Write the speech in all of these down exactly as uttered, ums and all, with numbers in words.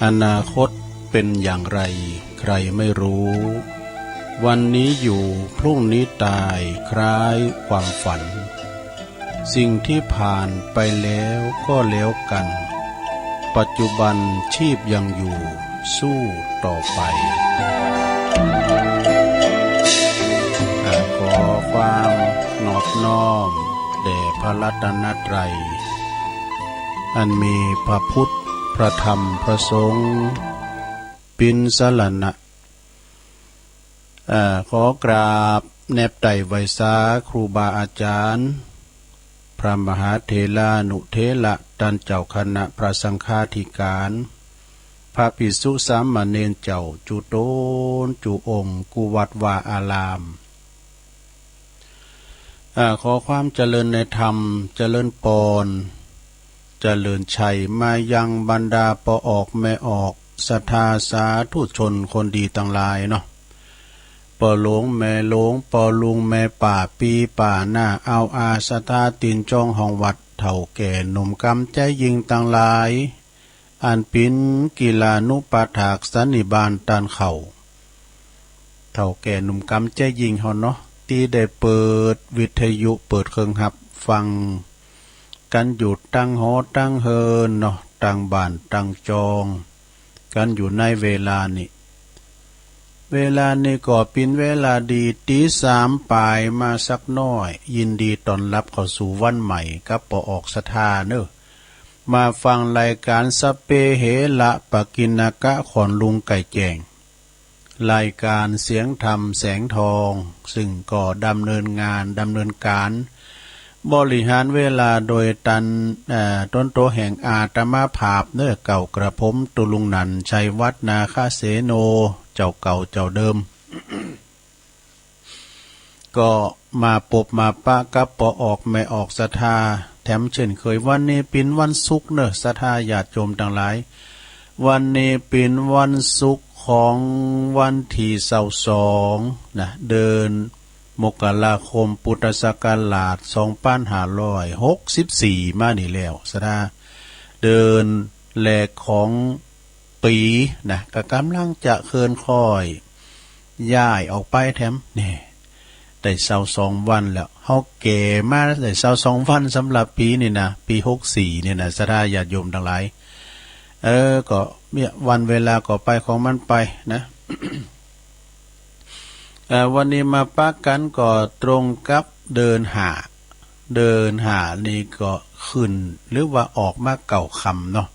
อนาคตเป็นอย่างไรใครไม่รู้ วันนี้อยู่พรุ่งนี้ตายคล้ายความฝัน สิ่งที่ผ่านไปแล้วก็แล้วกัน ปัจจุบันชีพยังอยู่ สู้ต่อไป อ่า ขอความนอบน้อมแด่พระรัตนตรัย อันมีพระพุทธ พระธรรม พระสงฆ์ เป๋นสรณะ เอ่อ ขอกราบแนบไต่ไหว้สาครูบาอาจารย์ พระมหาเถรานุเถระ ต้านเจ้าคณะพระสังฆาธิการ พระภิกษุสามเณรเจ้า จุ๊ตนจุ๊องค์ กู้วัดวาอาราม อ่า ขอความเจริญในธรรม เจริญปอน เจริญชัย มายังบรรดาป้อออกแม่ออก ศรัทธาสาธุชนคนดีตังหลายเนาะ ป้อหลวงแม่หลวง ป้อลุงแม่ป้า ปี้ป้าน้า อาวอา ศรัทธาตี๋นจ้องห้องวัด เฒ่าแก่หนุ่มกำใจ๊ยิ่งตังหลาย อันเป๋นกิลานุปัฏฐากสันนิบาตต้านเข่า เฒ่าแก่หนุ่มกำใจ๊ยิ่งเฮาเนาะ ตี้ได้เปิดวิทยุ เปิดเครื่องฮับฟัง กั๋นอยู่ตังหอตังเฮือนเนาะ ตังบ้านตังจอง กั๋นอยู่ในเวลานี้ เวลานี้ก็เป๋นเวลาดี ตี๋สามป๋ายมาสักหน้อย ยินดีต้อนฮับเข้าสู่วันใหม่กับป้อออกศรัทธาเนาะ มาฟังรายการสัพเพเหระปกิณณกะ ขอนลุงไก่แจ้ง รายการเสียงธรรมแสงทอง ซึ่งก็ดำเนินงาน ดำเนินการ บริหารเวลาโดยต้าน เอ่อ ตนโตแห่งอาตมาภาพเนาะ เก้ากระผมตุลุงนันท์ ชัยวัฒน์ นาคเสโน เจ้าเก่าเจ้าเดิม ก็มาปบมาปะกับป้อออกแม่ออกศรัทธาแถมเช่นเคย วันนี้เป๋นวันศุกร์เนาะ ศรัทธาญาติโยมตังหลาย วันนี้เป๋นวันศุกร์ของวันตี้ซาวสองนะ เดือนมกราคม พุทธศักราชสองปันห้าร้อยหกสิบสี่มานี่แล้ว ศรัทธา เดือนแรกของ ปี๋นะ ก็ก่ำลังจะเคิ่นค่อยย้ายออกไปแถม นี่ ได้ซาวสองวันแล้ว เฮาแก่มาได้ซาวสองวันสำหรับปี๋นี่นะ ปี๋หกสี่นี่นะ ศรัทธาญาติโยมตังหลาย เออ ก็เนี่ย วันเวลาก็ไปของมันไปนะ เอ่อ วันนี้มาปะกั๋นก็ตรงกับเดือนห้า เดือนห้านี่ก็ขึ้น หรือว่าออกมาเก้าค่ำเนาะ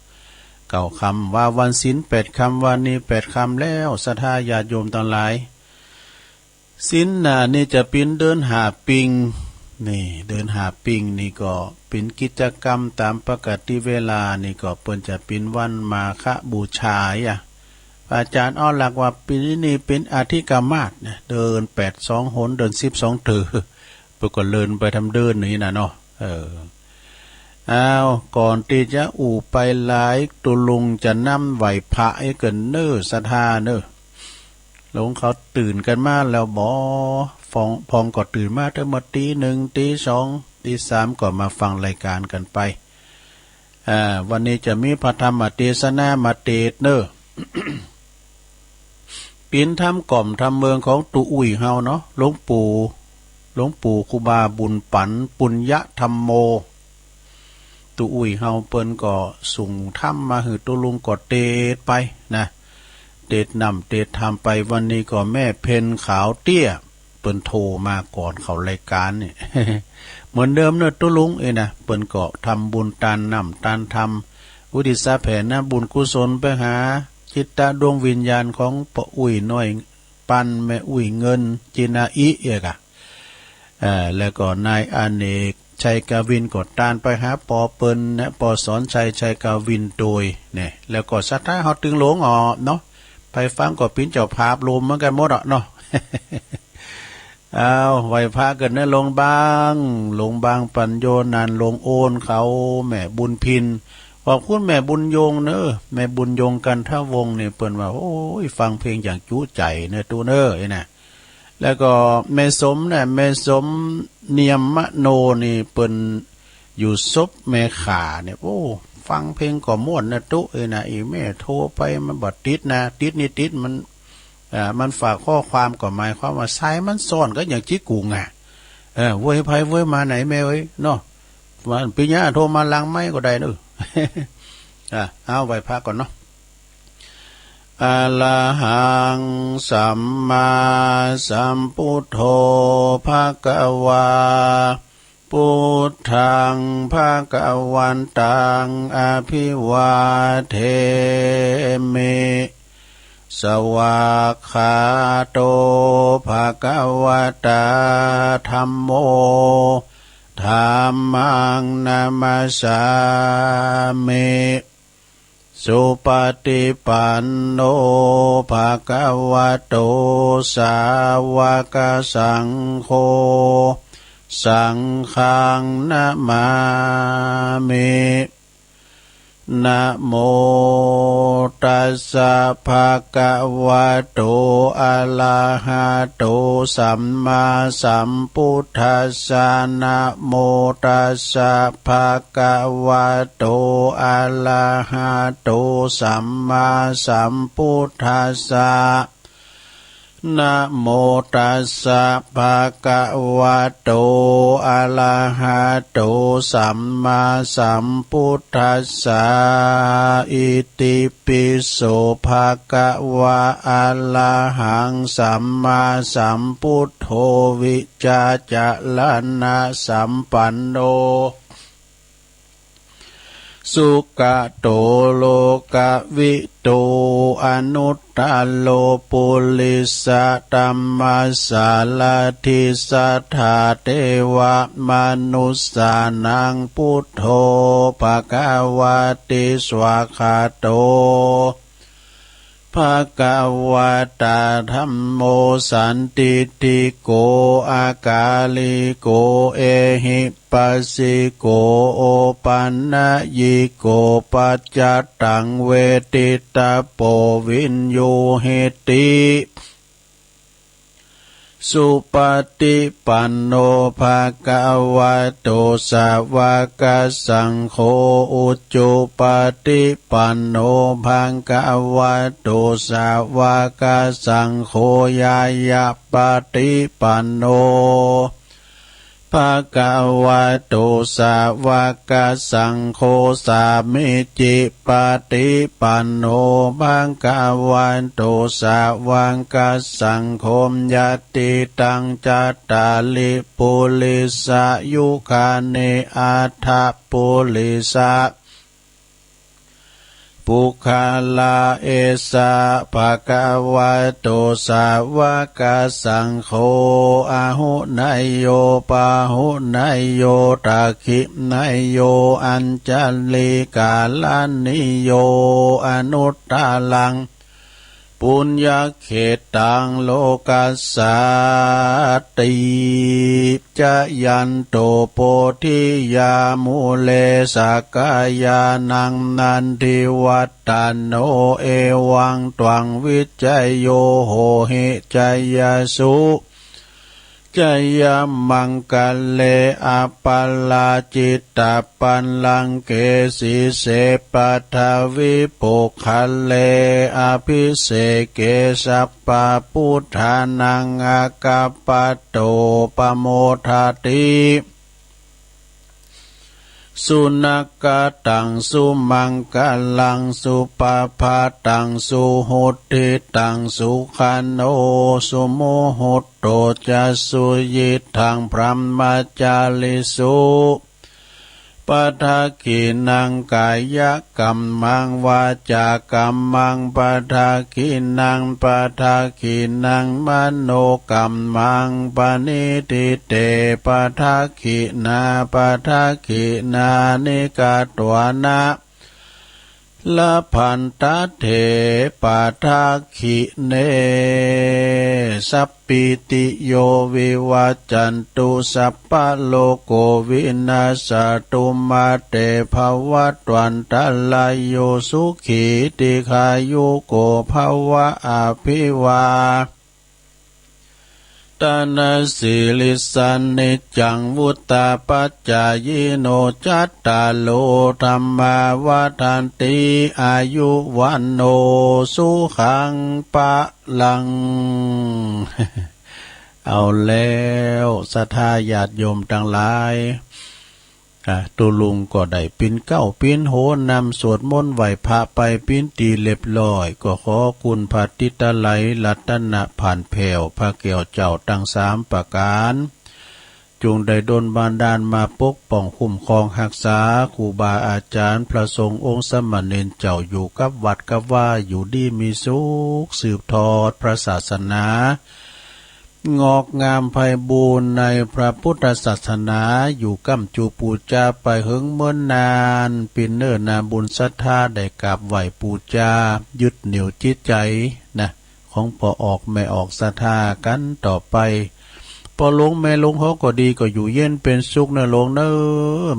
เก้าค่ำ ว่าวันศีลแปดค่ำ วันนี้แปดค่ำแล้ว ศรัทธาญาติโยมตังหลาย ศีลหน้านี่จะเป๋นเดือนห้าปิง นี่ เดือนห้าปิงนี่ก็เป๋นกิจกรรมต๋ามปกติเวลา นี่ก็เปิ้นจะเป๋นวันมาฆบูชาอะ อาจารย์ออหลักว่าปี๋นี้เป๋นอธิกมาสนะ เดือนแปดสองหน เดือนสิบสองเตื้อ เปิ้นก็เลื่อนไปแถมเดือนนี้นะเนาะ เออ อ้าว ก่อนตี้จะอู้ไปหลาย ตุลุงจะนำไหว้พระให้เกินเน้อ ศรัทธาเน้อ หลวงเขาตื่นกั๋นมาแล้วบ่ พอง พองก็ตื่นมาตั้งแต่ตีหนึ่ง ตีสอง ตีสาม ก็มาฟังรายการกั๋นไป อ่า วันนี้จะมีพระธรรมเตสนามาเตสน์เน้อ เป๋นธรรมก้อมธรรมเมืองของตุ๊อุ้ยเฮาเนาะ หลวงปู่ หลวงปู่ครูบาบุญปั๋น ปุญญธรรมโม ตุ๊อุ้ยเฮาเปิ้นก็ส่งธรรมมาหื้อตุ๊ลุงก็เตสน์ไปนะ เตสน์นำเตสน์ธรรมไป วันนี้ก็แม่เพ็ญขาวเตี้ย เปิ้นโทรมาก่อนเข้ารายการนี่ เหมือนเดิมเนาะตุ๊ลุงเอ้ยนะ เปิ้นก็ทำบุญตานน้ำตานธรรม อุทิศแผ่นะบุญกุศลไปหาจิตดวงวิญญาณของป้ออุ้ยน้อย ปัน แม่อุ้ยเงิน จินาอิ เอกอะ เอ่อ แล้วก็นายอเนก ชัยกวิน ก็ตานไปหาป้อเปิ้นนะ ป้อสอนชัย ชัยกวินโตยเนี่ย แล้วก็ศรัทธาเฮาตึงหลงออกเนาะ ไปฟังก็เป๋นเจ้าภาพรวมเหมือนกั๋นหมดอะเนาะ อ้าว ไหว้พระกั๋นเน้อ หลวงบาง หลวงบางปัญโญ นานหลวงโอนเขา แม่บุญพิน ขอบคุณแม่บุญยงเน้อ แม่บุญยง กันทวงศ์นี่ เปิ้นว่า โอ้ย ฟังเพลงอย่างจุใจเน้อตุ๊เน้อ เอ้ยนะ แล้วก็แม่สมนะ แม่สม เนียมมโนนี่ เปิ้นอยู่ศพแม่ข่าเนี่ย โอ้ ฟังเพลงก็ม่วนนะตุ๊ เอ้ยนะ อีแม่โทรไปมันบ่ติดนะ ติดนี่ติดมัน เอ่อ มันฝากข้อความก็หมายความว่าสายมันซ้อนก็ยังจิกุงอ่ะ เออ โวยไผโวยมาไหนแม่เอ้ยเนาะ ว่าปิญญาโทรมาหลังไมค์ก็ได้เนอะ อ่ะ เอาไหว้พระก่อนเนาะ Arahaṃ sammāsambuddho bhagavā. Buddhaṃ bhagavantaṃ abhivādemi. Svākkhāto bhagavatā dhammo. Dhammaṃ namassāmi. Supaṭipanno bhagavato sāvakasaṅgho. Saṅghaṃ namāmi. Namo tassa bhagavato arahato sammāsambuddhassa. Namo tassa bhagavato arahato sammāsambuddhassa. Namo tassa bhagavato arahato sammāsambuddhassa. Itipi so bhagavā arahaṃ sammāsambuddho vijjācaraṇasampanno sugato lokavidū anuttaro purisadammasārathi satthā devamanussānaṃ buddho bhagavāti. Svākkhāto bhagavatā dhammo sandiṭṭhiko akāliko ehipassiko opanayiko paccattaṃ veditabbo viññūhīti. Supaṭipanno bhagavato sāvakasaṅgho ujupaṭipanno bhagavato sāvakasaṅgho ñāyapaṭipanno bhagavato sāvakasaṅgho sāmīcipaṭipanno bhagavato sāvakasaṅgho yadidaṃ cattāri purisayugāni aṭṭha purisa puggalā esa bhagavato sāvakasaṅgho āhuneyyo pāhuneyyo dakkhiṇeyyo añjalikaraṇīyo anuttaraṃ puññakkhettaṃ lokassāti. Jayanto bodhiyā mūle sakyānaṃ nandivaḍḍhano evaṃ tvaṃ vijayo hohi jayassu jayamaṅgale aparājitapallaṅke sīse paṭhavipokkhare abhiseke sabbabuddhānaṃ aggappatto pamodati. Sunakkhattaṃ sumaṅgalaṃ supabhātaṃ suhuṭṭhitaṃ sukhaṇo sumuhutto ca suyiṭṭhaṃ brahmacārisu. Padakkhiṇaṃ kāyakammaṃ vācākammaṃ padakkhiṇaṃ padakkhiṇaṃ manokammaṃ paṇidhī te padakkhiṇā padakkhiṇāni katvāna labhantatthe padakkhiṇe. Sabbītiyo vivajjantu sabbarogo vinassatu mā te bhavatvantarāyo sukhī dīghāyuko bhava. Abhivā ตนะสีลิสานิจจัง วุตตาปัจจายิโน จัตตาโรธัมมาวัฑฒันติ อายุวัณโณ สุขังพลัง เอาแล้ว ศรัทธาญาติโยมตังหลาย อ่า ตุ๊ลุงก็ได้ปิ๊นเก๊าปิ๊นโหนำสวดมนต์ไหว้พระไปปิ๊นตี้เรียบร้อย ก็ขอคุณพระติตะไลรัตนะผ่านแผ้ว พระแก้วเจ้าตังสามประก๋าน จุ่งได้ดลบันดาลมาปกป้องคุ้มครองฮักษา ครูบาอาจ๋ารย์ พระสงฆ์องค์สามเณรเจ้าอยู่กับวัดกับวา อยู่ดีมีสุข สืบทอดพระศาสนา งอกงามไพบูลย์ในพระพุทธศาสนา อยู่ก้ำจูปูจาไปเหิงเมินนาน ปิ๊นเนอร์นาบุญศรัทธาได้กราบไหว้ปูจา ยึดเหนี่ยวจิตใจ๋นะ ของป้อออกแม่ออกศรัทธากั๋นต่อไป ป้อหลวงแม่หลวงเฮาก็ดี ก็อยู่เย็นเป๋นสุขเนอหลวงเนอ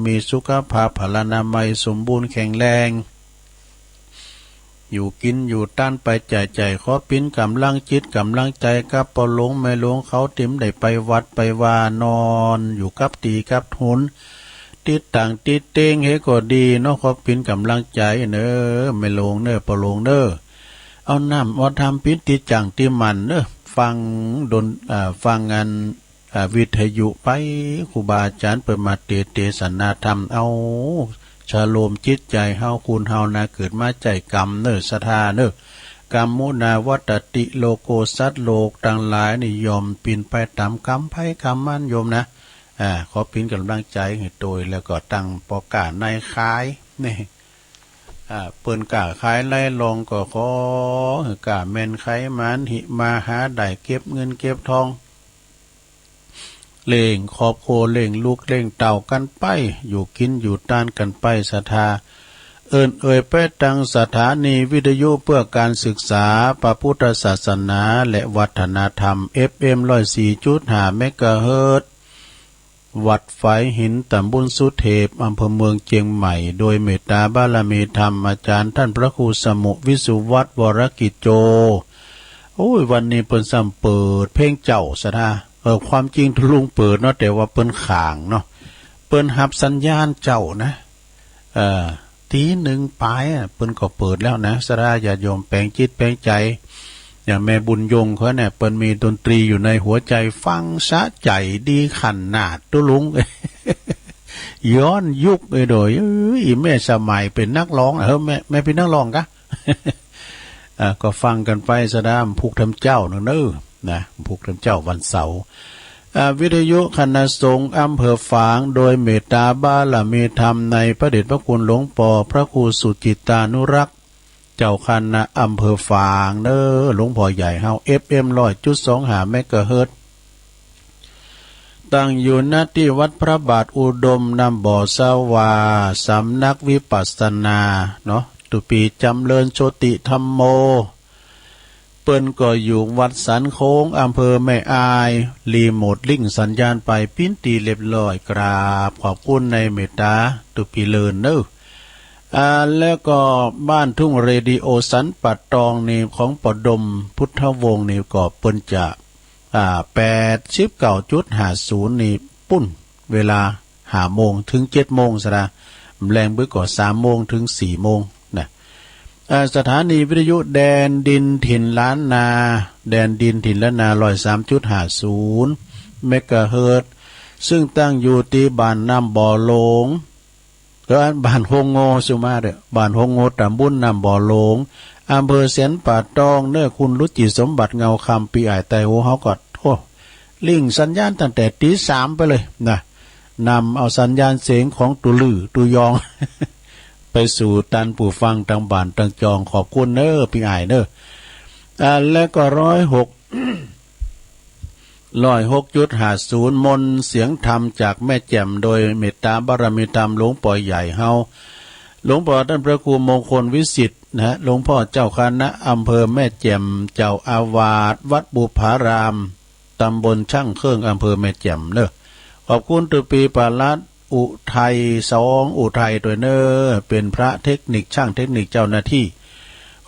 มีสุขภาพพลานามัยสมบูรณ์แข็งแรง อยู่กิ๋นอยู่ตานไปใจ๋ใจ๋ ขอปิ๊นก๋ำลังจิตก๋ำลังใจ๋กับป้อหลวงแม่หลวงเขา ตี้ได้ไปวัดไปวานอนอยู่กับตี้กับหุน ติดต่างติดเต็งเฮาก็ดีเนาะ ขอปิ๊นก๋ำลังใจ๋เนอ แม่หลวงเนอ ป้อหลวงเนอ เอาน้ำเอาธรรมปิ๊นตี้จั่งตี้หมั้นเนอ ฟังดน อ่า ฟังอัน อ่า วิทยุไป ครูบาอาจ๋ารย์เปิ้นมาเตสน์เตสนาธรรม เอา ชโลมจิตใจ๋เฮา คุณเฮานาเกิดมาใจ๊กรรมเนอ ศรัทธาเนอ กรรมมุนาวัตติ โลโก สัตว์โลกตังหลายนี่ย่อมปิ๊นไปต๋ามกรรมไผกรรมมันโยมนะ อ่า ขอปิ๊นก๋ำลังใจ๋หื้อโตย แล้วก็ตั้งป้อก้านายขายนี่ อ่า เปิ้นก้าขายไล่ลองก็ขอหื้อก้าแม่นไขหมาน หิมาหาได้ เก็บเงินเก็บทอง เลี้ยงครอบครัว เลี้ยงลูกเลี้ยงเต้ากั๋นไป อยู่กิ๋นอยู่ตานกั๋นไป ศรัทธา เอิ้นเอ่ยไปตังสถานีวิทยุเพื่อการศึกษาพระพุทธศาสนาและวัฒนธรรม เอฟเอ็ม ร้อยสี่จุดห้า เมกะเฮิรตซ์ วัดฝายหิน ตำบลสุเทพ อำเภอเมืองเจียงใหม่ โดยเมตตาบารมีธรรมอาจ๋ารย์ต้านพระครูสมุห์ วิสุวัฒน์ วรกิจโจ โอ้ย วันนี้เปิ้นซ้ำเปิดเพลงเจ้า ศรัทธา เออ ความจริงตุ๊ลุงเปิดเนาะ แต่ว่าเปิ้นขางเนาะ เปิ้นฮับสัญญาณเจ้านะ เออ ตีหนึ่งปลายอะ เปิ้นก็เปิดแล้วนะ ศรัทธาญาติโยมแป๋งจิตแป๋งใจ๋ อย่างแม่บุญยงเขาเนี่ย เปิ้นมีดนตรีอยู่ในหัวใจ ฟังสะใจ๋ดีขนาดตุ๊ลุง ย้อนยุคเอ้ยโดย เอ้ย อีแม่สมัยเป๋นนักร้องอะ เฮ้ย แม่ แม่เป๋นนักร้องกะ อ่า ก็ฟังกั๋นไป ศรัทธา พุกธรรมเจ้าเนอะ นะ พุกธรรมเจ้าวันเสาร์ อ่า วิทยุคณะสงฆ์อำเภอฝาง โดยเมตตาบารมีธรรมในพระเดชพระคุณหลวงป้อพระครูสุจิตตานุรักษ์ เจ้าคณะอำเภอฝางเนอะ หลวงป้อใหญ่เฮา เอฟเอ็ม ร้อยจุดสองห้า เมกะเฮิรตซ์ ตั้งอยู่ ณ ที่วัดพระบาทอุดม น้ำบ่อสวา สำนักวิปัสสนาเนาะ ตุ๊ปี๋จ๋ำเริญโชติธัมโม เปิ้นก็อยู่วัดสันโค้ง อำเภอแม่อาย รีโมทลิงก์สัญญาณไปปิ๊นตี้เรียบร้อย กราบขอบคุณในเมตตาตุ๊ปี๋เลินเนอะ อ่า แล้วก็บ้านทุ่งเรดิโอสันป่าตองนี่ ของป้อดมพุทธวงศ์นี่ ก็เปิ้นจะ อ่า แปดสิบเก้าจุดห้าศูนย์ นี่ปุ้น เวลาห้าโมงเถิงเจ็ดโมง ศรัทธา แลงบึกก็สามโมงเถิงสี่โมงนะ อ่า สถานีวิทยุแดนดินถิ่นล้านนา แดนดินถิ่นล้านนา ร้อยสามจุดห้าศูนย์ เมกะเฮิรตซ์ ซึ่งตั้งอยู่ตี้บ้านน้ำบ่อหลวง เออ บ้านโฮงโง่ สุมาเด้อ บ้านโฮงโง่ ตำบลน้ำบ่อหลวง อำเภอสันป่าตองเนอะ คุณรุจิสมบัติเงาคำ ปี้อ้ายไต้ฮู้เฮาก็ โอ้ ลิงก์สัญญาณตั้งแต่ตีสามไปเลยนะ นำเอาสัญญาณเสียงของตุ๊ลือตุ๊ยอง ไปสู่ต้านผู้ฟังตังบ้านตังจอง ขอบคุณเนอะ ปี้อ้ายเนอะ อ่า แล้วก็ร้อยหก ร้อยหกจุดห้าศูนย์ มนต์เสียงธรรมจากแม่แจ่ม โดยเมตตาบารมีธรรมหลวงป้อใหญ่เฮา หลวงป้อต้านพระครูมงคลวิสิทธิ์นะฮะ หลวงป้อเจ้าคณะอำเภอแม่แจ่ม เจ้าอาวาสวัดบุพาราม ตำบลช่างเครื่อง อำเภอแม่แจ่มเนอะ ขอบคุณตุ๊ปี๋ปาลัดอุทัยสอง อุทัยตวยเนอะ เป๋นพระเทคนิค ช่างเทคนิค เจ้าหน้าที่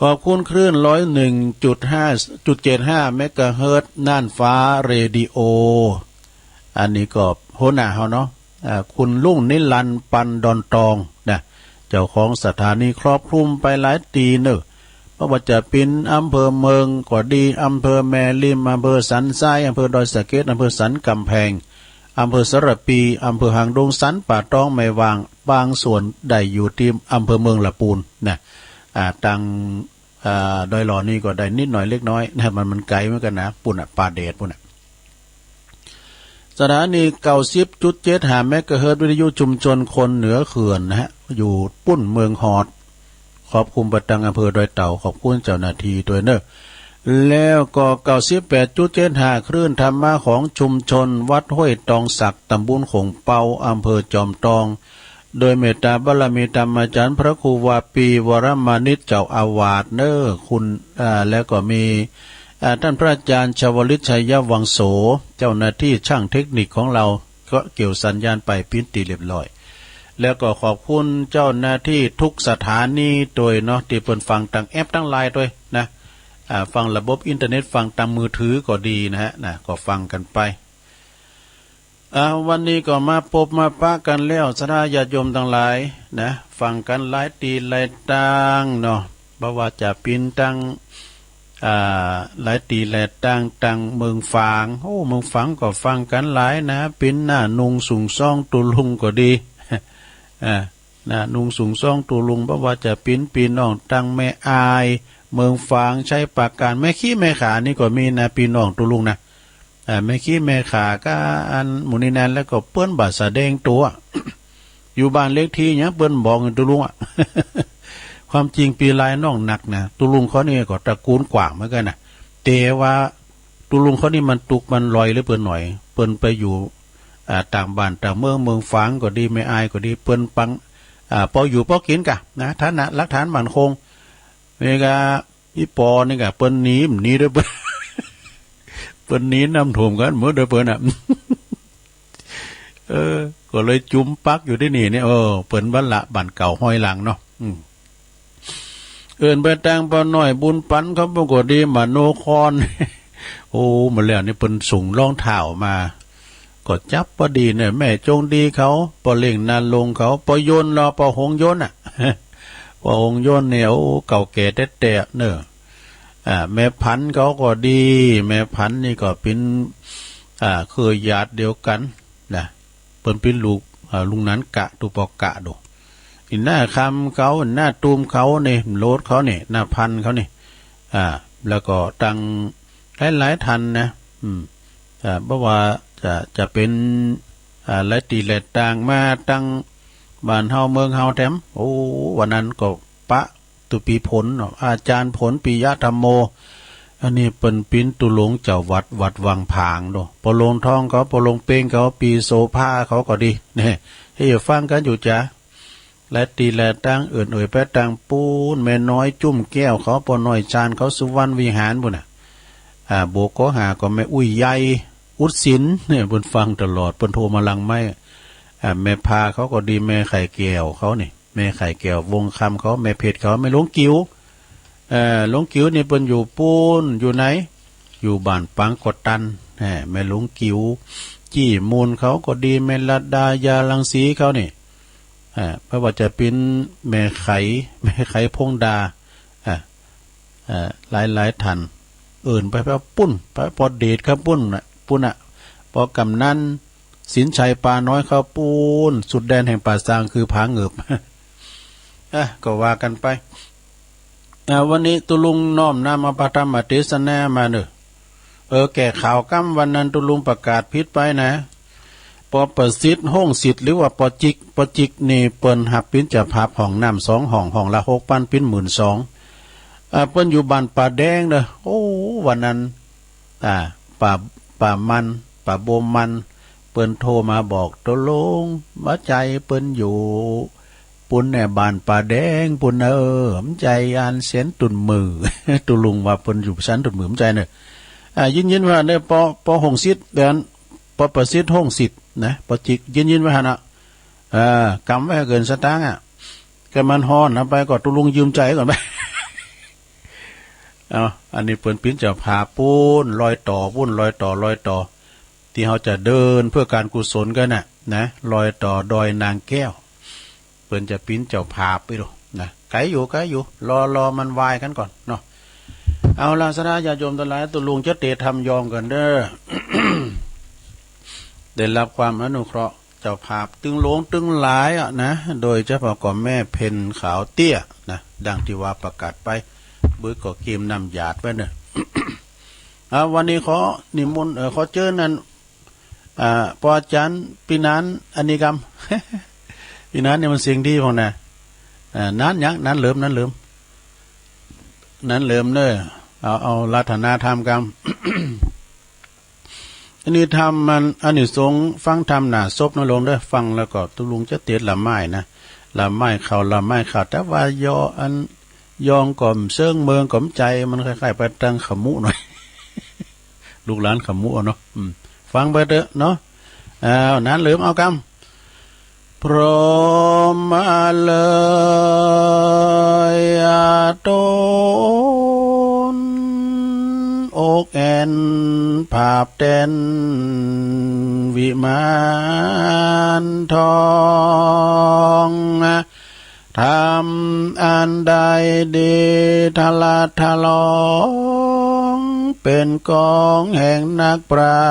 ขอบคุณคลื่นร้อยหนึ่งจุดห้า จุดเจ็ดห้าเมกะเฮิรตซ์น่านฟ้าเรดิโอ อันนี้ก็หัวหน้าเฮาเนาะ อ่า คุณลุงนิรันดร์ ปันดอนตองนะ เจ้าของสถานีครอบคลุมไปหลายตี้เนอะ บ่ว่าจะเป๋นอำเภอเมืองก็ดี อำเภอแม่ริม อำเภอสันทราย อำเภอดอยสะเก็ด อำเภอสันกำแพง อำเภอสารภี อำเภอหางดง สันป่าตอง แม่วาง บางส่วนได้อยู่ตี้อำเภอเมืองละปูนนะ อ่า ตัง อ่า ดอยหล่อนี่ก็ได้นิดหน่อยเล็กน้อยนะ มัน มันไกลเหมือนกันนะ ปูนน่ะ ป่าแดดปูนน่ะ สถานีเก้าสิบจุดเจ็ดห้าเมกะเฮิรตซ์วิทยุชุมชนคนเหนือเขื่อนนะฮะ อยู่ปูนเมืองฮอด ขอบคุณไปตังอำเภอดอยเต่า ขอบคุณเจ้าหน้าตี้ตวยเนอะ แล้วก็เก้าสิบแปดจุดเจ็ดห้าคลื่นธรรมะของชุมชนวัดห้วยตองสัก ตำบลโข่งเปา อำเภอจอมตอง โดยเมตตาบารมีธรรมาจารย์พระครูวาปี วรมานิต เจ้าอาวาสเนอะ คุณ อ่า แล้วก็มี อ่า ต้านพระอาจารย์ชวลิต ชัยวังโส เจ้าหน้าตี้ช่างเทคนิคของเรา ก็เกี่ยวสัญญาณไปปิ้นตี้เรียบร้อย แล้วก็ขอบคุณเจ้าหน้าตี้ทุกสถานีตวยเนาะ ตี้เปิ้นฟังตังแอปตังไลน์ตวยนะ อ่า ฟังระบบอินเทอร์เน็ต ฟังตังมือถือก็ดีนะฮะ นะ ก็ฟังกั๋นไป อ่า วันนี้ก็มาปบมาปะกั๋นแล้ว ศรัทธาญาติโยมตังหลายนะ ฟังกั๋นหลายตี้หลายตางเนาะ บ่ว่าจะเป๋นตัง อ่า หลายตี้หลายตาง ตังเมืองฝาง โอ้ เมืองฝางก็ฟังกั๋นหลายนะ เป๋นหน้านุ่งสูงซ่องตุ๊ลุงก็ดี อ่า หน้านุ่งสูงซ่องตุ๊ลุง บ่ว่าจะเป๋นปี้น้องตังแม่อาย เมืองฝาง ชัยปราการ แม่ขี้แม่ขานี่ก็มีนะ ปี้น้องตุ๊ลุงนะ อ่า แม่ขี้แม่ขาก็อันหมู่นี้นั้น แล้วก็เปิ้นบ่สะแดงตั๋ว อยู่บ้านเลขตี้หยังเปิ้นบอกตุ๊ลุงอะ ความจริงปี้ลายน้องหนักนะ ตุ๊ลุงเขานี่ก็ตระกูลกว้างเหมือนกั๋นนะ แต่ว่าตุ๊ลุงเขานี่มันตุ๊กมันลอยเหลือเปิ้นหน่อย เปิ้นไปอยู่ อ่า ต่างบ้านต่างเมือง เมืองฝางก็ดี แม่อายก็ดี เปิ้นปัง อ่า ปออยู่ปอกิ๋นก่ะนะ ฐานะหลักฐานมั่นคง นี่ก็ อีปอนี่ก็เปิ้นหนี หนีเด้อเปิ้น เปิ้นหนีน้ำท่วมกั๋นหมดเด้อเปิ้นน่ะ เออ ก็เลยจุมปักอยู่ตี้นี่เนี่ย เออ เปิ้นวันละบ้านเก่าฮอยหลังเนาะ อืม เอิ้นไปตังป้อน้อยบุญปันเขา เปิ้นก็ดี มโนคร โอ้ มาแล้วนี่เปิ้นส่งรองเท้ามา ก็จับปอดีเนี่ย แม่จงดีเขา ป้อเล็งนาลงเขา ป้อยนต์ รอป้อหงยนต์อะ ป้อหงยนต์เนี่ย โอ้ เก่าแก่แต๊ๆ เนอะ อ่า แม่พันธุ์เขาก็ดี แม่พันธุ์นี่ก็เป๋น อ่า เครือญาติเดียวกั๋นนะ เปิ้นเป๋นลูก อ่า ลุงนันกะ ตุ๊ปอกะดู อีหน้าคำเขา หน้าตูมเขาเนี่ย โลดเขาเนี่ย หน้าพันธุ์เขาเนี่ย อ่า แล้วก็ตังหลายๆ ท่านนะ อืม อ่า บ่ว่าจะ จะเป๋น อ่า หลายตี้หลายตาง มาตังบ้านเฮาเมืองเฮาแถม โอ้ วันนั้นก็ปะตุ๊ปี๋ผลเนาะ อาจารย์ผล ปิยะธัมโม อันนี้เปิ้นเป๋นตุ๊ลุงเจ้าวัด วัดวังผางโด ป้อหลวงทองเขา ป้อหลวงเป้งเขา ปี้โสภาเขาก็ดี เนี่ย เฮ้ย ฟังกั๋นอยู่จ้ะ หลายตี้หลายตาง เอิ้นเอ่ยไปตังปู๊น แม่น้อยจุ่มแก้วเขา ป้อน้อยชาญเขา สุวรรณวิหารปู๊นน่ะ อ่า โบกโกหาก็แม่อุ้ยใหญ่ อุดสิน เนี่ย เปิ้นฟังตลอด เปิ้นโทรมาหลังไมค์ อ่า แม่พาเขาก็ดี แม่ไข่แก้วเขานี่ แม่ไข่แก้ว วงคำเขา แม่เพชรเขา แม่หลวงกิ๋ว เอ่อ หลวงกิ๋วนี่เปิ้นอยู่ปู๊น อยู่ไหน อยู่บ้านปางกอตัน แหม แม่หลวงกิ๋ว จี้มูลเขาก็ดี แม่ลัดดา ยารังสีเขานี่ อ่า บ่ว่าจะเป๋นแม่ไข่ แม่ไข่พงดา อ่า อ่า หลายๆ ท่าน เอิ้นไป ไปปุ้น ไปป้อเดชครับปุ้นน่ะ ปุ้นน่ะ ป้อกำนัน สินชัย ปาน้อยเขาปู๊น สุดแดนแห่งป่าซางคือผาเหงือบ อ่ะ ก็ว่ากั๋นไป อ่า วันนี้ตุ๊ลุงน้อมนำเอาพระธรรมเทศนามาเนอะ เออ แก้ข่าวกำวันนั้นตุ๊ลุงประกาศผิดไปนะ ปอประสิทธิ์ ห้องสิทธิ์ หรือว่าปอจิก ปอจิกนี่เปิ้นฮับเป๋นเจ้าภาพห้องน้ำสองห้อง ห้องละหกปัน เป๋นหมื่นสอง อ่า เปิ้นอยู่บ้านป่าแดงเนอะ โอ้ วันนั้น อ่า ป้า ป้ามัน ป้าโบมัน เปิ้นโทรมาบอกตุ๊ลุง หัวใจ๋เปิ้นอยู่ปู๊นแน่ บ้านป่าแดงปู๊นเนอะ หัวใจ๋อันแสนตุ่นหมื่น ตุ๊ลุงว่าเปิ้นอยู่แสนตุ่นหมื่น หัวใจ๋เนอะ อ่า ยินยินว่าเนอะ ปอ ปอห้องสิทธิ์ เดือน ปอประสิทธิ์ห้องสิทธิ์นะ ปอจิก ยินยินไว้หั่นน่ะ อ่า กำไว้เกินสตางค์อะ ก็มันฮ้อนนะ ไปก็ตุ๊ลุงยืมใจ๋ก่อนไป เอ้า อันนี้เปิ้นปิ้นเจ้าภาพปู้น รอยต่อปู้น รอยต่อ รอยต่อ ที่เฮาจะเดินเพื่อการกุศลกันน่ะ นะ รอยต่อดอยนางแก้ว เปิ้นจะปิ้นเจ้าภาพไปดูนะ ไกลอยู่ ไกลอยู่ รอ รอมันวายกันก่อนเนาะ เอาล่ะ ศรัทธาญาติโยมตังหลาย ตุ๊ลุงจะเตรียมทำยองกันเด้อ ได้รับความอนุเคราะห์เจ้าภาพตึงหลวงตึงหลายอะนะ โดยเฉพาะก็แม่เพ็ญขาวเตี้ยนะ ดังที่ว่าประกาศไป บึกก็เกียมน้ำหยาดไว้เนอะ อ่า วันนี้ขอนิมนต์ เอ่อ ขอเชิญนั่น อ่า ปออาจารย์ปีนัน อันนี้กำ ปีนันนี่มันเสียงดีพองนะ อ่า นันหยัง นันเหลิม นันเหลิม นันเหลิมเนอะ เอา เอารัตนธรรมกำ อันนี้ธรรมมัน อานิสงส์ฟังธรรมหน้าศพนะโลงเด้อ ฟังแล้วก็ตุ๊ลุงจะเตรียมละไม้นะ ละไม้เข้า ละไม้เข้า แต่ว่ายอ อัน ยองก็บ่เซิง เมิงก็บ่ใจ๋ มันคล้ายๆ ไปตางขมุหน่อย ลูกหลานขมุเนาะ อืม ฟังไปเถอะเนาะ อ้าว นั้นลืมเอากำ พร้อมมาเลยอาตน อกแอ่นผาบแตนวิมานทอง ธรรมอันใดดีทะละทะลอง เป็นกองแห่งนักปรา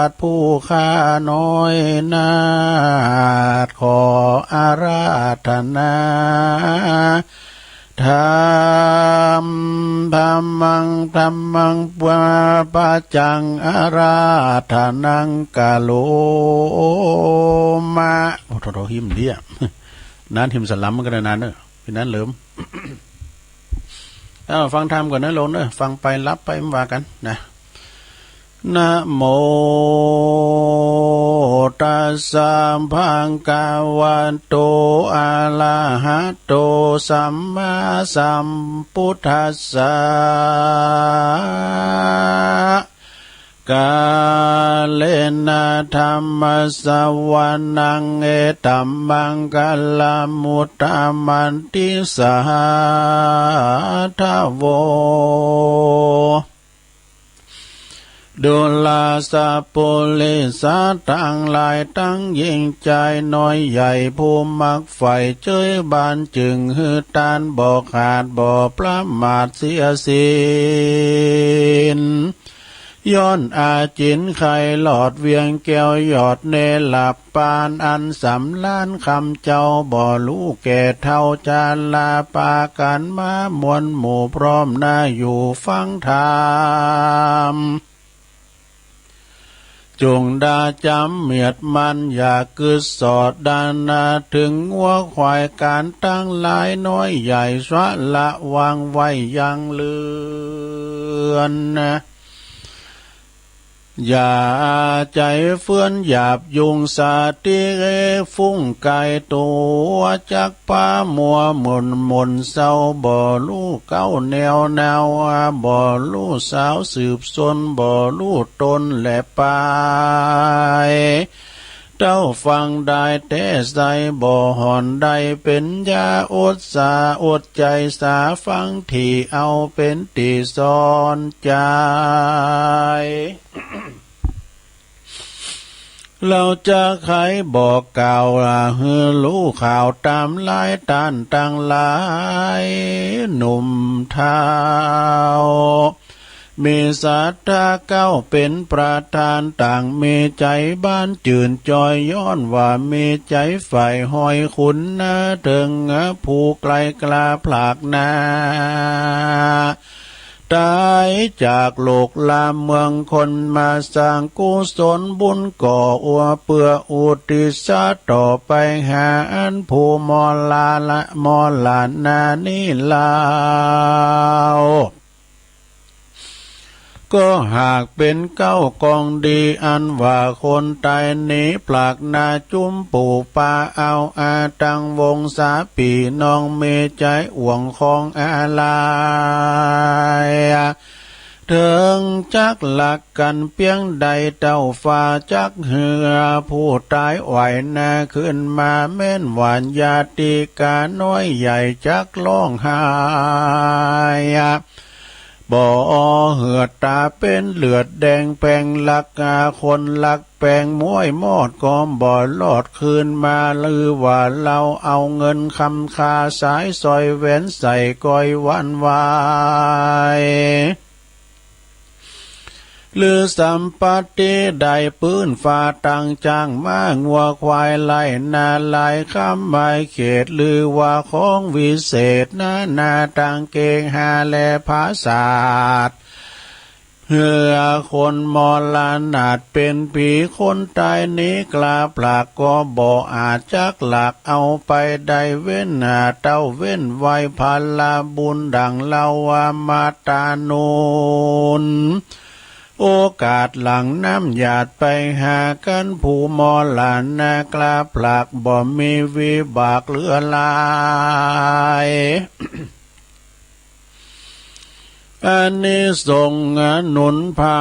ชญ์ผู้ข้าน้อยนาถ ขออาราธนา ธรรม ธัมมัง ธัมมัง ปะ ปัจจัง อาราธนัง กะโลมะ โอ้โถ โถ หิมเดีย นั้นหิมสลัมมันก็ได้นานเนอะ พี่นั้นเหลิม เอ้า ฟังธรรมก่อนนะโลงเนอะ ฟังไปหลับไปบ่ว่ากันนะ นะโมตัสสะ ภะคะวะโต อะระหะโต สัมมาสัมพุทธัสสะ กาเลนะธัมมัสสะวะนัง เอตัมมังคะลัม อุตตะมันติ สาธะโว ดูราสะปุริสะตังหลาย ตังหญิงจายน้อยใหญ่ ผู้มักใฝ่เจ้ยบานจึ่ง หื้อตานบ่ขาดบ่ประมาทเสียสิ้น ย้อนอาจินไขหลอดเวียงแก้วยอดเนหลับ ปานอันสำราญคำเจ้า บ่ฮู้แก่เฒ่าจารา ปากั๋นมามวลหมู่พร้อมหน้าอยู่ฟังธรรม จงได้จ๋ำเมียดมัน อย่ากึ๊ดสอดดานา เถิงงัวควายก๋านตังหลายน้อยใหญ่ สละวางไว้ยังเลือน อย่าใจ๋เฟื่อนหยาบยุง สาติเก ฟุ้งไกลตั๋ว จักปามัวหม่นหม่นเซา บ่ฮู้เก๊าแนวหนาว บ่ฮู้สาวสืบซน บ่ฮู้ตนและปาย เต้าฟังได้แต๊ไส้ บ่ห่อนได้เป๋นยา อดสาอดใจ๋สาฟัง ตี้เอาเป๋นตี้สอนใจ๋ เฮาจะไขบอกกล่าว หื้อฮู้ข่าวต๋ามหลายต้านตังหลาย หนุ่มเฒ่า มีศรัทธาเก๊าเป๋นประธาน ต่างมีใจ๋บานจื่นจอย ย้อนว่ามีใจ๋ใฝ่ฮอยขุนนา เถิงผู้ไกลกล้าผลักหน้า ต๋ายจากโลกลาเมืองคน มาสร้างกุศลบุญก่ออัว เปื้ออุทิศต่อไปหาอันผู้มรณะ มรณะนี้แล้ว ก็หากเป๋นเก๊ากองดี อันว่าคนต๋ายหนีผลักหน้า จุมปู่ปาเอาอาตั้งวงศาปี้น้อง มีใจ๋อ่วงคองอาลัย เถิงจักรักกั๋นเปียงใด เต้าฟ้าจักหื้อผู้ต๋ายไหว้หน้าขึ้นมา แม้นว่าญาติกาน้อยใหญ่จักฮ้องไห้ บ่หืดตาเป๋นเลือดแดงแปง ลักอาคนลักแปง ม้วยมอดก็บ่รอดคืนมา หรือว่าเฮาเอาเงินคำคา สายสร้อยแหวนใส่ ก้อยหวั่นไหว หรือสัมปัตติได้ปืนฟ้า ตังจ้างม้างัวควาย ไร่นาหลายคำไม้เขต หรือว่าของวิเศษ นานาตังเกหาและผาสาท เหือคนมรณาดเป๋นผี คนตายหนีกล้าผลัก ก็บ่อาจจักลักเอาไปได้ เว้นหน้าเต้าเว้นไว้ ผลบุญดังเฮาว่ามาตรานุน โอกาสหลั่งน้ำหยาดไปหากัน ผู้มรณะกล้าผลัก บ่มีวิบากเหลือหลาย อานิสงส์หนุนพา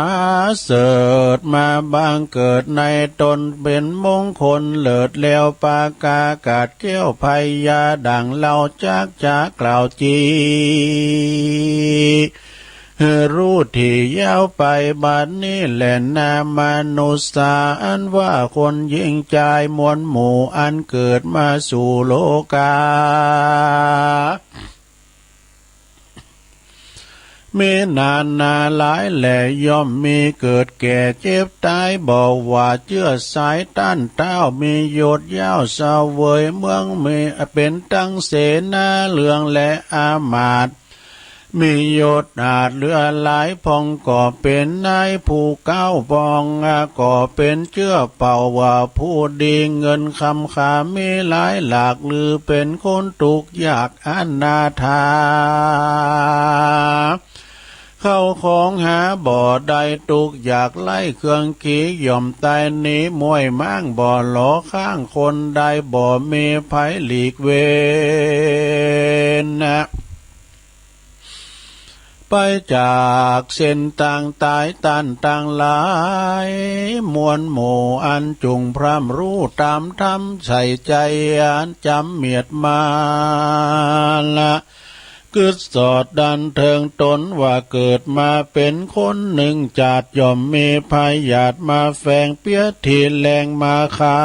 เสริฐ มาบังเกิดในตน เป๋นมงคลเลิศแล้ว ประกาศแก้วพญา ดังเฮาจักจะกล่าวจี หื้อรู้ถี่ยาวไป บัดนี้แลนา มนุสสา อันว่าคนหญิงจาย มวลหมู่อันเกิดมาสู่โลกา มีนานาหลายแหล่ ย่อมมีเกิดแก่เจ็บตาย บ่ว่าเจื้อสายต้านเต๊า มียศยาวเสวยเมือง มีเป๋นตังเสนาเรืองและอามาตย์ มียศอาจเหลือหลาย พ่องก็เป๋นนายผู้เก๊า พ่องก็เป๋นเจื้อเป่า ว่าผู้ดีเงินคำคา มีหลายหลาก หรือเป๋นคนทุกข์ยากอนาถา เข้าของหาบ่ได้ ทุกข์ยากไร้เครื่องขี ย่อมตายหนีม้วยม้าง บ่หลอข้างคนได้ บ่มีไผหลีกเว้น ไปจากเส้นตางตาย ต้านตังหลาย มวลหมู่อันจุ่งพร่ำรู้ตามธรรม ใส่ใจอันจำเมียดมาละ กึ๊ดสอดดันเถิงตน ว่าเกิดมาเป๋นคนหนึ่งจาติ ย่อมมีพยาธิมาแฝง เปียดที่แหล่งมาเข้า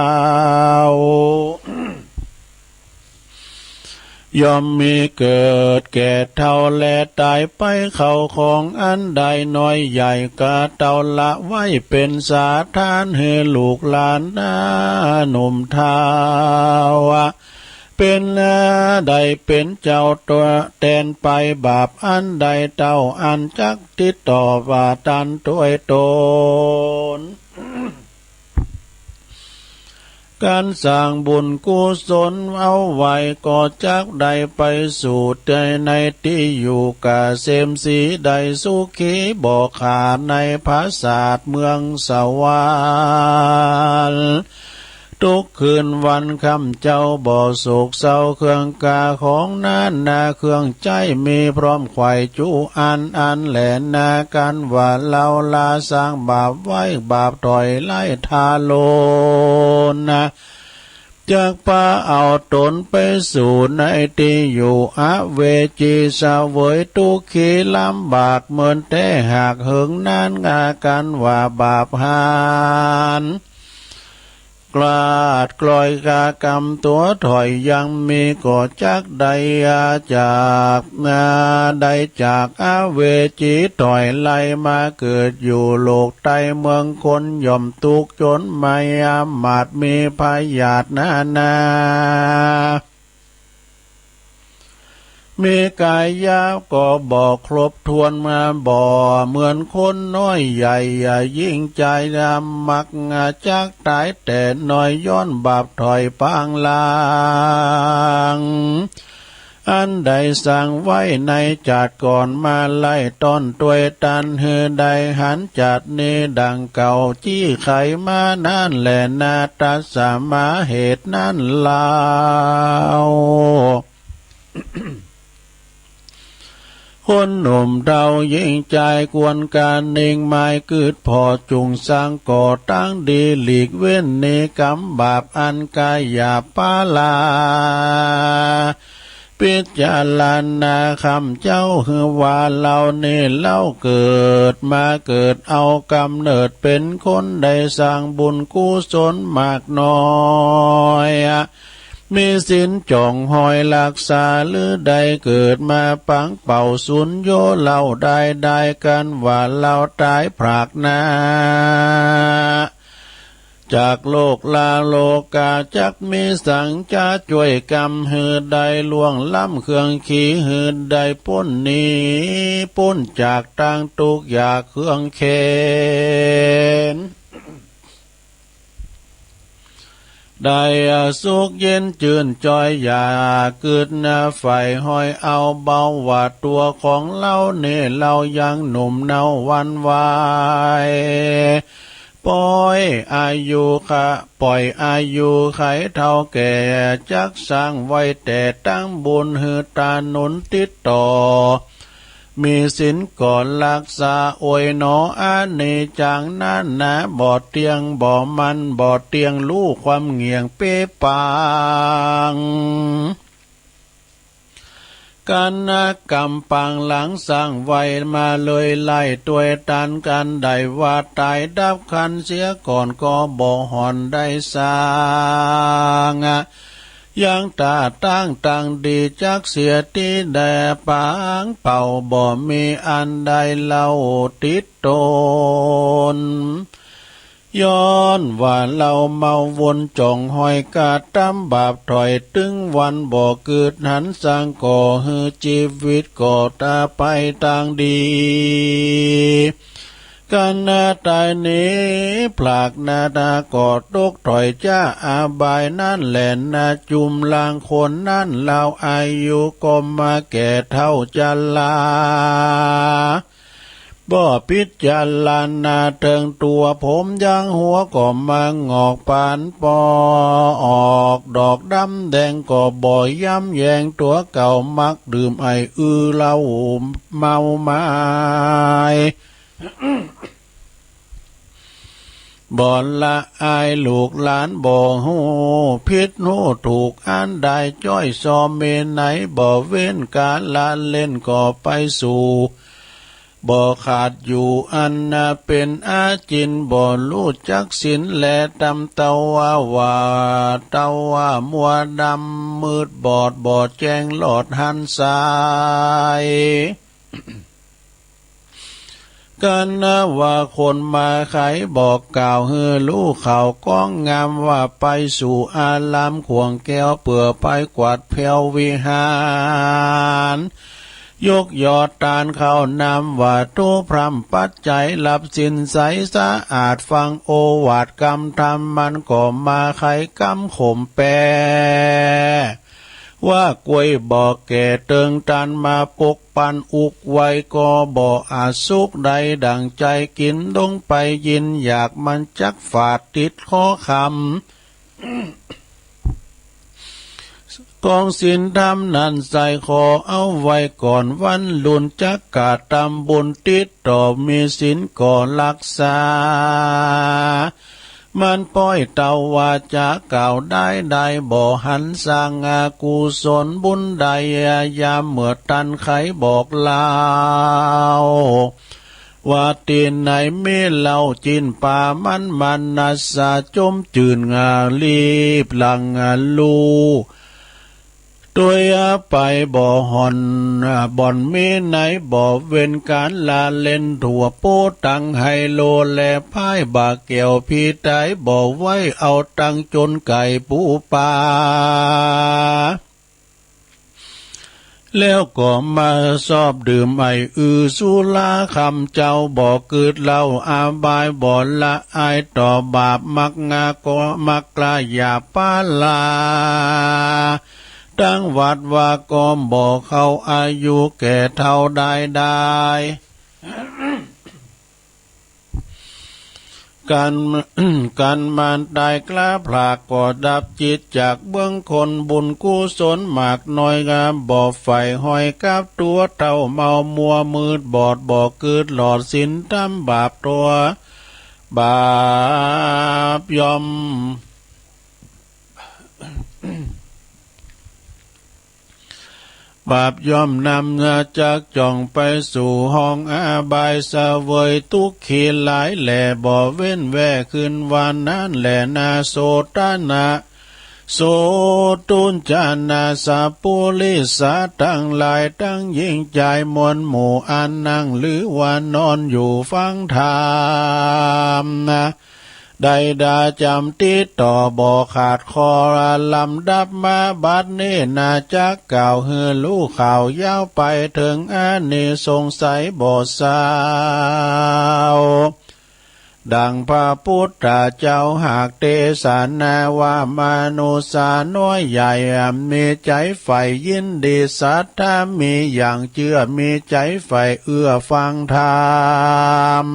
ย่อมมีเกิดแก่เฒ่าและตายไป เข้าของอันใดน้อยใหญ่ ก็เต้าละไว้เป๋นสาธาร หื้อลูกหลานนาหนุ่มเฒ่า เป๋นได้เป๋นเจ้าตัวแตนไป บาปอันใดเต้าอั้นจักติดต่อว่าตันตวยตน การสร้างบุญกุศลเอาไว้ ก็จักได้ไปสู่ในที่อยู่เกษมสี ได้สุขีบ่ขาดในผาสาทเมืองสวรรค์ ทุกคืนวันค่ำเจ้าบ่โศกเศร้า เครื่องกาของนานาเครื่องใจ๊ มีพร้อมไขว่จุอันอันแลนา กันว่าเฮาละสร้างบาปไว้ บาปถอยไล่ทาโลนา จักปาเอาตนไปสู่ในที่อยู่อเวจี เสวยทุกขีลำบาก เมินแต๊หากเหิงนาน อากันว่าบาปหาน กลาดกลอยกากรรมตั๋วถอยยังมี ก็จักได้จาก ได้จากอเวจีถอยไล่มาเกิดอยู่โลกใต้เมืองคน ย่อมทุกข์จนไม่อามาตย์ มีพยาธินานา มีกายหยาบก็บ่ครบถ้วนมา บ่เหมือนคนน้อยใหญ่ อย่ายิ่งใจดำมัก จักตายแต่น้อย ย้อนบาปถอยปางหลัง อันได้สร้างไว้ในจาติก่อนมา ไล่ต้อนตวยตัน หื้อได้หันจาตินี้ดังเก่า จี้ไขมานั้นแลนา ตัสมาเหตุนั้นเล่า คนหนุ่มเฒ่าหญิงจายควรการนิ่งไม้กึ๊ดผ่อ จุ่งสร้างก่อตั้งดี หลีกเว้นหนีกรรมบาปอันกายหยาบปาลา พิจารณาคำเจ้าหื้อว่า เฮานี้เฮาเกิดมา เกิดเอากำเนิดเป๋นคน ได้สร้างบุญกุศลมากน้อย มีศีลจ้องห้อยฮักษา หรือได้เกิดมาปังเป่าสุญโญ เฮาได้ ได้กั๋นว่าเฮาต๋ายพรากหน้า จากโลกลาโลกา จักมีสังจะจ้วยกำหื้อได้ล่วงล้ำเครื่องขี หื้อได้ป๊นหนีป๊นจากตางตุ๊กข์ยากเครื่องเข็ญ ได้สุขเย็นจื้นจ้อย อย่ากึ๊ดใฝ่ห้อยเอา เบาว่าตั๋วของเฮานี้ เฮายังหนุ่มเนาว์หวั่นไหว ปล่อยอายุขะ ปล่อยอายุไขเฒ่าแก่ จักสร้างไว้แต่ตังบุญ หื้อตาหนุนติดต่อ มีศีลก็ฮักษา โอยหนอ อันนี้จังนั้นนา บ่เตี้ยงบ่มั่น บ่เตี้ยง ฮู้ความเงี่ยงเป๊ะปัง กั๋นนะกำปางหลังสร้างไว้มาเลย ไล่ตวยตันกั๋นได้ว่า ต๋ายดับขันเสียก่อน ก็บ่ห่อนได้สร้าง ยังต๋าตั้งตังดี จักเสียตี้ได้ปังเป่า บ่มีอันใดเฮาติดตน ย้อนว่าเฮาเมาวนจ้องห้อยกระตำบาป ถ่อยตึงวันบ่กึ๊ดหันสร้าง ก่อหื้อจีวิตก็ต๋าไปตางดี กั๋นนะต๋ายหนีพรากหน้านา ก็ตกถ่อยจ้าอบายนั้นแหละนา จุมลางคนนั้นเฮา อายุก็มาแก่เฒ่าชรา บ่พิจารณาเถิงตั๋ว ผมยางหัวก็มางอกปานปอออก ดอกดำแดงก็บ่ย้ำแยงตั๋วเก่า มักดื่มไอ้อือเหล้าเมามาย บ่ละอายลูกหลาน บ่ฮู้ผิดฮู้ถูกอันใด จ้อยซอมเมไหน บ่เว้นก๋านละเล่น ก็ไปสู่ บ่ขาดอยู่อันนา เป๋นอาจิณ บ่ฮู้จักศีลแล ตำเตาว่า ว่าเตาว่ามัวดำมืดบอด บ่แจ้งรอดหันสาย กั๋นนะว่าคนมาไขบอกกล่าว หื้อฮู้ข่าวก้องงาม ว่าไปสู่อารามข่วงแก้ว เปื้อไปกวาดแผ้ววิหาร ยกยอดตานข้าวน้ำ ว่าทุพร่ำปัจจัย รับศีลใสสะอาด ฟังโอวาทกำธรรม มันก็มาไขกำข่มแปร ว่ากล้วยบ่แก่เถิงตัน มาปกปันอุกไว้ ก็บ่อาจสุขได้ดั่งใจ กิ๋นลงไปยินอยาก มันจักฝาดติดคอคำ กองศีลธรรมนั้นใส่ ขอเอาไว้ก่อนวันรุ่น จักกระตำบุญติดต่อ มีศีลก็ฮักษา มันป้อยเตาว่าจะกล่าวได้ ได้บ่หันสร้างอกุศลบุญใด ยามเมื่อตันไขบอกเล่า ว่าตี้ไหนมีเหล้าจีนปามัน มานัสสะจมจื้น งาลีบหลังลู ตวยไปบ่ห่อน บ่อนมีไหน บ่เว้นก๋านละเล่น ทั่วโป๊ตังไฮโล และไพ่บาแก้วผีต๋าย บ่ไหวเอาตังจนไก่ปูปลา แล้วก็มาซอบดื่มไอ้อือสุรา คำเจ้าบ่กึ๊ดเหล้าอบาย บ่ละอายต่อบาป มักงาก็มักกล้าอย่าปาลา ตั้งวัดว่าก็บ่เข้า อายุแก่เฒ่าได้ได้ กั๋น กั๋นมานต๋ายกล้าพราก ก็ดับจิตจากเบื้องคน บุญกุศลมากน้อยงาม บ่ใฝ่ห้อยกับตั๋วเฒ่า เมามัวมืดบอด บ่กึ๊ดหลอดศีลธรรม บาปตั๋วบาปย่อม เ ปาปย่อมนำจักจ่องไปสู่ห้องอบาย เสวยทุกข์ขีหลายแหล่ บ่เว้นแว่คืนวันนั้นแหละนา โสตนะ โสตุจจานา สัพปุริสะตังหลาย ตังหญิงจายมวลหมู่ อันนั่งหรือว่านอนอยู่ฟังธรรมนา ได้ดาจำติดต่อบ่ขาดข้อ ลำดับมาบัดนี้นา จักกล่าวหื้อฮู้ข่าวยาวไปเถิงอานิสงส์ใสบ่เศร้า ดังพระพุทธเจ้าหากเตสนาว่า มนุษย์น้อยใหญ่มีใจ๋ใฝ่ยินดีศรัทธา มีอย่างเจื้อมีใจ๋ใฝ่เอื้อฟังธรรม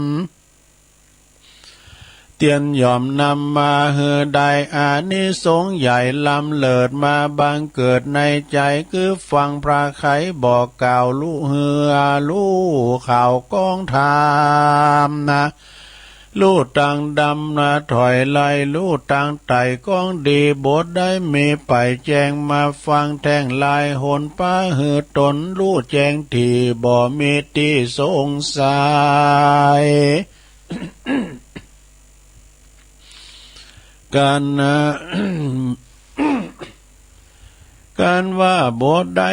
เตียนย่อมนำมาหื้อได้อานิสงส์ใหญ่ล้ำเลิศมาบังเกิดในใจ๋ คือฟังพระไขบอกกล่าวฮู้หื้อฮู้ข่าวของธรรมนา ฮู้ตังดำนาถอยไล่ ฮู้ตังไต่ของดี บทใดมีไปแจ้งมาฟังแท่งหลายหน ปาหื้อตนฮู้แจ้งที่บ่มีที่สงสัย กันนะ กันว่าบทใด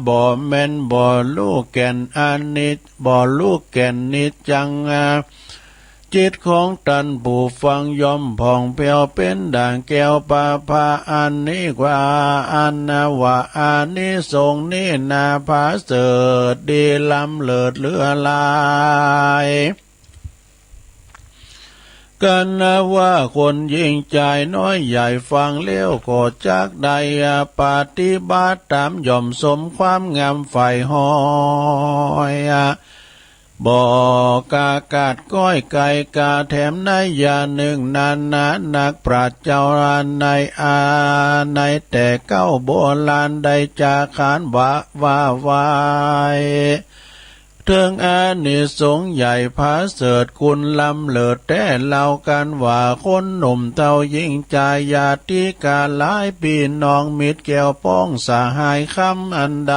บ่แม่น บ่ฮู้แก่นอนิจ บ่ฮู้แก่นนิจจัง จิตของท่านผู้ฟังย่อมผ่องแผ้วเป็นดั่งแก้วประภาอันนี้กว่า อันว่าอานิสงส์นี้นาประเสริฐดีล้ำเลิศเหลือหลาย กันนะว่าคนยิ่งใจ๋น้อยใหญ่ฟังแล้วก็จักได้ปฏิบัติตาม ย่อมสมความงามใฝ่ห้อย บ่กล้ากัดก้อยไก่กาแถมในยาหนึ่งนานา นักปราชญ์เจ้าในอาในแต่เก๊าโบราณได้จาขานว่า ว่าไว้ เถิงอานิสงส์ใหญ่ประเสริฐคุณล้ำเลิศแต๊เล่า กันว่าคนหนุ่มเฒ่าหญิงจายาติกาหลาย ปี้น้องมิตรแก้วพ้องสหายคำอันใด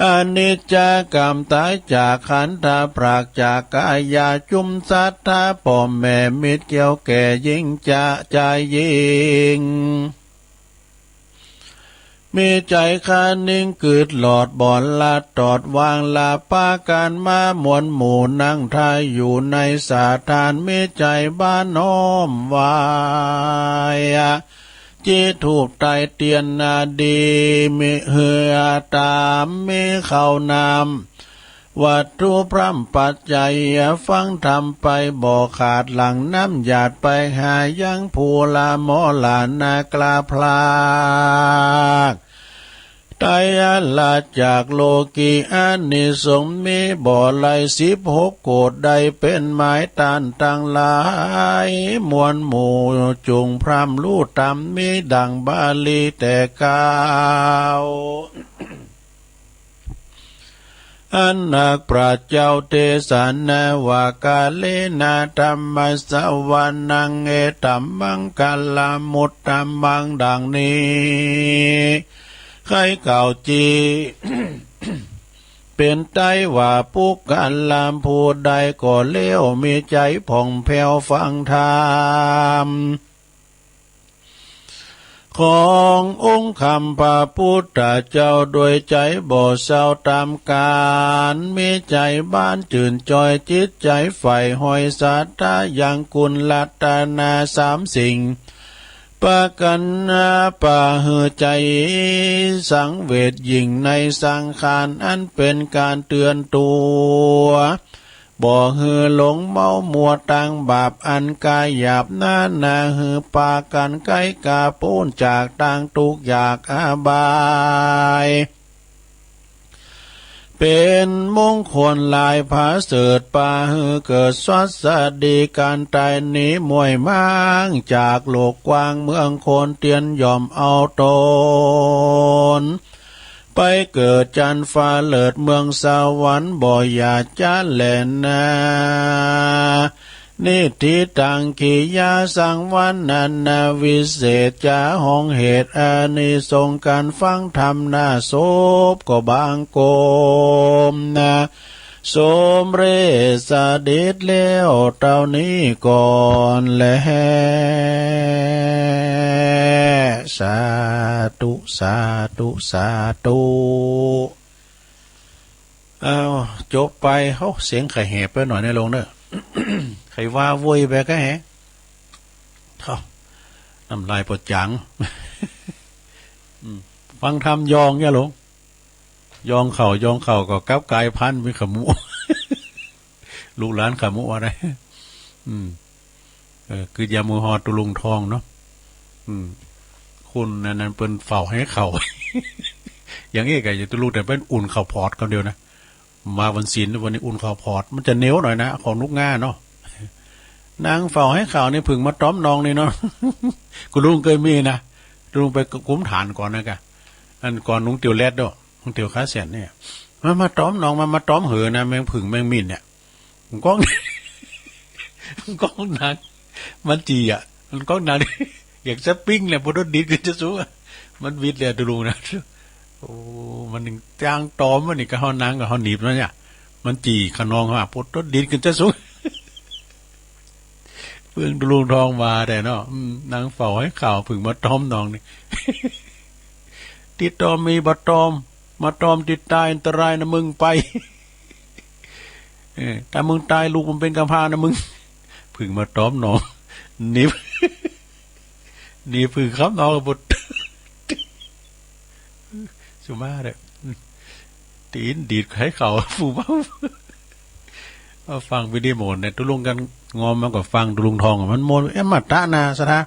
อนิจจกรรมต๋ายจากขันธา พรากจากกายาจุมศรัทธา ป้อแม่มิตรแก้วแก่หญิงจา จายหญิง มีใจ๋คานิ่งกึดหลอดบ่ละตอดวางละ ปากั๋นมามวลหมู่นั่งท่าอยู่ในสถาน มีใจ๋บ้านน้อมไหว้ จุดธูปไต้เตียนนาดี มีหื้อต๋าม มีข้าวน้ำ วัตถุพร่ำปัจจัย ฟังธรรมไปบ่ขาด หลั่งน้ำหยาดไปหายังผู้ละหมอละนากราบพราก ไตรอาราจากโลกีอานิสงส์มีบ่ไหล สิบหกโกฏิได้เป็นหมาย ต้านตังหลายมวลหมู่จุ่งพร่ำฮู้ต๋าม มีดั่งบาลีแต่เก๊า อันนักปราชญ์เจ้าเตสนาว่า กาเลนะธัมมะสะวะนัง เอตัมมังคะละมุตตะมัง ดั่งนี้ ใค่กล่าวจี เป๋นไตรว่า ปุคคละผู้ใดก็แล้ว มีใจ๋ผ่องแผ้วฟังธรรม ขององค์คำพระพุทธเจ้า โดยใจ๋บ่เศร้าต๋ามกาล มีใจ๋บานจื่นจ่อย จิตใจ๋ใฝ่ห้อยศรัทธา ยังคุณรัตนาสามสิ่ง ปากั๋นปาหื้อใจ๋สังเวชยิ่งในสังขาร อันเป๋นก๋านเตือนตั๋ว บ่หื้อหลงเมามัวตางบาปอันก๋ายหยาบนานา หื้อปากั๋นไก๋ก๋าป๊นจากตางตุ๊กข์ยากอบาย เป๋นมงคลหลายผาเสริฐ ปาหื้อเกิดสวัสดีก๋านต๋าย หนีม่วยม้างจากโลกกว้างเมืองคน เตียนย่อมเอาต๋น ไปเกิดจันทร์ฟ้าเลิศเมืองสวรรค์ บ่อย่าจ๊าแลนา เ นิทธิตัง กิยาสังวรรณนา วิเศษจาห้องเหตุอานิสงส์ การฟังธรรมหน้าศพก็บางกมนะ สมเร็จเสด็จแล้วเท่านี้ก่อนแล สาธุ สาธุ สาธุ เอา จบไป โอ้ เสียงใครแหบไปหน่อยในโรงเนอะ ใครว่าโวยไปก็แหะ เท่า น้ำลายปวดจัง อืม ฟังธรรมยองเนี่ยหลวง ยองเข่า ยองเข่าก็กลับกลายพันธุ์เป็นขมุ ลูกหลานขมุอะไร อืม เออ คืออย่ามัวฮอดตุลุงทองเนาะ อืม คนนั้นนั้นเปิ้นเฝ้าให้เขา อย่างนี้ก็อย่าตุลุงแต่เปิ้นอุ่นข้าวพอดคำเดียวนะ มาวันศีลวันนี้อุ่นข้าวพอด มันจะเหนียวหน่อยนะ ของนุกง่าเนาะ นางเฝ้าให้เขานี่เพิ่งมาต้อมนองนี่เนาะ คุณลุงเคยมีนะ ลุงไปกุมฐานก่อนนะกะ อันก่อนลุงเตียวแรดเนาะ ลุงเตียวขาเสียนเนี่ย มา มาต้อมนอง มา มาต้อมเหอนะ แมงผึ่งแมงมิ่นเนี่ย มันก้อง มันก้องหนัก มันจี่อ่ะ มันก้องหนัก อยากจะปิ้งเลย พอโดนดินขึ้นจะสูงอะ มันวิดเลยอะตุลุงนะ โอ้ มันยังจ้างตอมมันนี่ก็เฮานั่งกับเฮาหนีบนั่นเนี่ย มันจี่ขนองฮะ พอโดนดินขึ้นจะสูง เพิ่งตุลุงทองมาแต่เนาะ อืม นางเฝ้าให้เขาเพิ่งมาต้อมนองนี่ ติดต่อมีบ่ต้อม มาต้อมติดตายอันตรายนะมึงไป เออ ถ้ามึงตายลูกมึงเป็นกำพร้านะมึง เพิ่งมาต้อมนอง หนีบ หนีบเพิ่งครับนองบุตร สุมาเด้อ ตีนดีดให้เขา ฟูเบา เอาฟังวิดีโอเนี่ย ตุลุงกันงอมมันก็ฟังตุลุงทองอะ มันโมน เอ๊ะ มาตะนาสะท้า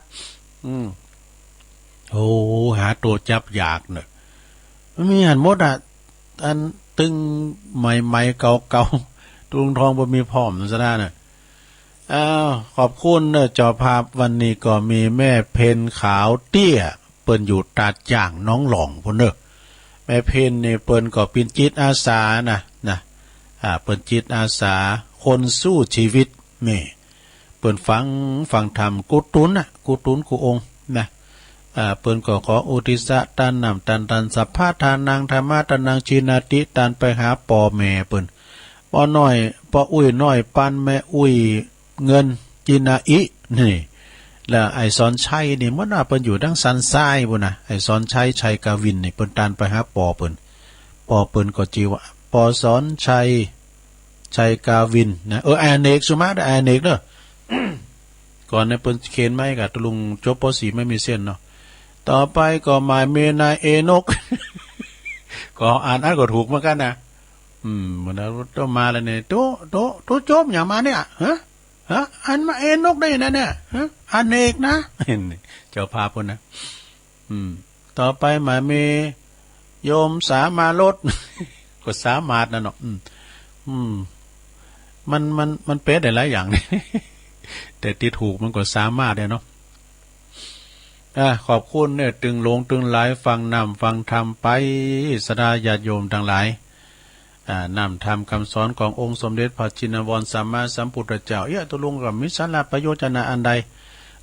อืม โอ้ หาตัวจับยากเนอะ มันมีหันหมดอะ อันตึงใหม่ๆ เก่าๆ ตุลุงทองบ่มีพร้อมสะท้าเนอะ อ้าว ขอบคุณเนอะ เจ้าภาพ วันนี้ก็มีแม่เพ็ญขาวเตี้ย เปิ้นอยู่ตาดจ้างหนองหล่องพู้นเนอะ แม่เพ็ญนี่เปิ้นก็เป็นจิตอาสานะ นะ อ่า เปิ้นจิตอาสา คนสู้ชีวิต นี่ เปิ้นฟัง ฟังธรรม กู้ตุ๊นน่ะ กู้ตุ๊นกู้องค์นะ อ่า เปิ้นก็ขออุทิศตานน้ำตานตัน สัพพะทานัง ธรรมะทานัง จีนาติ ตานไปหาป้อแม่เปิ้น ป้อน้อย ป้ออุ้ยน้อย ปันแม่อุ้ยเงิน จีนาอิ นี่ แล้วไอ้สอนชัยนี่ เหมือนว่าเปิ้นอยู่ทางสันทรายพู้นนะ ไอ้สอนชัย ชัยกาวินนี่ เปิ้นตานไปหาป้อเปิ้น ป้อเปิ้นก็จื้อว่า ป้อสอนชัย ชัยกาวินนะ เออ ไอ้อเนก สุมาเด้อ ไอ้อเนกเด้อ ก่อนเนี่ยเปิ้นเคนไม้กับตุลุงจบ ป.สี่ ไม่มีเส้นเนาะ ต่อไปก็หมายมีนายเอนก ก็อ่านอันก็ถูกเหมือนกันนะ อืม เหมือนเราต้องมาแล้วเนี่ย โต โต โตจบอย่างมาเนี่ย ฮะ ฮะ อันมาเอนกได้นะเนี่ย ฮะ อเนกนะ เห็น เจ้าภาพคนนะ อืม ต่อไปหมายมีโยมสามารถ ก็สามารถนะเนาะ อืม อืม มัน มัน มันแปลได้หลายอย่าง แต่ที่ถูกมันก็สามารถเนี่ยเนาะ อ่ะ ขอบคุณเนี่ย ตึงหลวงตึงหลาย ฟังน้ำฟังธรรมไป ศรัทธาญาติโยมทั้งหลาย อ่า น้ำธรรมคำสอนขององค์สมเด็จพระจินวรสัมมาสัมพุทธเจ้า เอี้ย ตกลงก็มีสาระประโยชน์จะนะอันใด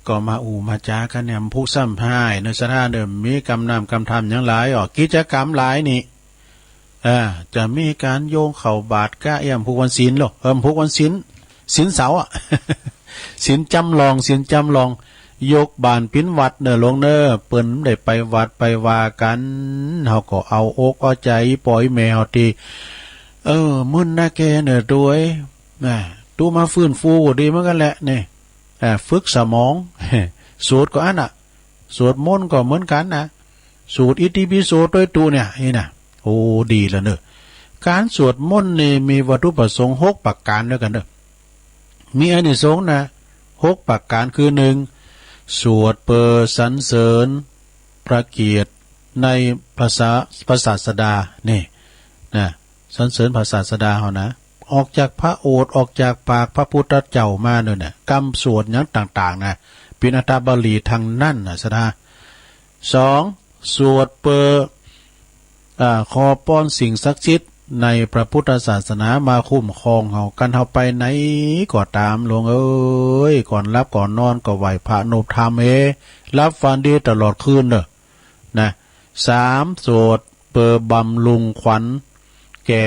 ก็มาอู้มาจากันเนี่ย ผู้ซ้ำห้ายเนอะ ศรัทธาเนอะ มีกำน้ำกำธรรมอย่างหลาย อ๋อ กิจกรรมหลายนี่ อ่า จะมีการโยงเข้าบาตรกะเอี้ยม ผูกวันศีลเหรอ เออ ผูกวันศีล ศีลเสาร์อะ ศีลจำลอง ศีลจำลอง ยกบ้านปินวัดเนอะหลวงเนอะ เปิ้นได้ไปวัดไปวากัน เฮาก็เอาอกเอาใจป้อแม่เฮาติ เออ มึนนะแกเนอะ ตวย นะ ตู้มาฟื้นฟูก็ดีเหมือนกันแหละ นี่ อ่า ฝึกสมอง สวดก็อันน่ะ สวดมนต์ก็เหมือนกันนะ สวดอิติปิโสโตยตุเนี่ย นี่นะ โอ้ ดีแล้วเนอะ การสวดมนต์นี่มีวัตถุประสงค์หกประการด้วยกันเนอะ มีอานิสงส์นะ หกประการ คือ หนึ่ง สวดเพื่อสรรเสริญพระเกียรติในพระศา- พระศาสดา นี่ นะ สรรเสริญพระศาสดาเฮานะ ออกจากพระโอษฐ์ ออกจากปากพระพุทธเจ้ามาเนี่ยนะ กำสวดหยังต่างๆ นะ เป็นอัตตบรีทั้งนั้นนะ ศรัทธา สอง สวดเพื่อ อ่า ขอพรสิ่งศักดิ์สิทธิ์ ในพระพุทธศาสนามาคุ้มครองเฮา กันเฮาไปไหนก็ตาม หลวงเอ้ย ก่อนหลับก่อนนอนก็ไหว้พระนบธรรมเฮ หลับฝันดีตลอดคืนเด้อ นะ สาม สวดเปือบำรุงขวัญแก่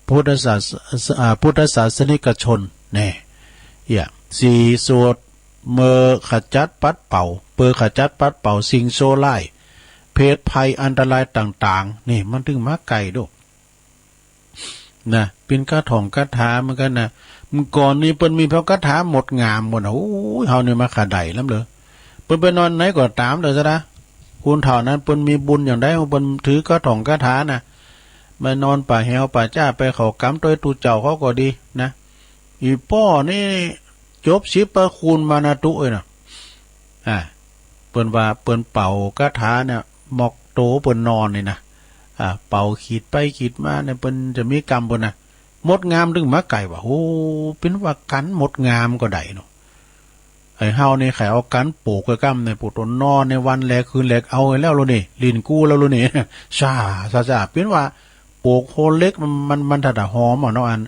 พุทธศาส- อ่า พุทธศาสนิกชน แน่ เอี้ย สี่ สวดเมือขจัดปัดเป่า เปือขจัดปัดเป่าสิ่งชั่วร้าย เพศภัยอันตรายต่างๆ นี่มันถึงมาไกลโด นะ เป๋นคาถ่องคาถาเหมือนกั๋นนะ เมื่อก่อนนี่เปิ้นมีพระคาถาหมดงามหมดนะ โอ้ย เฮานี่มาขาดใดล้ำเลย เปิ้นไปนอนไหนก็ต๋ามเด้อซะนะ คนเฒ่านั้นเปิ้นมีบุญอย่างใด เปิ้นถือคาถ่องคาถานะ ไปนอนป่าแหวป่าจ้า ไปเข้ากรรมตวยตุ๊เจ้าเขาก็ดีนะ อีป้อนี่จบสิบประคุณมานะตุ๊เอ้ยนะ อ่า เปิ้นว่าเปิ้นเป่าคาถาเนี่ย หมอกโตเปิ้นนอนนี่นะ อ่า เป่าขีดไปขีดมาเนี่ย เปิ้นจะมีกรรมเปิ้นนะ หมดงามถึงมาไกลว่ะ โอ้ เป๋นว่ากั๋นหมดงามก็ได้เนาะ ไอ้เฮานี่ใค่เอากั๋นโปกไว้กำเนี่ย ปวดตัวนอนในวันแลคืนแล เอาแล้วโลนี่ ลิ้นกู้แล้วโลนี่ ซ่าซ่าซ่า เป๋นว่าโปกโฮเหล็กมัน มัน มันถ้าจะหอมอ่ะเนาะ อัน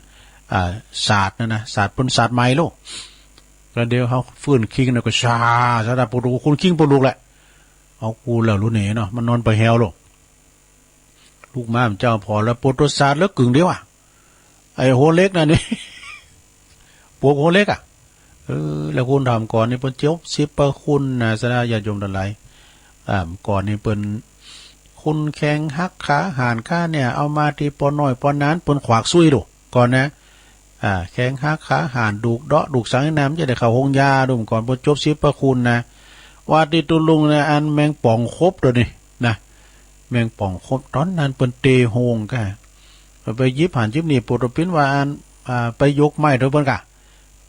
อ่า สาดนั่นนะ สาดเปิ้นสาดไหม้โล แล้วเดี๋ยวเฮาฟื้นคิงแล้วก็ซ่าซ่าซ่า ปวดตัวคุณคิงปวดลุกแหละ เอากูแล้วโลนี่เนาะ มันนอนไปแหวโล ลุกมาเจ้าพอแล้ว ปวดตัวสาดแล้วกึ่งเดียวอ่ะ ไอ้โฮเหล็กนั่นนี่ ปวกโฮเหล็กอ่ะ เออ แล้วคนถามก่อนนี่เปิ้นจบสิบประคุณนะ ศรัทธาญาติโยมทั้งหลาย อ่า ก่อนนี่เปิ้น คนแข้งหักขาหานข้าเนี่ย เอามาตี้ป้อน้อยป้อนั้น เปิ้นขวากซุยดูก่อนนะ อ่า แข้งหักขาหาน ดูกเดาะดูกสังน้ำ จะได้เข้าโฮงยาดูก่อน เปิ้นจบสิบประคุณนะ ว่าตี้ตุ๊ลุงนะ อันแมงป่องคบตัวนี้นะ แมงป่องคบ ต๋อนนั้นเปิ้นเตะโฮงก้า ไปหยิบหันหยิบนี่ ปวดตัวปิ้นว่าอัน อ่า ไปยกไม้ตัวเปิ้นก้า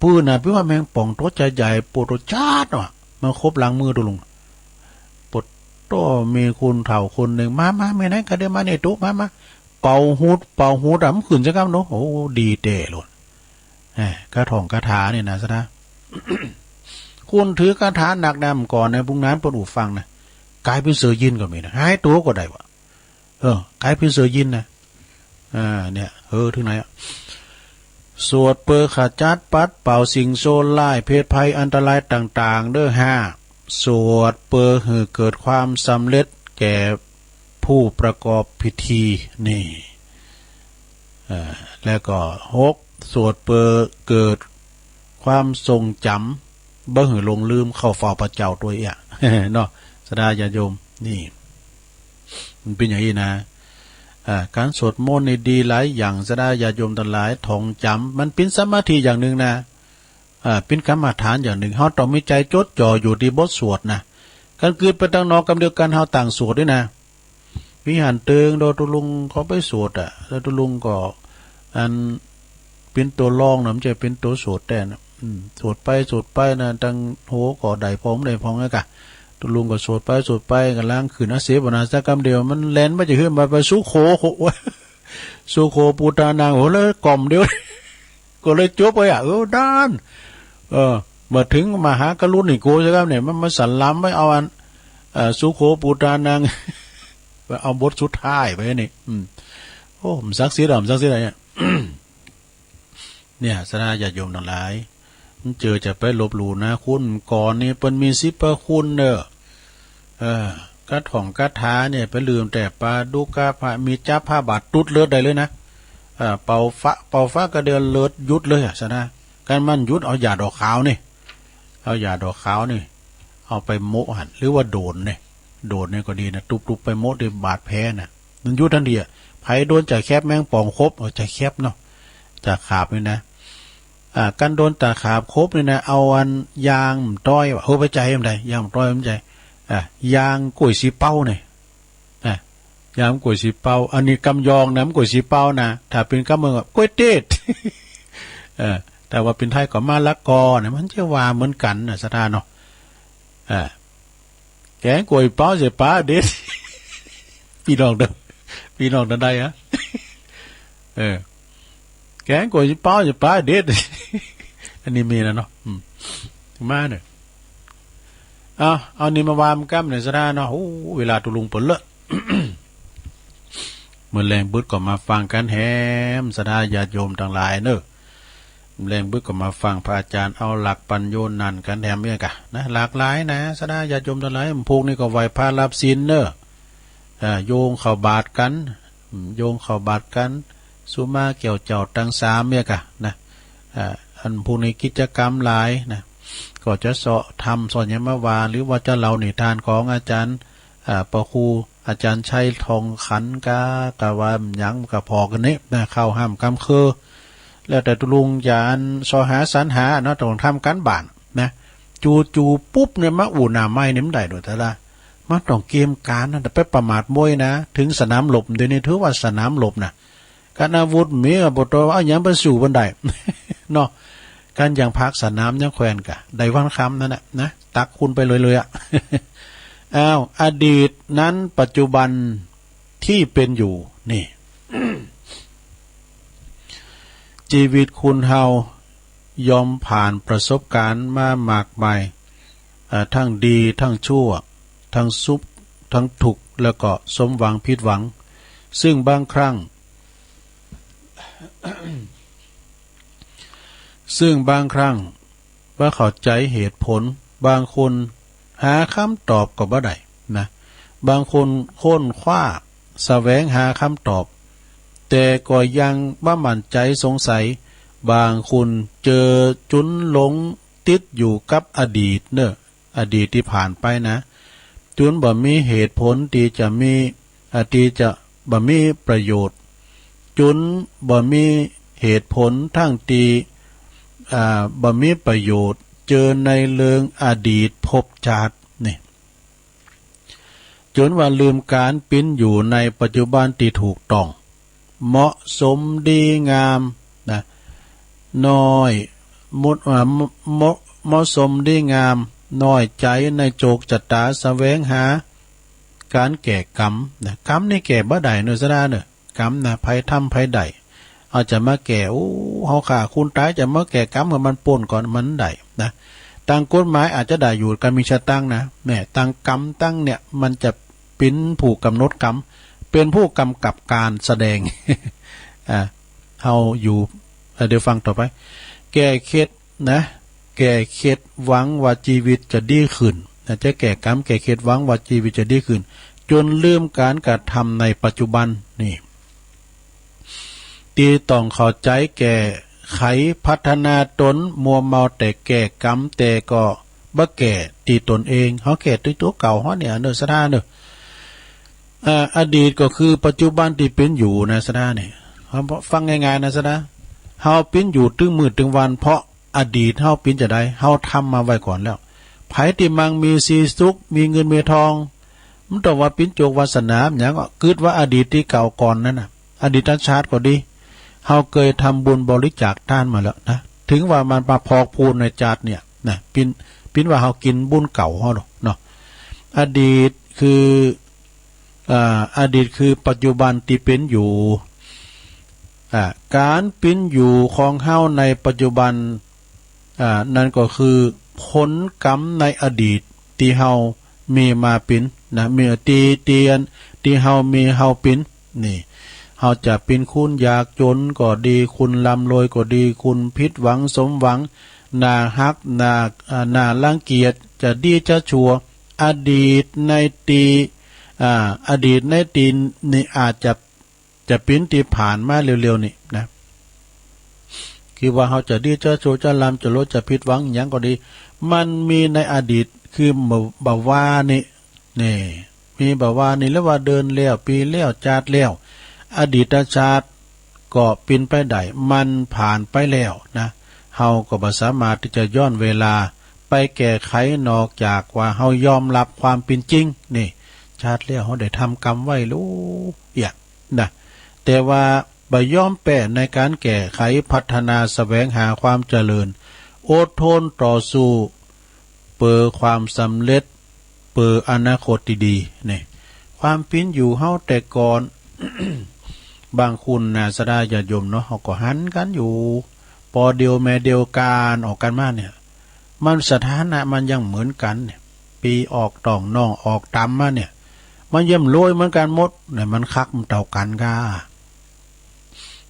ปื้นน่ะ ปิ้นว่าแมงป่องตัวใหญ่ๆ ปวดตัวจ๊าดเนาะ มันคบหลังมือตุ๊ลุง ปวดตัว มีคนเฒ่าคนหนึ่ง มา มา แม่นายก็เดินมานี่ตุ๊ มา มา เป่าฮูด เป่าฮูดอ่ะ มันขึ้นซะกำเนาะ โอ้ ดีแต๊โลด แหม คาถ่องคาถานี่นะ ศรัทธา คนถือคาถาหนักนะ เมื่อก่อนนะ พวกนั้นเปิ้นอู้ฟังนะ ก๋ายเป๋นเสือยินก็มีนะ หายตัวก็ได้วะ เออ ก๋ายเป๋นเสือยินนะ อ่า เนี่ย เออ ถึงไหนอะ สวดเปือขจัดปัดเป่าสิ่งชั่วร้าย เพศภัยอันตรายต่างๆ เด้อ ห้า สวดเปือหื้อเกิดความสำเร็จแก่ผู้ประกอบพิธี นี่ เอ่อ แล้วก็ หก สวดเปือเกิดความทรงจ๋ำ บ่หื้อหลงลืมเข้าเฝ้าพระเจ้าตัวเอี้ย เนาะ ศรัทธาญาติโยม นี่ มันเป๋นอย่างนี้นะ อ่า ก๋านสวดมนต์นี่ดีหลายอย่าง ศรัทธาญาติโยมตังหลาย ถ่องจ๋ำ มันเป๋นสมาธิอย่างหนึ่งนะ อ่า เป๋นกรรมฐานอย่างหนึ่ง เฮาต้องมีใจ๋จดจ่ออยู่ตี้บทสวดนะ ก๋านกึ๊ดไปตางนอกกำเดียวกั๋น เฮาต่างสวดด้วยนะ วิหารเติง โดยตุ๊ลุงเขาไปสวดอะ แล้วตุ๊ลุงก็ อัน เป๋นตั๋วรองนะ บ่ใจ้เป๋นตั๋วสวดแต๊นะ อืม สวดไปสวดไปนะ ตังโฮก็ได้พองได้พองแล้วกะ ตุ๊ลุงก็สวดไปสวดไป ก๋ำลังขึ้นอาเสวนาสักกำเดียว มันแล่นมาจากหื้นมาไปสุโข โข สุโขปุตตานัง โอ้ แล้วก้มเดียว ก็เลยจบไปอะ เออ ด้าน เออ มาถึงมหากรุณิโกใช่ไหมเนี่ย มันมาสรรลำไว้เอาอัน เอ่อ สุโขปุตตานัง ไปเอาบทสุดท้ายไปนี่ อืม โอ้ มันศักดิ์สิทธิ์อะ มันศักดิ์สิทธิ์อะเนี่ย เนี่ย ศรัทธาญาติโยมทั้งหลาย มันเจอจะไปลบหลู่นะ คนก่อนนี่เปิ้นมีสิบพระคุณเด้อ เออ คาถ่องคาถาเนี่ย ไปลืมแต่ปาดูกะพระ มีจับพระบาทตุ๊ดเลือดได้เลยนะ เออ เป่าฟ้า เป่าฟ้ากระเดือนเลือดหยุดเลยอะ ศรัทธา กันมันหยุด เอาหญ้าดอกขาวนี่ เอาหญ้าดอกขาวนี่ เอาไปโมะหั่น หรือว่าโดนนี่ โดนนี่ก็ดีนะ ตุ๊บๆ ไปโมะตี้บาดแผลน่ะ มันหยุดตันทีอะ ไผโดนตะแข็บแมงป่องคบ เออ ตะแข็บเนาะ ตะขาบนี่นะ อ่า กันโดนตะขาบคบนี่นะ เอาอันยางต้อยว่ะ เฮ้ย บ่ใจ้ บ่ใจ้ ยางต้อย บ่ใจ้ อ่า ยางกล้วยสีเปานี่ อ่ะ ยางกล้วยสีเปา อันนี้กำยองนะ มันกล้วยสีเปานะ ถ้าเป๋นกำเมืองก็กล้วยเตด เออ แต่ว่าเป๋นไทยก็มะละกอนะ มันจะว่าเหมือนกั๋นนะ ศรัทธาเนาะ เออ แกงกล้วยเปาใส่ปลาเด็ด พี่น้องเด้อ พี่น้องท่านใดอะ เออ แกงกล้วยเปาใส่ปลาเด็ด อันนี้มีนะเนาะ อืม มาเนี่ย เอา เอานี่มาว่ามันกำเนี่ย ศรัทธาเนาะ โอ้ เวลาตุ๊ลุงเปิ้นเลอะ มื้อแลงบึดก็มาฟังกันแหม ศรัทธาญาติโยมตังหลายเนอะ มื้อแลงบึดก็มาฟังพระอาจารย์เอาหลักปัญโญนันท์กันแหมเนี่ยกะนะ หลากหลายนะ ศรัทธาญาติโยมตังหลาย พวกนี้ก็ไหว้พระรับศีลเนอะ อ่า โยงเข้าบาตรกัน อืม โยงเข้าบาตรกัน สุมาแก้วเจ้าตังสามเนี่ยกะนะ อ่า อันพวกนี้กิจกรรมหลายนะ ก็จะเซาะธรรมเซาะหยังมาว่า หรือว่าจะเล่านิทานของอาจารย์ อ่า พระครูอาจารย์ชัยทองขันกะ กะว่าหยังกะพอกันนี้นะ เข้าห้ามกำคือ แล้วแต่ตุลุงจะอันเซาะหาสรรหาเนาะ ต้องทำการบ้านนะ จู่ๆปุ๊บเนี่ยมาอู้หน้าไม้นี่มันได้โดยแต่ละ มันต้องเตรียมการนะ แต่ไปประมาทมวยนะ ถึงสนามรบเดี๋ยวนี้ถือว่าสนามรบนะ การอาวุธมีอะ บ่ต้องเอาหยังไปสู้มันได้ เนาะ การอย่างภาคสนามยังแควนกะ ได้วันคำนั่นแหละนะ ตักคุณไปเลยเลยอะ อ้าว อดีตนั้นปัจจุบันที่เป็นอยู่ นี่ ชีวิตคนเฮาย่อมผ่านประสบการณ์มามากมาย อ่า ทั้งดี ทั้งชั่ว ทั้งสุข ทั้งทุกข์ แล้วก็สมหวังผิดหวัง ซึ่งบางครั้ง ซึ่งบางครั้งบ่เข้าใจเหตุผล บางคนหาคำตอบก็บ่ได้นะ บางคนค้นคว้าแสวงหาคำตอบ แต่ก็ยังบ่มั่นใจสงสัย บางคนเจอจุนหลงติดอยู่กับอดีตเนอะ อดีตที่ผ่านไปนะ จุนบ่มีเหตุผลที่จะมี อ่า ที่จะบ่มีประโยชน์ จุนบ่มีเหตุผลทั้งที่ อ่า บ่มีประโยชน์ เจอในเรื่องอดีตภพชาตินี่ จนว่าลืมการเป็นอยู่ในปัจจุบันที่ถูกต้อง เหมาะสมดีงามนะ น้อย มุด อ่า เหมาะ เหมาะสมดีงาม น้อยใจในโชคชะตา แสวงหาการแก้กรรมนะ กรรมนี่แก้บ่ได้เนอะ ศรัทธาเนอะ กรรมนะ ไผทำไผได้ เอาจะมาแก้ โอ้ เฮาฆ่าคนตาย จะมาแก้กรรมให้มันป๊นก่อน มันได้นะ ตางกฎหมายอาจจะได้อยู่ กามิชะตังนะ แม่ ตางกรรมตังเนี่ย มันจะเป็นผู้กำหนดกรรม เป็นผู้กำกับการแสดง อ่า เฮาอยู่ เอ่อ เดี๋ยวฟังต่อไป แก้เคล็ดนะ แก้เคล็ดหวังว่าชีวิตจะดีขึ้นนะ จะแก้กรรมแก้เคล็ดหวังว่าชีวิตจะดีขึ้น จนลืมการกระทำในปัจจุบันนี่ ที่ต้องเข้าใจแก้ไขพัฒนาตน มัวเมาแต่แก้กรรม แต่ก็บ่แก้ที่ตนเอง เฮาแก้ที่ตัวเก่าเฮาเนี่ยเนอะ ศรัทธาเนอะ อ่า อดีตก็คือปัจจุบันที่เป็นอยู่นะ ศรัทธาเนี่ย เฮาฟังง่ายๆนะ ศรัทธา เฮาเป็นอยู่ตึงมื้อตึงวัน เพราะอดีตเฮาเป็นจะใด เฮาทำมาไว้ก่อนแล้ว ไผที่มั่งมีสีสุข มีเงินมีทอง มันต้องว่าเป็นโชควาสนาหยัง ก็กึ๊ดว่าอดีตที่เก่าก่อนนั่นน่ะ อดีตชาติก็ดี เฮาเคยทำบุญบริจาคทานมาแล้วนะ ถึงว่ามันมาพอกพูนในชาติเนี่ยนะ ปิ้น ปิ้นว่าเฮากินบุญเก่าเฮาเนาะ อดีตคือ อ่า อดีตคือปัจจุบันที่เป็นอยู่ อ่า การเป็นอยู่ของเฮาในปัจจุบัน อ่า นั่นก็คือผลกรรมในอดีตที่เฮามีมาเป็นนะ มี ที่ ที่อัน ที่เฮามีเฮาเป็น นี่ เฮาจะเป็นคนยากจนก็ดี คนร่ำรวยก็ดี คนผิดหวังสมหวัง น่าฮัก น่า อ่า น่ารังเกียจ จะดีจะชั่ว อดีตในที่ อ่า อดีตในที่นี่อาจจะ จะเป็นที่ผ่านมาเร็วๆนี่นะ คือว่าเฮาจะดีจะชั่วจะร่ำจะรวยจะผิดหวังหยังก็ดี มันมีในอดีต คือบ่ บ่าวานี่ นี่ มีบ่าวานี่ หรือว่าเดือนแล้ว ปีแล้ว ชาติแล้ว อดีตชาติก็เป็นไปได้ มันผ่านไปแล้วนะ เฮาก็บ่สามารถที่จะย้อนเวลาไปแก้ไข นอกจากว่าเฮายอมรับความเป็นจริง นี่ ชาติแล้วเฮาได้ทำกรรมไว้หลายอย่างนะ แต่ว่าบ่ยอมแพ้ในการแก้ไข พัฒนา แสวงหาความเจริญ อดทนต่อสู้ เปื้อความสำเร็จ เปื้ออนาคตที่ดี นี่ ความเป็นอยู่เฮาแต่ก่อน บางคนนะ ศรัทธาญาติโยมเนาะ เฮาก็หันกันอยู่ พ่อเดียวแม่เดียวกันออกกันมาเนี่ย มันสถานะมันยังเหมือนกันเนี่ย พี่ออกตองน้องออกตำมาเนี่ย มันเยี่ยมโลยเหมือนกันหมดเนี่ย มันคักมันเต่ากันก้า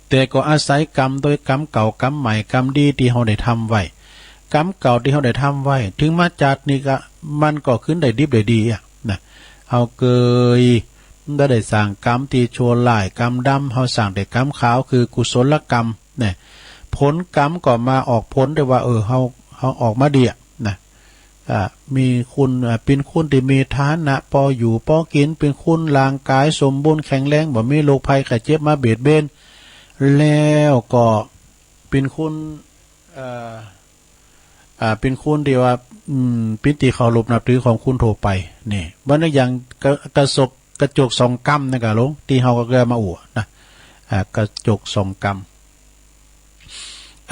แต่ก็อาศัยกรรม โดยกรรมเก่า กรรมใหม่ กรรมดีที่เฮาได้ทำไว้ กรรมเก่าที่เฮาได้ทำไว้ ถึงมาจาตินี้ก็ มันก็ขึ้นได้ดิบได้ดีอะนะ เฮาเกยได้ ได้สร้างกรรมที่ชั่วร้าย กรรมดำ เฮาสร้างแต่กรรมขาว คือกุศลกรรมเนี่ย ผลกรรมก็มาออกผลได้ว่า เออ เฮา เฮาออกมาดีอะนะ อ่า มีคุณ อ่า เป็นคนที่มีฐานะ พออยู่ พอกิน เป็นคนร่างกายสมบูรณ์แข็งแรง บ่มีโรคภัยไข้เจ็บมาเบียดเบียน แล้วก็เป็นคน เอ่อ อ่า เป็นคนที่ว่า อืม เป็นที่เคารพนับถือของคนทั่วไป นี่ เหมือนอย่างกระ กระจก กระจกส่องกรรมนั่นกะหลวง ที่เฮาก็เคยมาอวดนะ อ่า กระจกส่องกรรม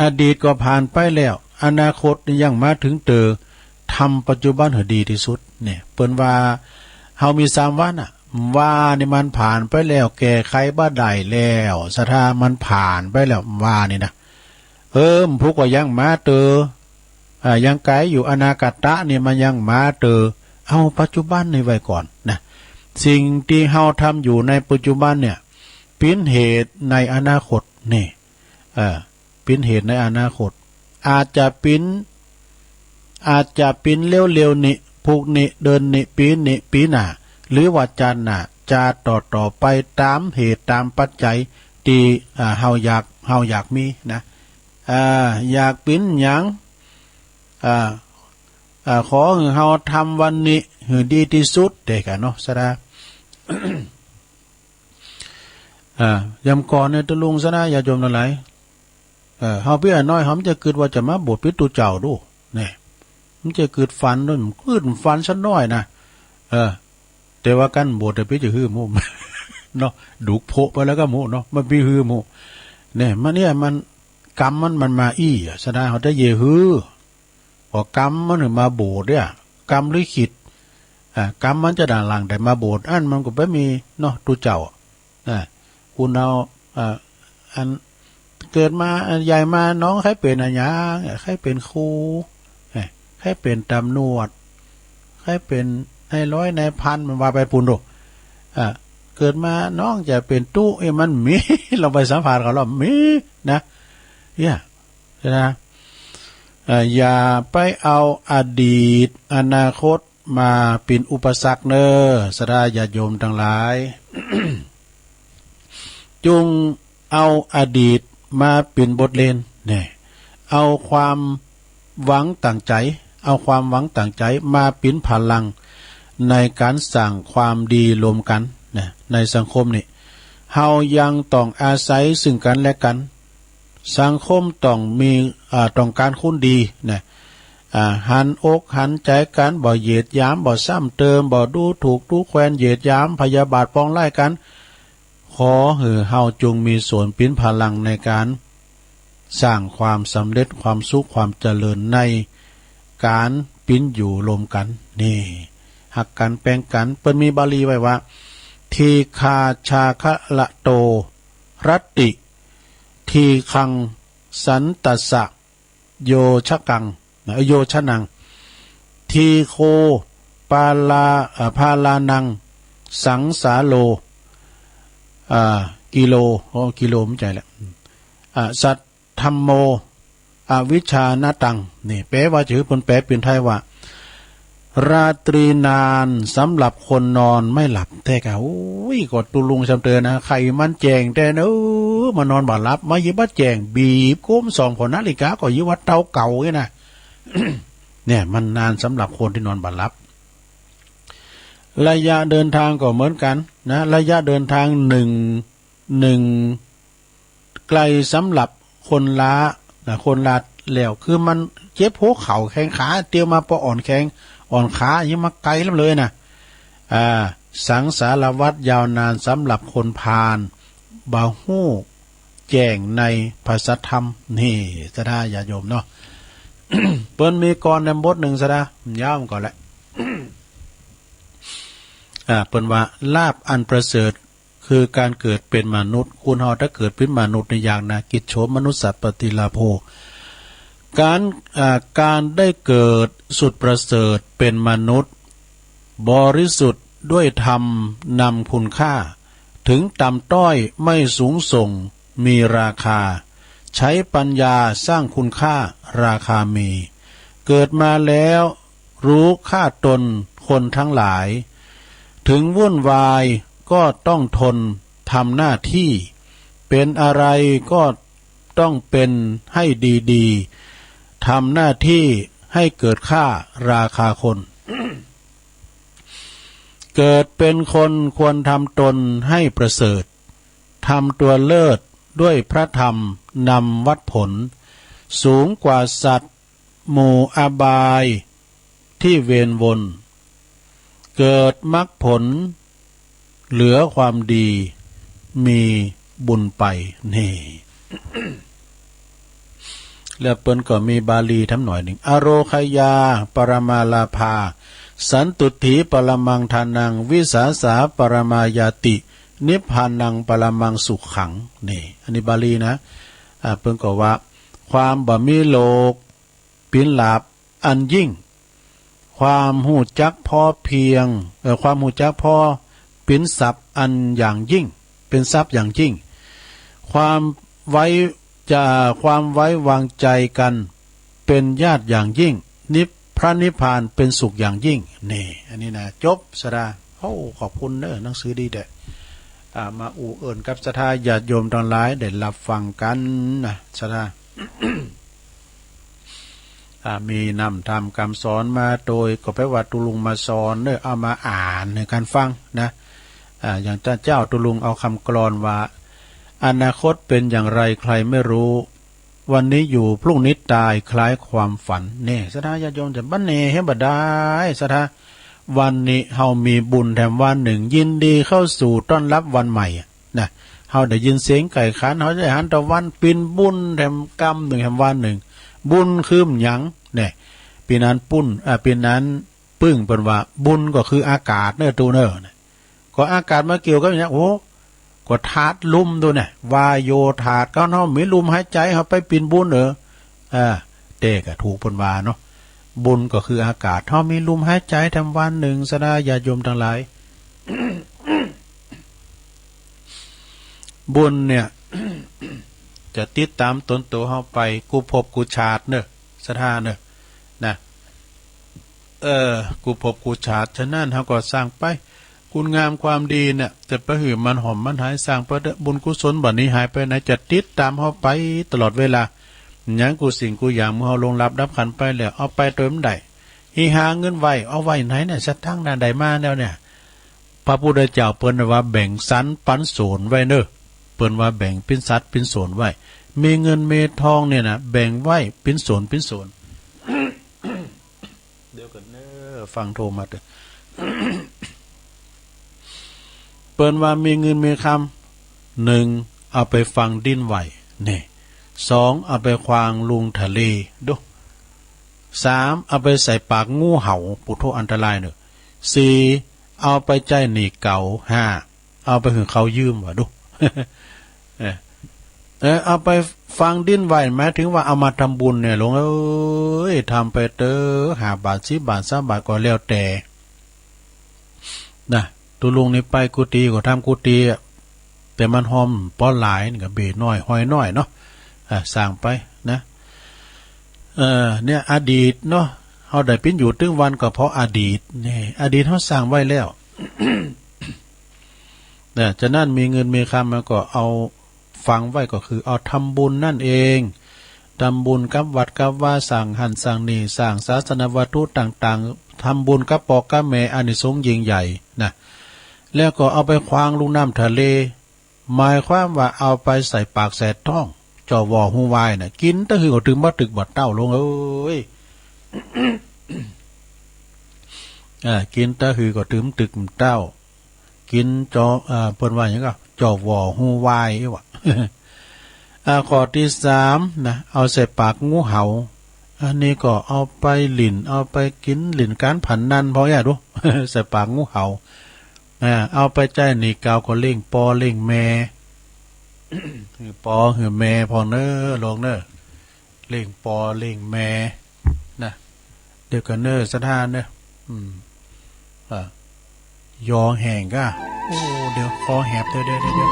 อดีตก็ผ่านไปแล้ว อนาคตนี่ยังมาถึงเตอ ทำปัจจุบันให้ดีที่สุด เนี่ย เปิ้นว่าเฮามีสามวานะ วานี่มันผ่านไปแล้ว แก้ไขบ่ได้แล้ว ศรัทธา มันผ่านไปแล้ว วานี่นะ เออ ผู้ก็ยังมาเตอ อ่า ยังไกลอยู่ อนาคตะนี่มันยังมาเตอ เอาปัจจุบันนี่ไว้ก่อนนะ สิ่งที่เฮาทำอยู่ในปัจจุบันเนี่ย เป็นเหตุในอนาคต นี่ เอ่อ เป็นเหตุในอนาคต อาจจะเป็น อาจจะเป็นเร็วๆ นี้ พรุ่งนี้ เดือนนี้ ปีนี้ ปีหน้า หรือว่าชาติหน้า ชาติต่อๆ ไป ตามเหตุ ตามปัจจัย ที่ อ่า เฮาอยาก เฮาอยากมีนะ อ่า อยากเป็นหยัง อ่า อ่า ขอให้เฮาทำวันนี้ให้ดีที่สุดเด้อกันเนาะ ศรัทธา อ่า ยามก่อนเนี่ย ตะลุง ศรัทธา ญาติโยมทั้งหลาย เออ เฮาเปียน้อย เฮามันจะกึ๊ดว่าจะมาบวชเป็นตุ๊เจ้าดู เนี่ย มันจะกึ๊ดฝันดู มันกึ๊ดฝันสักหน่อยนะ เออ แต่ว่ากันบวชแต่เปียจะหื้อหมู่ เนาะ ดุโพะไปแล้วก็หมู่เนาะ มันเปียหื้อหมู่ เนี่ย มันเนี่ย มัน กรรมมัน มันมาอี้อะ ศรัทธา เฮาจะเย่หื้อ ก็กรรมมันถึงมาบวชเนี่ย กรรมลิขิต อ่า กรรมมันจะดันหลังได้มาบวช อันมันก็ไปมีเนาะ ตุ๊เจ้า อ่า คุณเอา อ่า อัน เกิดมา อันใหญ่มา น้องใครเป็นอะหยัง ใครเป็นครู เอ้ย ใครเป็นตำรวจ ใครเป็นนายร้อยนายพัน มันว่าไปปู้นโด อ่า เกิดมาน้องจะเป็นตุ๊ เอ้ย มันมี ลองไปสัมภาษณ์เขาแล้ว มีนะ เนี่ย นะ เอ่อ อย่าไปเอาอดีต อนาคตมาเป็นอุปสรรคเนอ ศรัทธาญาติโยมทั้งหลาย จงเอาอดีตมาเป็นบทเรียน เนี่ย เอาความหวังตั้งใจ เอาความหวังตั้งใจมาเป็นพลังในการสร้างความดีร่วมกัน เนี่ย ในสังคมนี่ เฮายังต้องอาศัยซึ่งกันและกัน สังคมต้องมี อ่า ต้องการคนดีนะ อ่า หันอกหันใจกัน บ่เหยียดหยาม บ่ซ้ำเติม บ่ดูถูกดูแควน เหยียดหยาม พยาบาทปองร้ายกัน ขอหื้อเฮาจงมีส่วนเป๋นพลังในการสร้างความสำเร็จ ความสุข ความเจริญในการเป๋นอยู่ร่วมกัน นี่ ฮักกันแปงกัน เปิ้นมีบาลีไว้ว่า ทีฆาจาคะละโต รัตติ ทีฆัง สันตัสสะ โยชกัง นะ โยชนัง ทีโค ปาลา เอ่อ พาลานัง สังสาโล อ่า กิโล อ๋อ กิโล ไม่ใช่ละ อ่า สัตธัมโม อวิชชานตัง นี่ แปลว่า จื้อเปิ้นแปลเป๋นไทยว่า ราตรีนานสำหรับคนนอนไม่หลับ แต่กะ โอ้ย ก็ตุลุงซำเตอนะ ไข้มันแจ้งแต่เนอะ มานอนบ่หลับ มาหยิบมาแจ้ง บีบโกมส่องผ่อนาฬิกา ก็หยิบว่าเต้าเก่าเนี่ยนะ เนี่ย มันนานสำหรับคนที่นอนบ่หลับ ระยะเดินทางก็เหมือนกันนะ ระยะเดินทางหนึ่ง หนึ่ง ไกลสำหรับคนล้านะ คนล้าแล้ว คือมันเจ็บหัวเข่าแข้งขา เตียวมาปออ่อนแข้งอ่อนขา ยังมาไกลล้ำเลยนะ อ่า สังสารวัฏยาวนานสำหรับคนพาล บ่ฮู้แจ้งในพระสัทธรรม นี่ ศรัทธาญาติโยมเนาะ เปิ้นมีกลอนในบทหนึ่ง ศรัทธา มันยาวมันก่อนแหละ อ่า เปิ้นว่า ลาภอันประเสริฐ คือการเกิดเป็นมนุษย์ คนเฮาถ้าเกิดเป็นมนุษย์นี่ยากนะ กิจโฉมมนุสสะปฏิลาโภ การ อ่า การได้เกิดสุดประเสริฐเป็นมนุษย์ บริสุทธิ์ ด้วยธรรมนำคุณค่า ถึงต่ำต้อยไม่สูงส่ง มีราคา ใช้ปัญญาสร้างคุณค่า ราคามี เกิดมาแล้วรู้ค่าตน คนทั้งหลาย ถึงวุ่นวายก็ต้องทน ทำหน้าที่ เป็นอะไรก็ต้องเป็นให้ดีๆ ทำหน้าที่ให้เกิดค่า ราคาคน เกิดเป็นคนควรทำตนให้ประเสริฐ ทำตัวเลิศด้วยพระธรรมนำวัดผล สูงกว่าสัตว์หมู่อบายที่เวียนวน เกิดมรรคผลเหลือความดี มีบุญไป นี่ แล้วเปิ้นก็มีบาลีทำหน่อยหนึ่ง อโรคยา ปรมาลาภา สันตุฏฐี ปรมังทานัง วิสาสา ปรมาญาติ นิพพานัง ปรมังสุขัง นี่ อันนี้บาลีนะ อ่า เปิ้นก็ว่า ความบ่มีโลภ ปินลาภอันยิ่ง ความฮู้จักพอเพียง เอ่อ ความฮู้จักพอ ปินทรัพย์อันอย่างยิ่ง เป็นทรัพย์อย่างยิ่ง ความไว้จะ ความไว้วางใจกัน เป็นญาติอย่างยิ่ง นิพ- พระนิพพานเป็นสุขอย่างยิ่ง นี่ อันนี้นะ จบ ศรัทธา โอ้ ขอบคุณเด้อ หนังสือดีแท้ อ่า มาอู้เอิ้นกับศรัทธาญาติโยมทั้งหลายได้รับฟังกันนะ ศรัทธา อ่า มีนำธรรมคำสอนมาโดย ก็แปลว่าตุลุงมาสอนเนอะ เอามาอ่านให้กันฟังนะ อ่า อย่างเจ้า เจ้าตุลุงเอาคำกลอนว่า อนาคตเป็นอย่างไรใครไม่รู้ วันนี้อยู่พรุ่งนี้ตายคล้ายความฝัน เนี่ย ศรัทธาญาติโยมจะบั้นเน่เห็นบ่ได้ ศรัทธา วันนี้เฮามีบุญแถมวันหนึ่ง ยินดีเข้าสู่ต้อนรับวันใหม่อะ นะ เฮาได้ยินเสียงไก่ขัน เฮาได้หันตะวัน ปินบุญแถมกำหนึ่งแถมวันหนึ่ง บุญคือหยัง เนี่ย ปีนั้นปุ้น อ่า ปีนั้นปึ้งเปิ้นว่า บุญก็คืออากาศเนอะ ตูเนอะ เนี่ย ก็อากาศมาเกี่ยวกับหยัง โอ้ ก็ธาตุลมตัวเนี่ย วาโยธาตุ ก็เฮามีลมหายใจ เฮาไปปินบุญ เออ อ่า แต่ก็ถูกเปิ้นว่าเนาะ บุญก็คืออากาศ เฮามีลมหายใจแถมวันหนึ่ง ศรัทธาญาติโยมทั้งหลาย บุญเนี่ย จะติดตามตนโตเฮาไปกู้ภพกู้ชาติเนอะ ศรัทธาเนอะ นะ เออ กู้ภพกู้ชาติ ฉะนั้นเฮาก็สร้างไป คุณงามความดีเนี่ย จะไปหื้อมันหอมมันหาย สร้างไปเถอะ บุญกุศลบ่านี้หายไปไหน จะติดตามเฮาไปตลอดเวลา หยังกู้สิ่งกู้อย่าง เมื่อเฮาล่วงลับดับขันธ์ไปแล้ว เอาไปโดยบ่ได้ อีหาเงินไว้ เอาไว้ไหนเนี่ย สตางค์น่ะได้มาแล้วเนี่ย พระพุทธเจ้าเปิ้นว่าแบ่งสรรปันส่วนไว้เนอะ เปิ้นว่าแบ่งเป็นสัดเป็นส่วนไว้ มีเงินมีทองเนี่ยนะ แบ่งไว้เป็นส่วนเป็นส่วน เดี๋ยวก่อนเนอะ ฟังโทรมาเถอะ เปิ้นว่ามีเงินมีคำ หนึ่ง เอาไปฝังดินไว้ นี่ สอง เอาไปขว้างลงทะเล ดู สาม เอาไปใส่ปากงูเห่า ปุโธ อันตรายเนอะ สี่ เอาไปใจ๊หนี้เก่า ห้า เอาไปหื้อเขายืม ว่าดู เออ เออ เอาไปฝังดินไว้ หมายถึงว่าเอามาทำบุญเนี่ย หลวงเอ้ย ทำไปเถอะ ห้าบาท สิบบาท สามบาท ก็แล้วแต่ นะ ตุลุงนี่ไปกุฏิก็ทำกุฏิอะ แต่มันฮอมปอหลายนี่ก็เบ้น้อยฮอยน้อยเนาะ อ่า สร้างไปนะ เออ เนี่ย อดีตเนาะ เฮาได้เป็นอยู่ตึงวันก็เพราะอดีต นี่ อดีตเฮาสร้างไว้แล้ว นะ ฉะนั้นมีเงินมีคำมันก็เอาฝังไว้ ก็คือเอาทำบุญนั่นเอง ทำบุญกับวัดกับวา สร้างหั้นสร้างนี่ สร้างศาสนวัตถุต่างๆ ทำบุญกับพ่อกับแม่ อานิสงส์ยิ่งใหญ่นะ แล้วก็เอาไปขว้างลงน้ำทะเล หมายความว่าเอาไปใส่ปากใส่ท้อง จอวอฮู้วายน่ะ กินตะหือก็ตื่มบ่ตึกบ่เต้า หลวงเอ้ย อ่า กินตะหือก็ตื่มตึกบ่เต้า กินจอ อ่า เปิ้นว่าหยังก็ จอวอฮู้วาย ว่า อ่า ข้อที่สามนะ เอาใส่ปากงูเห่า อันนี้ก็เอาไปหลิ้น เอาไปกินหลิ้นการพนัน พออย่าดู ใส่ปากงูเห่า อ่า เอาไปใจ๊หนี้เก่าก็เลี้ยงพ่อเลี้ยงแม่ หื้อพ่อหื้อแม่พ่องเน้อ หลวงเน้อ เลี้ยงพ่อเลี้ยงแม่นะ เดี๋ยวก่อนเน้อ ศรัทธาเน้อ อืม อ่า ยอแห้งก้า โอ้ เดี๋ยว คอแหบ เดี๋ยว เดี๋ยว เดี๋ยว เดี๋ยว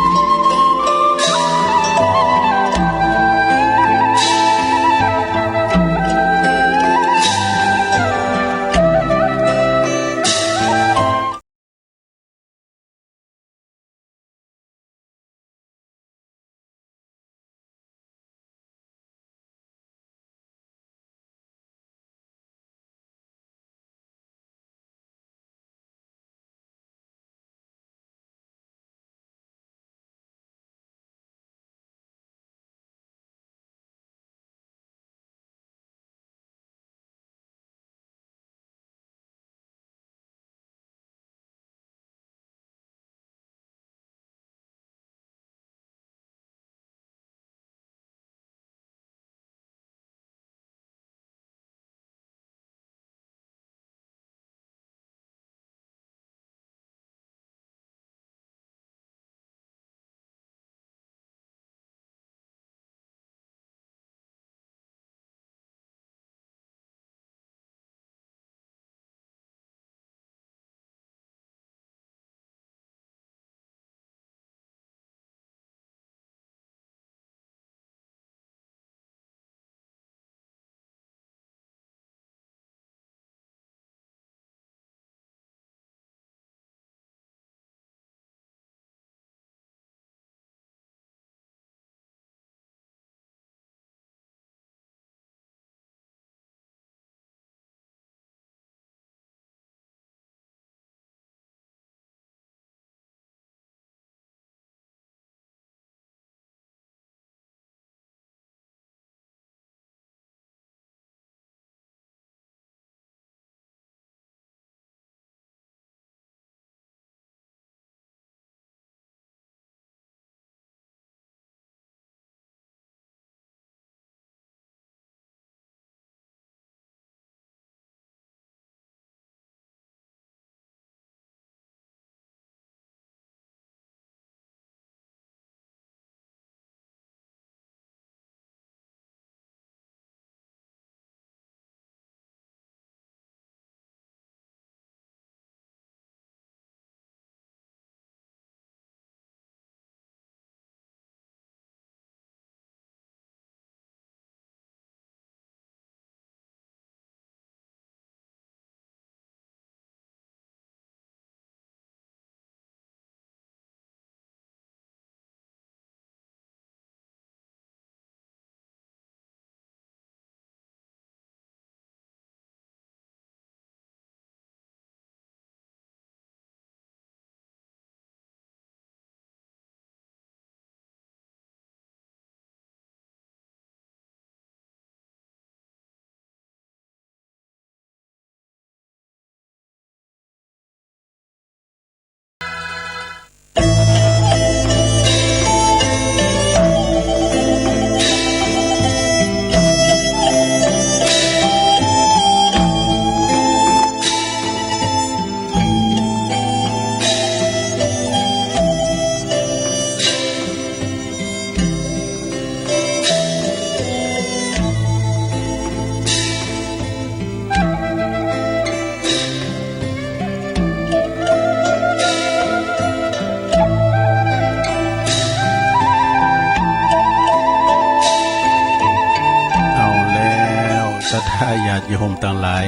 เอาแล้ว ศรัทธาญาติโยมตังหลาย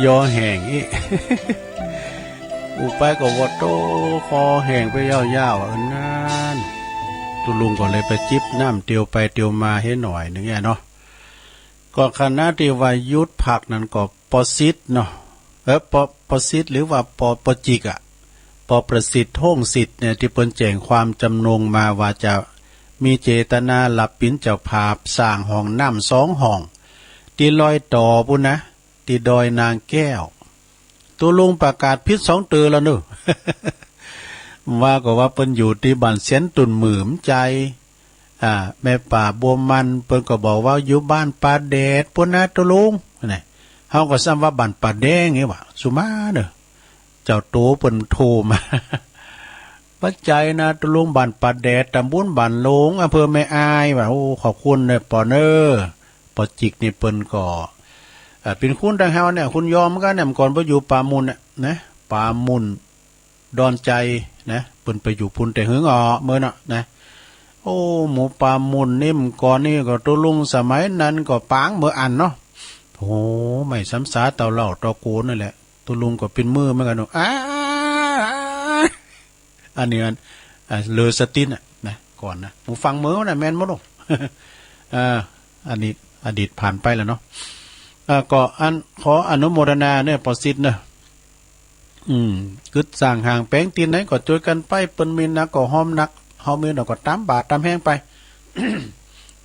ยอแห้งอี้ อู้ไปก็ว่าโต คอแห้งไปยาวๆ เอิ้นนั้น ตุ๊ลุงก็เลยไปจิบน้ำเตียวไปเตียวมาให้หน่อยหนึ่งเนี่ยเนาะ ก็ขณะที่ว่าหยุดพักนั้นก็ปอสิทธิ์เนาะ เออ ปอ ปอสิทธิ์หรือว่าปอ ปอจิกอะ ปอประสิทธิ์ โฮ่งสิทธิ์เนี่ย ที่เปิ้นแจ้งความจำนงมาว่าจะมีเจตนารับเป๋นเจ้าภาพสร้างห้องน้ำสองห้อง ตี้รอยต่อปู้นนะ ตี้ดอยนางแก้ว ตุ๊ลุงประกาศผิดสองเตื้อแล้วเนาะ ว่าก็ว่าเปิ้นอยู่ตี้บ้านเสียนตุ่นหมื่มใจ อ่า แม่ป้าบัวมัน เปิ้นก็บอกว่าอยู่บ้านป่าแดดปู้นนะตุ๊ลุง นะ เฮาก็ซ้ำว่าบ้านป่าแดงนี่หว่า สุมาเน่อ เจ้าโตเปิ้นโทรมา ปัจจัยนะตุ๊ลุง บ้านป่าแดด ตำบลบ้านหลง อำเภอแม่อาย ว่า โอ้ ขอบคุณเน่อปอเน่อ ปอจิกนี่เปิ้นก็ เอ่อ เป๋นคนตางเฮาเนี่ย คนยอมกันเนี่ย เมื่อก่อนเปิ้นอยู่ป่ามุ่นน่ะนะ ป่ามุ่น ดอนใจนะ เปิ้นไปอยู่ปุ้นแต่หึงอ๋อ เมื่อเนาะนะ โอ้ หมูป่าหมู่นิ่มก่อนนี่ก็ ตุ๊ลุงสมัยนั้นก็ปางเมื่ออันเนาะ โอ้ ไม่ซ้ำสาเต่าเหล่าต่อโกนนั่นแหละ ตุ๊ลุงก็ปิ้นมือเหมือนกันเนาะ อ้า อันนี้มัน อ่า เลอสตินน่ะนะ ก่อนนะ หมู่ฟังเมือน่ะ แม่นบ่เนาะ อ่า อันนี้อดีตผ่านไปแล้วเนาะ อ่า ก็อันขออนุโมทนาเนี่ย ปอสิทธิ์เนอะ อืม กึ๊ดสร้างห้างแปลงตี้ไหนก็จ้วยกั๋นไป เปิ้นมีหนักก็ฮ้อมหนัก เฮามีหน่อยก็ต๋ามบ่าต๋ามแฮงไป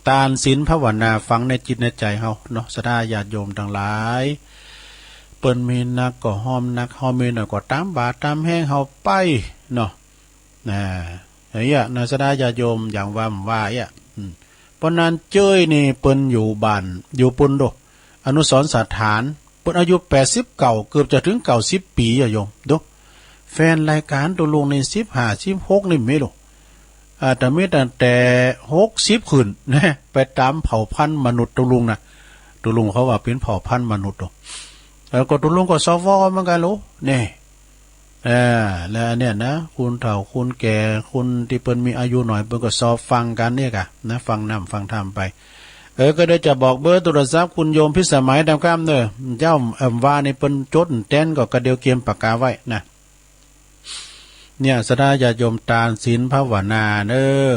ตานศีลภาวนาฝังในจิตในใจ๋เฮาเนาะ ศรัทธาญาติโยมตังหลาย เปิ้นมีหนักก็ฮ้อมหนัก เฮามีหน่อยก็ต๋ามบ่าต๋ามแฮงเฮาไปเนาะ นะ อย่างเงี้ยนะ ศรัทธาญาติโยม อย่างว่าผมว่าเนี่ย อืม เพราะนั้นเจ้ยนี่เปิ้นอยู่บ้าน อยู่ปุ้นโด อนุสรณ์สถาน เปิ้นอายุแปดสิบเก้า เกือบจะถึงเก้าสิบปี๋อะโยม โด แฟนรายก๋านตุ๊ลุงนี่ สิบห้า สิบหก นี่มีโด อ่า แต่มีตั้งแต่หกสิบขึ้นนะ ไปต๋ามเผ่าพันธุ์มนุษย์ตุ๊ลุงนะ ตุ๊ลุงเขาว่าเป๋นเผ่าพันธุ์มนุษย์โด แล้วก็ตุ๊ลุงก็สวเหมือนกั๋นโล เนี่ย เออ แล้วอันเนี้ยนะ คนเฒ่าคนแก่ คนตี้เปิ้นมีอายุหน่อย เปิ้นก็สอบฟังกั๋นเนี่ยกะนะ ฟังน้ำฟังธรรมไป เออ ก็เดี๋ยวจะบอกเบอร์โทรศัพท์คุณโยมพิสมัยต๋ามกำเนอะ เจ้า เอิ่ม ว่านี่เปิ้นจดแต๊นก็กระเดียวเกียมปากกาไว้นะ เนี่ย ศรัทธาญาติโยมตานศีลภาวนาเนอะ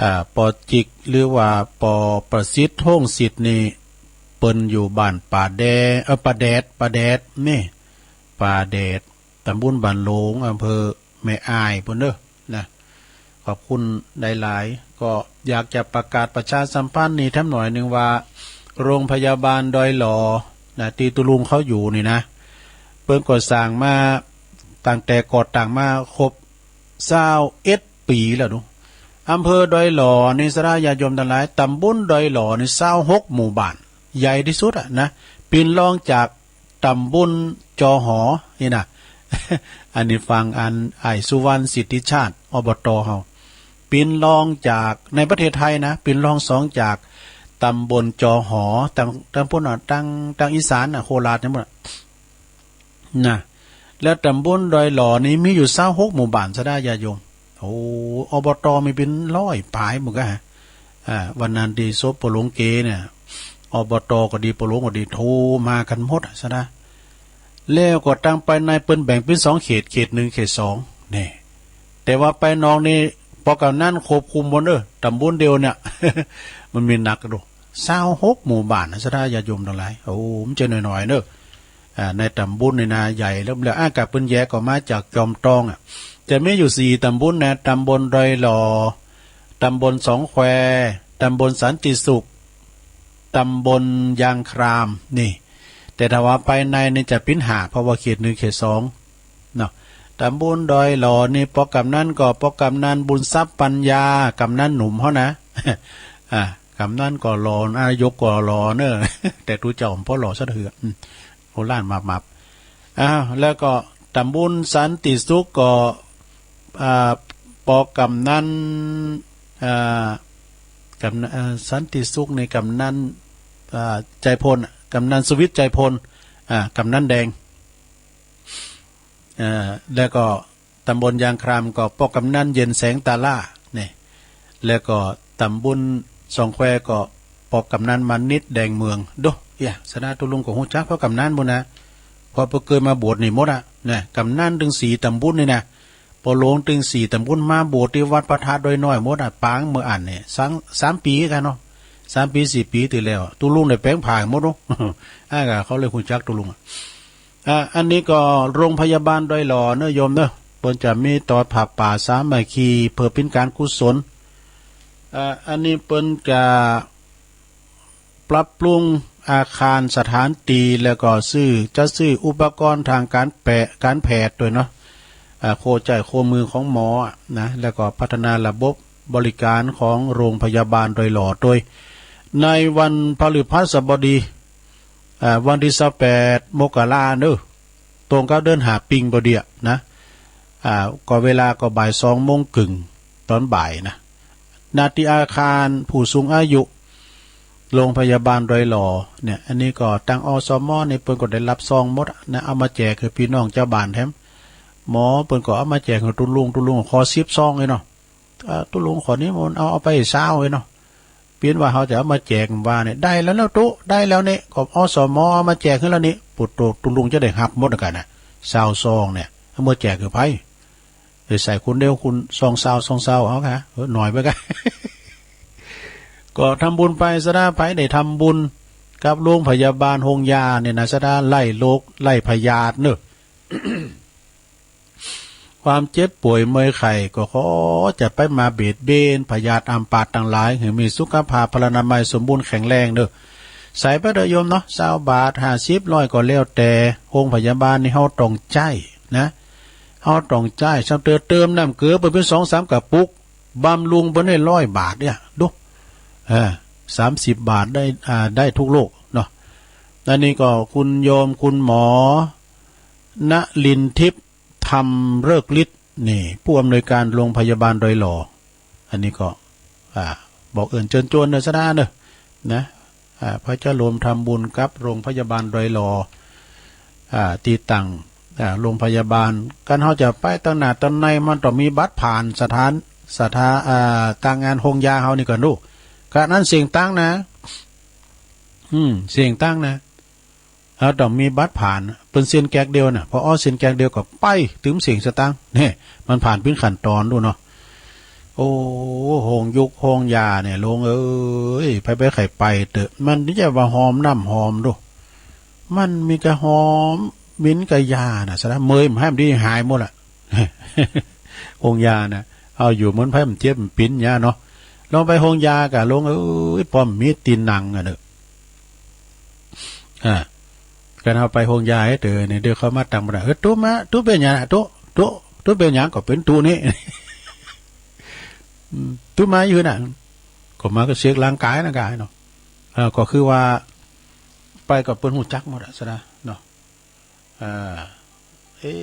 อ่า ปอจิก หรือว่าปอประสิทธิ์ โฮ่งสิทธิ์นี่ เปิ้นอยู่บ้านป่าแดด เออ ป่าแดด ป่าแดด นี่ ป่าแดด ตำบลบ้านโหลง อำเภอแม่อาย ปุ้นเด้อ นะ ขอบคุณหลายๆ ก็อยากจะประกาศประชาสัมพันธ์นี่แถมหน่อยหนึ่งว่า โรงพยาบาลดอยหล่อ นะ ตี้ตุ๊ลุงเขาอยู่นี่นะ เปิ้นก่อสร้างมา ตั้งแต่ก่อตั้งมาครบซาวเอ็ดปี๋แล้วเนาะ อำเภอดอยหล่อนี่ ศรัทธาญาติโยมตังหลาย ตำบลดอยหล่อนี่ ซาวหกหมู่บ้าน ใหญ่ตี้สุดอะนะ ปิ่นรองจาก ตำบลจอหอ นี่นะ อันนี้ฟังอันอ้ายสุวรรณ สิทธิชาติ อบต.เฮา ปิ่นรองจากในประเทศไทยนะ ปิ่นรองสองจากตำบลจอหอ ตัง ตังปุ้นน่ะ ตัง ตังอีสานน่ะ โคราชนี่หมดน่ะ นะ แล้วตำบลดอยหล่อนี่มีอยู่ซาวหกหมู่บ้าน ศรัทธาญาติโยม โอ้ อบต.มีเป๋นร้อยป๋ายหมดกะ อ่า วันนั้นตี้ศพปอหลวงเกเนี่ย อบต.ก็ดี ปอหลวงก็ดี โทรมากั๋นหมดอะ ศรัทธา แล้วก็ตังไปในเปิ้นแบ่งเป๋นสองเขต เขตหนึ่ง เขตสอง นี่ แต่ว่าไปนอกนี่ ปอกำนันควบคุมหมดเด้อ ตำบลเดียวเนี่ย มันมีหนักดู ซาวหกหมู่บ้านนะ ศรัทธาญาติโยมตังหลาย โอ้ มันจะน้อยๆ เด้อ อ่า ในตำบลนี่นะ ใหญ่แล้ว แล้วอากาศเปิ้นแยกออกมาจากจอมตองอะ จะมีอยู่สี่ตำบลนะ ตำบลดอยหล่อ ตำบลสองแคว ตำบลสันติสุข ตำบลยางคราม นี่ แต่ถ้าว่าไปในนี่จะเป๋นห้า เพราะว่าเขตหนึ่ง เขตสอง เนาะ ตำบลดอยหล่อนี่ ปอกำนันก็ ปอกำนันบุญทรัพย์ปัญญา กำนันหนุ่มเฮานะ อ่า กำนันก็หล่อ นายกก็หล่อเนอะ แต่ตุ๊เจ้าบ่หล่อสักเทื่อ อืม โอล้านหมากๆ อ้าว แล้วก็ตำบลสันติสุขก็ อ่า ปอกำนัน อ่า กำนัน อ่า สันติสุขนี่กำนัน อ่า ใจพล กำนันสุวิทย์ ใจพล อ่า กำนันแดง เอ่อ แล้วก็ตำบลยางครามก็ปอกำนันเย็นแสงตาล่า นี่ แล้วก็ตำบลสองแควก็ปอกำนันมานิดแดงเมือง โด เอีย ศรัทธาตุ๊ลุงก็ฮู้จักปอกำนันหมดนะ เพราะเปิ้นเกยมาบวชนี่หมดอะ นะ กำนันตึงสี่ตำบลนี่นะ ปอหลวงตึงสี่ตำบลมาบวชตี้วัดพระธาตุดอยน้อยหมดอะ ปางเมื่ออันนี่ สาม สามปี๋กั๋นเนาะ สามปี๋สี่ปี๋ตี้แล้ว ตุ๊ลุงได้แป๋งผ่าหมดเนาะ อ่า เขาเลยฮู้จักตุ๊ลุงอะ อ่า อันนี้ก็โรงพยาบาลดอยหล่อเนอะโยมเนอะ เปิ้นจะมีตอนผ้าป่าสามัคคีเพื่อเป๋นการกุศล อ่า อันนี้เปิ้นจะปรับปรุงอาคารสถานที่ แล้วก็ซื้อ จะซื้ออุปกรณ์ทางการแพทย์ การแพทย์ด้วยเนาะ อ่า โคใจ๊โคมือของหมออะนะ แล้วก็พัฒนาระบบบริการของโรงพยาบาลดอยหล่อ โดยในวันพฤหัสบดี อ่า วันตี้ซาวแปด มกราเนอะ ตรงกับเดือนห้าปิงพอดีอะนะ อ่า ก็เวลาก็บ่ายสองโมงครึ่งตอนบ่ายนะ ณ ตี้อาคารผู้สูงอายุ โรงพยาบาลดอยหล่อ เนี่ย อันนี้ก็ตัง อสม นี่เปิ้นก็ได้รับซองหมดอะนะ เอามาแจกหื้อพี่น้องจาวบ้านแถม หมอเปิ้นก็เอามาแจกให้ตุ๊ลุง ตุ๊ลุงขอสิบซองเองเนาะ อ่า ตุ๊ลุงขอนิมนต์เอา เอาไปซาวเองเนาะ เปิ้นว่าเฮาจะเอามาแจกว่าเนี่ย ได้แล้วเนาะตุ๊ ได้แล้วเนี่ย ก็ อสม เอามาแจกให้แล้วนี่ ปุตโต ตุ๊ลุงจะได้ฮับหมดกันนะ ซาวซองเนี่ย เอามาแจกให้ไผ เออ ใส่คนเดียว คนซองซาว ซองซาว เอาค่ะ เออ หน่อยไปกัน ก็ทำบุญไปซะนะ ไผได้ทำบุญกับโรงพยาบาลโฮงยาเนี่ยนะ ซะนะ ไล่โรค ไล่พยาธิเนอะ ความเจ็บป่วยเมื่อยไข้ก็ขอจะไปมาเบียดเบียนพยาธิอัมพาตทั้งหลาย ให้มีสุขภาพพลานามัยสมบูรณ์แข็งแรงเนอะ ใส่ไปเถอะโยมเนาะ ซาวบาท ห้าสิบ ร้อย ก็แล้วแต่ โรงพยาบาลนี่เฮาต้องใจ๊นะ เฮาต้องใจ๊ ซ้ำเติม เติมน้ำเกลือเปิ้นเป็นสองสามกระปุก บำรุงเปิ้นได้ร้อยบาทเนี่ย ดู เออ สามสิบ บาทได้ อ่า ได้ทุกโรคเนาะ อันนี้ก็คุณโยมคุณหมอ ณลินทิพย์ ธรรมฤกษ์ฤทธิ์ นี่ ผู้อำนวยการโรงพยาบาลดอยหล่อ อันนี้ก็ อ่า บอกเอิ้นเชิญชวนเนอะ ซะนะเนอะ นะ อ่า พระเจ้าโยมทำบุญกับโรงพยาบาลดอยหล่อ อ่า ที่ตั้ง อ่า โรงพยาบาล คันเฮาจะไปตังหน้าตังใน มันต้องมีบัตรผ่านสถาน สถา อ่า ตังงานโฮงยาเฮานี่ก่อนดู ขะนั้นเสียงตังค์นะ อืม เสียงตังค์นะ เฮาต้องมีบัตรผ่าน เปิ้นเซ็นแก๊กเดียวน่ะ พอออเซ็นแก๊กเดียวก็ไปตึมเสียงสตางค์ เนี่ย มันผ่านเปิ้นขั้นตอนดูเนาะ โอ้ โฮงยุกโฮงยาเนี่ย โลงเอ้ย ไผๆ ไข้ไปเต๊อะ มันนี่จะว่าหอมน้ำหอมดู มันมีกะหอม เหม็นกะยาน่ะ ซะนะ เมื่อยมันให้มันดีหายหมดละ โฮงยาน่ะ เอาอยู่เหมือนไผมันเจ็บมันปิ๋นยาเนาะ ลองไปโฮงยากะ โลงเอ้ย ป้อมมีตีนหนังอะเนอะ อ่า คันเฮาไปโฮงยาให้เต๋อเนี่ย เดี๋ยวเขามาตั้งปัญหา เออ ตุ๊มา ตุ๊เป็นหยังอะ ตุ๊ ตุ๊ ตุ๊เป็นหยัง ก็เป็นตุ๊นี่ อืม ตุ๊มาอยู่น่ะ ก็มาก็เช็คร่างกายนะกายเนาะ เออ ก็คือว่า ไปก็เปิ้นฮู้จักหมดอะ ซะนะ เนาะ อ่า เอ๊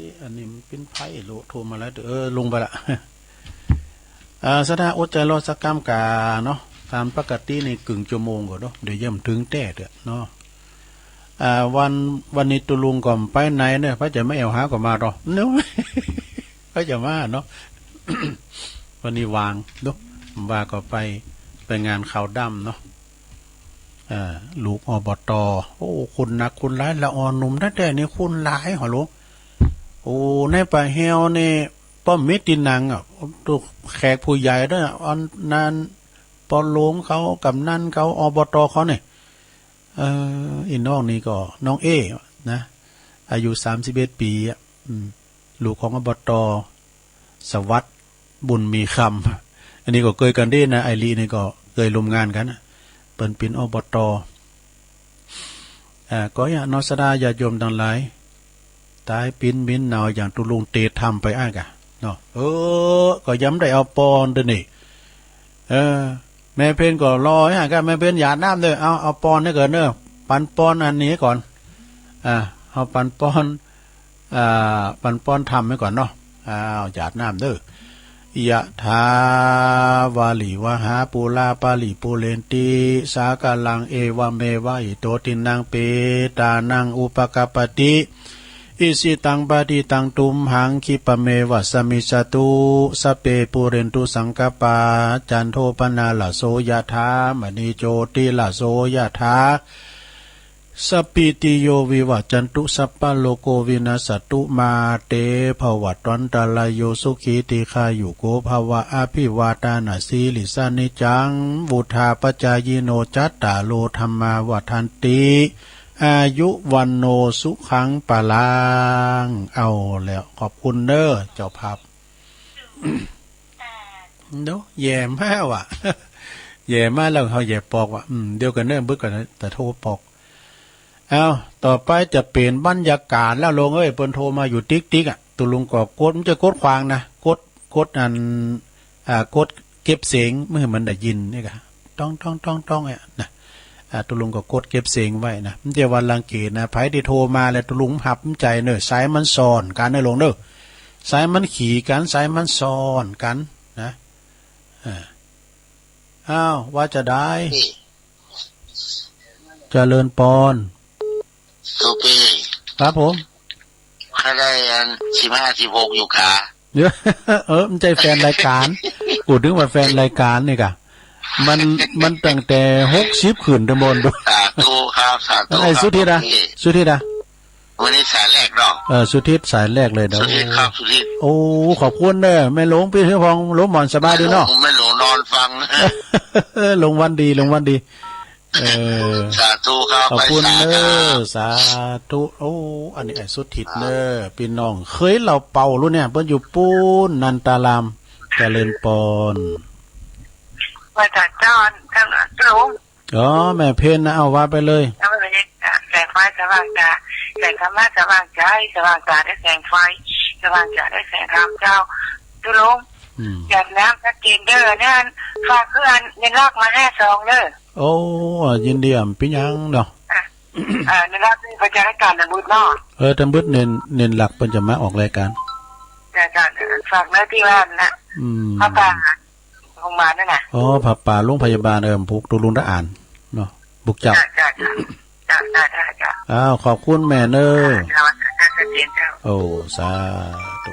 ะ อันนี้มันเป็นไผโล โทรมาแล้ว เออ ลงไปละ อ่า สถานะอดใจรอสักกำกาเนาะ ตามปกตินี่กึ่งชั่วโมงก่อนเนาะ เดี๋ยวย่ำถึงแต๊เถอะเนาะ อ่า วัน วันนี้ตุ๊ลุงก็ไปไหนเนี่ย ไผจะมาแอ่วหาก็มาต่อเนาะ ไผจะมาเนาะ วันนี้ว่างเนาะ ว่าก็ไป ไปงานขาวดำเนาะ อ่า ลูก อบต. โอ้ คนหนักคนหลาย ละอ่อนหนุ่มแต๊ๆ นี่คนหลายหอหลวง โอ้ ในป่าแฮวนี่ ป้อมมีตีนหนังอะ ตุ๊แขกผู้ใหญ่เด้อ อันนั้น ปอหลวงเขา กำนันเขา อบต. เขาเนี่ย เอ่อ อีน้องนี่ก็ น้องเอ นะ อายุ สามสิบเอ็ด ปีอะ อืม ลูกของ อบต. สวัสดิ์ บุญมีคำ อันนี้ก็เกยกั๋นเด้นะ ไอ้ลีนี่ก็เกยร่วมงานกั๋นนะ เปิ้นเป๋น อบต. อ่า ก็อย่างเนาะ ศรัทธาญาติโยมตังหลาย ต๋ายปิ๋นเหม็นเน่าอย่างตุ๊ลุงเตะถ้ำไปอ้ายกะ เนาะ เออ ก็ยังได้เอาปอนเด้อนี่ เออ แม่เพ็ญก็รออ้ายกะ แม่เพ็ญหยาดน้ำเด้อ เอา เอาปอนให้ก่อนเด้อ ปันปอนอันนี้ก่อน อ่า เอาปันปอน อ่า ปันปอนถ้ำไว้ก่อนเนาะ อ้าว หยาดน้ำเด้อ ยะถา วาริวะหา ปูรา ปาริปูเรนติ สาคารัง เอวะเมวะ อิโต ทินนัง เปตานัง อุปะกัปปะติ อิชิตัง ปะทิตัง ตุมหัง คิปะเมวะ สะมิชฌะตุ สัพเพ ปูเรนตุ สังกัปปา จันโท ปะนาระโส ยะถา มะนี โชติระโส ยะถา สัพพีติโย วิวัชชันตุ สัพพะโรโค วินัสสันตุ มาเต ภวัตวันตะรายโย สุขี ทีฆายุโก ภะวะ อะภิวาทานะสีลิสสะ นิจจัง วุฑฒาปะจายิโน จัตตาโร ธัมมา วัฑฒันติ อายุ วัณโณ สุขัง พะลัง เอาแล้ว ขอบคุณเด้อ เจ้าภาพ เนาะ แย่มากว่ะ แย่มากแล้ว เฮาแย่ปอกว่ะ อืม เดี๋ยวก่อนเด้อ เบิ่งก่อนนะ แต่โทรปอก เอ้า ต่อไปจะเปลี่ยนบรรยากาศแล้ว โลงเอ้ย เปิ้นโทรมาอยู่ติ๊กๆ อะ ตุ๊ลุงก็กด มันจะกดขวางนะ กด กดอัน อ่า กดเก็บเสียง ไม่ให้มันได้ยินเนี่ยกะ ต้อง ต้อง ต้อง ต้อง เนี่ยนะ อ่า ตุ๊ลุงก็กดเก็บเสียงไว้นะ มันจะว่ารังเกียจนะ ไผที่โทรมาแล้วตุ๊ลุงหับมันใจเนอะ สายมันซ้อนกั๋นเนอะ โลงเนอะ สายมันขี่กั๋น สายมันซ้อนกั๋นนะ อ่า อ้าว ว่าจะได้ เจริญปอน ครับผม ก็ได้อันสิบห้า สิบหก อยู่ขา เออ มันใช่แฟนรายการ พูดถึงว่าแฟนรายการนี่กะ มัน มันตั้งแต่หกสิบขึ้นเด้อมอนดู สาธุครับ สาธุ ไอ้ ครับ สุทิตย์อะ พี่ สุทิตย์อะ วันนี้สายแรกเนาะ เออ สุทิตย์สายแรกเลยเนาะ สุทิตย์ครับ สุทิตย์ โอ้ ขอบคุณเด้อ แม่หลวงพี่เฮือพอง หลวงหมอนสบายดีเนาะ แม่หลวงนอนฟัง ลงวันดี ลงวันดี เออ สาธุครับ ขอบคุณเด้อ ไปสาครับ สาธุ โอ้ อันนี้ไอ้สุทิตย์เนอะ พี่น้อง เคยเล่าเป่ารู้เนี่ย เปิ้นอยู่ปูนนันตาราม เจริญปอน ว่าแต่เจ้า ท่านหลวง อ๋อ แม่เพนนะ เอาว่าไปเลย เอาไปเลย แสงไฟสว่างตา แสงธรรมะสว่างใจ สว่างตาได้แสงไฟ สว่างใจได้แสงธรรมเจ้า ตุลุง อืม หยาดน้ำชัดเจนเด้อ นั่น ฝากเพื่อนเงินลากมาห้าซองเด้อ โอ้ ยินดีอ่ะ เป็นหยังเนาะ อ่ะ เอ่อ ในรอบนี้ประชาราชการตำบลเนาะ เออ ตำบลเน้น เน้นหลักเปิ้นจะมาออกรายการ จ้ะ จ้ะ ฝากเนื้อที่บ้านนะ อืม พระป่าโรงพยาบาลนั่นน่ะ อ๋อ พระป่าโรงพยาบาล เออ พวกตุลุงทหารเนาะ พวกเจ้า จ้ะ จ้ะ จ้ะ จ้ะ จ้ะ จ้ะ อ้าว ขอบคุณแม่เนอะ จ้ะ จ้ะ ชัดเจนเจ้า โอ้ สาธุ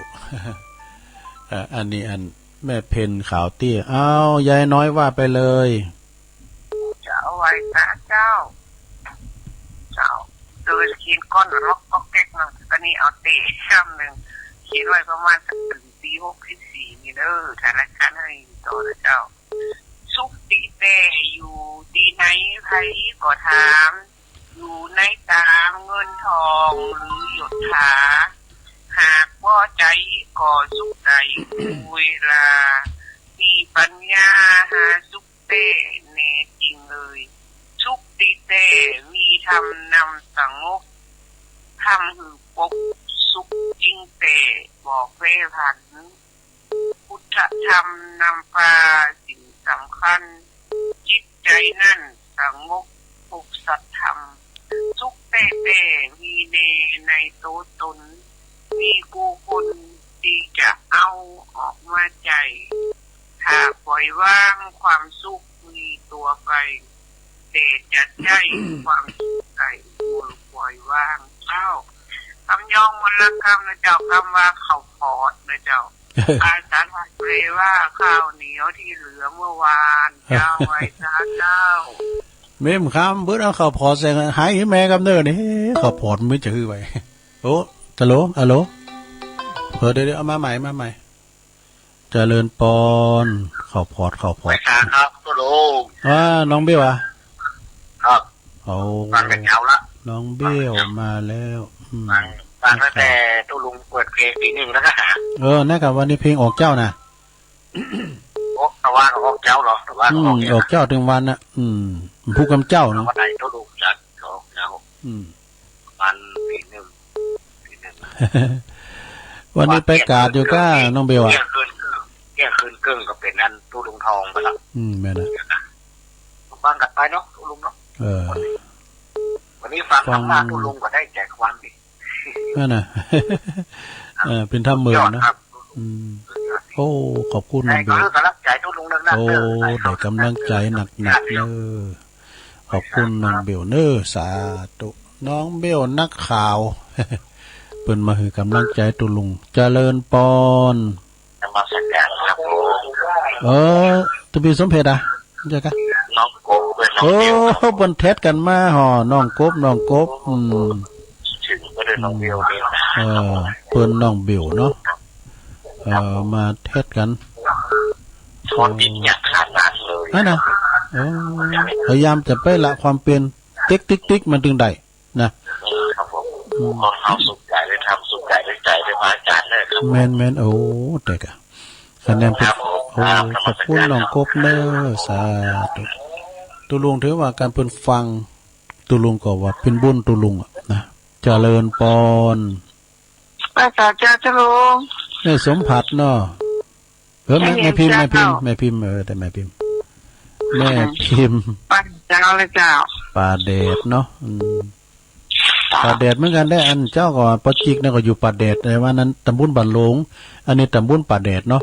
เอ่อ อันนี้อันแม่เพนขาวเตี้ย อ้าว ยายน้อยว่าไปเลย เจ้า ไหว้พระเจ้า เจ้า โดยเขียนก้อนล็อกก็แก๊กมา ตอนนี้เอาเตะข้ามหนึ่ง เขียนไว้ประมาณสักปีหกสิบสี่นี่เด้อ ถ้ารายการให้ต่อนะเจ้า สุขติแต่อยู่ที่ไหนใครก็ถาม อยู่ในตาเงินทองหรือหยดถา หากพอใจก็สุขใจ เวลามีปัญญาหาสุข แต่แน่จริงเลย สุขติแต่มีธรรมนำสงบ ธรรมหือปกสุขจริงแต่บ่แปรผัน พุทธธรรมนำพาสิ่งสำคัญ จิตใจนั่นสงบพบสัทธรรม สุขแต่แต่มีแน่ในตัวตน มีกู้คนที่จะเอาออกมาใจ ถ้าปล่อยวางความสุขมีตัวไป แต่จะใช่ความสุขใดควรปล่อยวาง เจ้า คำย้องมนต์ละคำนะเจ้า คำว่าข้าวผอดนะเจ้า อาสาไทยแปลว่าข้าวเหนียวที่เหลือเมื่อวาน เจ้า ไหว้สาเจ้า เมมคำเบิดเอาข้าวผอดใส่หายแม่กำเนิดนี่ ข้าวผอดมันจะคือไว้ โอ้ ฮัลโหล ฮัลโหล เออ เดี๋ยวๆ เอามาใหม่ มาใหม่ เจริญปอน ข้าวผอด ข้าวผอด ไปทางครับ ฮัลโหล อ่า น้องเบลอะ ครับ โอ้ ฟังแต่เช้าละ น้องเบลมาแล้ว อืม ฟัง ฟังตั้งแต่ตุ๊ลุงเปิดเพลงตีหนึ่งแล้วก็หา เออ นะครับ วันนี้เพลงออกเจ้านะ โอ้ ตะวันออกเจ้าเหรอ ตะวัน อืม ออกเจ้า ออกเจ้าถึงวันน่ะ อืม ผู้กำเจ้าเนาะ วันไหนตุ๊ลุงจัด ออกเจ้า อืม วันตีหนึ่ง ตีหนึ่ง วันนี้ไปกาดอยู่ก้า น้องเบลอะ เที่ยงคืนครึ่ง เที่ยงคืนครึ่งก็เป็นอันตุ๊ลุงทองไปละ อืม แม่นนะ ฟังกันไปเนาะ ตุ๊ลุงเนาะ เออ วันนี้ฟังธรรมะตุ๊ลุงก็ได้แจกวันดิ นั่นน่ะ เออ เป็นธรรมเมืองนะ สุดยอดครับ อืม สุดยอด โอ้ ขอบคุณน้องเบล ได้กำลังใจตุ๊ลุงนักๆ โอ้ เด้อ ได้กำลังใจหนักๆ เด้อ ขอบคุณน้องเบลเนอะ สาธุ น้องเบลนักข่าว เปิ้นมาหื้อกำลังใจตุ๊ลุง เจริญปอน นมัสการครับผม เออ ตุ๊พี่สมเพชรอะ ใช่กะ น้องกบ เปิ้นน้องเบลครับ โอ้ เปิ้นแท็กกันมาห่อ น้องกบ น้องกบ อืม ถึงก็ได้น้องเบลนี่นะ เออ เปิ้นน้องเบลเนาะ เออ มาแท็กกัน ชอบติดอยากขนาดเลย นั่นน่ะ เออ พยายามจะไปละความเป็น ติ๊กติ๊กติ๊ก มันถึงได้ นะ เออ ครับผม อืม คนเฮาสุขกายได้ทำ สุขกายได้ใจได้พระอาจารย์เลยครับ แม่นแม่น โอ้ แต่กะ คะแนนเป็น ครับผม โอ้ ครับ ขอบคุณน้องกบเนอะ สาธุ ตุ๊ลุงถือว่าการเปิ้นฟัง ตุ๊ลุงก็ว่าเป็นบุญตุ๊ลุงอะนะ เจริญปอน พระสาเจ้าตุ๊ลุง แม่สมผัสเนาะ เออ แม่ แม่พิมพ์ แม่พิมพ์ แม่พิมพ์ เออ แต่แม่พิมพ์ แม่พิมพ์ ป่าเจ้าเลยเจ้า ป่าแดดเนาะ อืม ป่าแดดเหมือนกันได้ อันเจ้าก็ปอจิกนะก็อยู่ป่าแดด แต่ว่านั้นตำบลบ้านหลวง อันนี้ตำบลป่าแดดเนาะ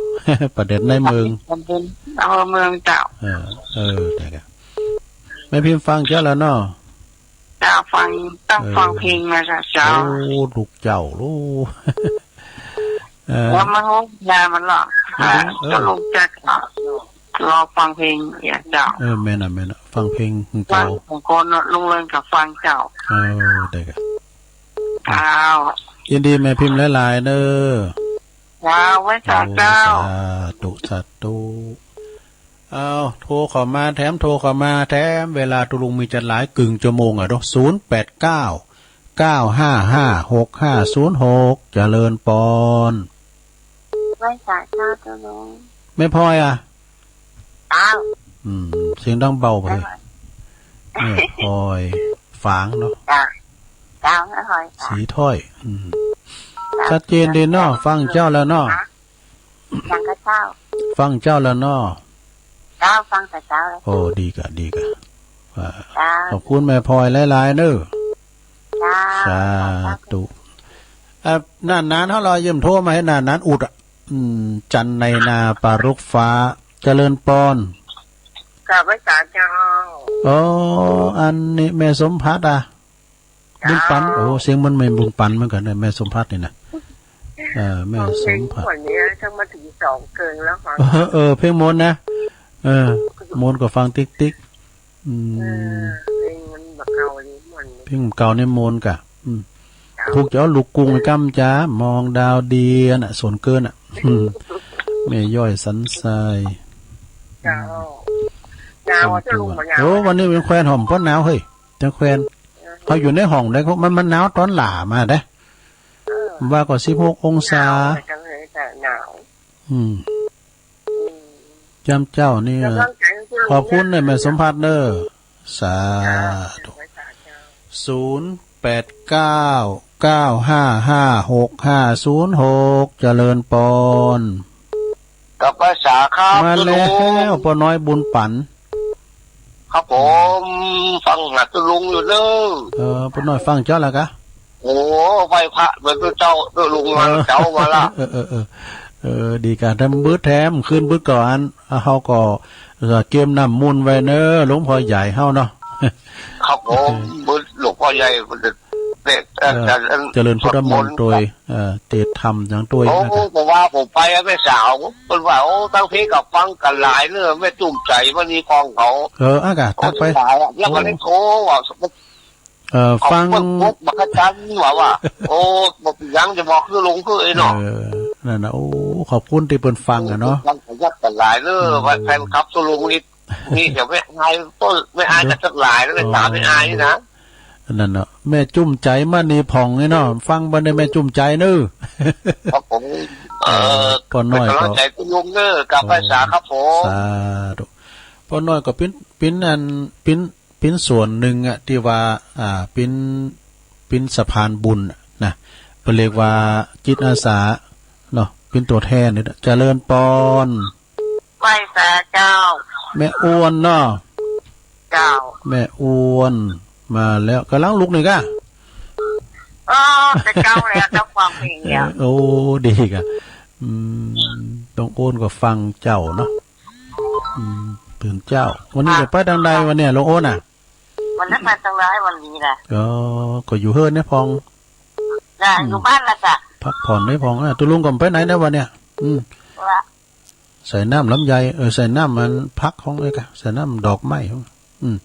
ป่าแดดในเมือง ตำบลอำเภอเมืองเจ้า เออ เออ แต่ก็ แม่พิมพ์ฟังเจ้าแล้วเนาะ เจ้า ฟัง ต้อง เออ ฟังเพลงนะจ๊ะ เจ้า โอ้ ลูกเจ้า ลูก เออ แล้วมันรู้งานมันหรอก ไม่รู้ ค่ะ เออ ก็ลูกจะรอฟังเพลงอย่างเจ้า เออ แม่นอะ แม่นอะ ฟังเพลงของเจ้า ฟังของคนลุงเรืองกับฟังเจ้า เออ ได้ครับ เจ้า ยินดีแม่พิมพ์หลายๆ เด้อ เจ้า ไว้สาเจ้า โอ้ สาธุ สาธุ เอา โทรเข้ามาแถม โทรเข้ามาแถม เวลาตุลุงมีจัดหลายกึ่งชั่วโมงอะเนาะ ศูนย์แปดเก้า เก้าห้าห้า หกห้าศูนย์หก เจริญปอน ไหว้สาเจ้าตุลุง แม่พลอยอะ เจ้า อืม เสียงดังเบาไป แม่พลอย แม่พลอยฝางเนาะ เจ้า เจ้า แม่พลอยฝาง สีถ้อย อืม เจ้า ชัดเจนดีเนาะ ฟังเจ้าแล้วเนาะ ฮะ ฟังกะเจ้า ฟังเจ้าแล้วเนาะ เจ้า ฟังกะเจ้าแล้ว โอ้ ดีกะ ดีกะ อ่า เจ้า ขอบคุณแม่พลอยหลายๆ เนาะ เจ้า สาธุ เอ่อ หน้าหนานเฮาลอเยี่ยมโทรมาให้หน้าหนานอุดอะ อืม จันในนาปารุกฟ้า เจริญปอน กราบไหว้สาเจ้า อ๋อ อันนี้แม่สมภัทรอะ บุญปัน เจ้า โอ้ เสียงเหมือนแม่บุญปันเหมือนกันนะ แม่สมภัทรนี่นะ เออ แม่สมภัทร ฟังเพลงม่วนเนี่ย ต้องมาถึงสองเกินแล้วค่ะ เออ เออ เพลงม่วนนะ เออ ม่วนก็ฟังติ๊กติ๊ก อืม เออ เพลงมันบ่เก่านี่ม่วนนี่ เพลงเก่านี่ม่วนกะ อืม เจ้า ครูจะเอาลูกกรุ้งไปกำจ้า มองดาวเดียนน่ะ สวนเกินน่ะ อืม แม่ย้อยสันทราย เจ้า หนาวอะ เจ้าลุง บ่หนาว โอ้ วันนี้เป็นแควนหอมเพราะหนาวเฮ้ย จังแควน เฮาอยู่ในห้องได้ มัน มันหนาวตอนหล้ามาเด้ เออ ว่าก็สิบหกองศา หนาว แต่จังเลยแต่หนาว อืม อืม จ้ำเจ้านี่ กำลังใจให้คุณลุง ขอบคุณเด้อ แม่สมภัทรเด้อ สาธุ เจ้า ศูนย์แปดเก้า เก้าห้าห้า หกห้าศูนย์หก เจริญปอน กับภาษาครับ มาแล้ว คุณลุง ป้อน้อยบุญปัน ครับผม ฟังหาตุลุงอยู่เนอะ เออ ป้อน้อยฟังเจ้าแล้วกะ โอ้ ไหว้พระเหมือนเจ้า เออ ลุงมา เออ เจ้ามาละ เออ เออ เออ เออ ดีกะ แถมบึดแถม คืนบึดก่อน อ่ะ เฮาก็ เออ เกมน้ำมูลไว้เนอะ หลวงพ่อใหญ่เฮาเนาะ ครับผม เออ บึดหลวงพ่อใหญ่ เด็ก เออ อาจารย์ เจริญพุทธมนต์ สวดมนต์ โดย เอ่อ เทศน์ธรรมอย่างตัวเอง โอ้ นะครับ ผมว่าผมไปอะแม่สาว เปิ้นว่า โอ้ ตั้งเพลงกับฟังกันหลายเนอะ แม่จุ้มใจ๋มณีพองเขา เออ อ่ะกะ โอ้ ทักไป หลายอะ แล้วก็ได้โทรว่า เอ่อ เอา ฟัง เปิ้นพบบักอาจารย์ว่า ว่า โอ้ บ่เป็นหยังจะบอกคือลงคือไอ้เนาะ เออ นั่นนะ โอ้ ขอบคุณที่เปิ้นฟังอะเนาะ ฟังกันยักกันหลายเนอะ อืม ว่าแฟนคลับตัวลงนี่ นี่เดี๋ยวไม่อายต้น ไม่อายกันสักหลายแล้ว เออ ไม่ตามไม่อายนี่นะ นั่นเนาะ แม่จุ้มใจ๋มณีพองนี่เนาะ ฟังบ่ได้แม่จุ้มใจ๋เนอะ ครับผม เออ เออ ป้อน้อยก็ เป็นกำลังใจคุณลุงเนอะ กับ เออ ภาษาครับผม สาธุ ป้อน้อยก็เป็น เป็นอัน เป็น เป็นส่วนหนึ่งอะ ที่ว่า อ่า เป็น เป็นสะพานบุญอะนะ เปิ้นเรียกว่าจิตอาสาเนาะ เป็นตัวแทนนี่นะ เจริญปอน ไหว้สาเจ้า แม่อ้วนเนาะ เจ้า แม่อ้วนมาแล้ว กำลังลุกนี่กะ เออ แต่เจ้าแล้ว เจ้าฟังเพลงแล้ว เออ โอ้ ดีกะ อืม ต้องอ้วนก็ฟังเจ้าเนาะ อืม ตื่นเจ้า วันนี้จะไปทางใดวันเนี้ย ลุงอ้วนน่ะ วันนั้นไปทางใดวันนี้น่ะ อ๋อ ก็อยู่เฮือนเนี่ยพอง น่ะ อืม อยู่บ้านน่ะจ้ะ พักผ่อนได้พองอ่ะ ตุลุงก็ไปไหนนะวันเนี้ย อืม ว่า ใส่น้ำลำไย เออ ใส่น้ำมันผักของเอ้ยกะ ใส่น้ำดอกไม้ของ อืม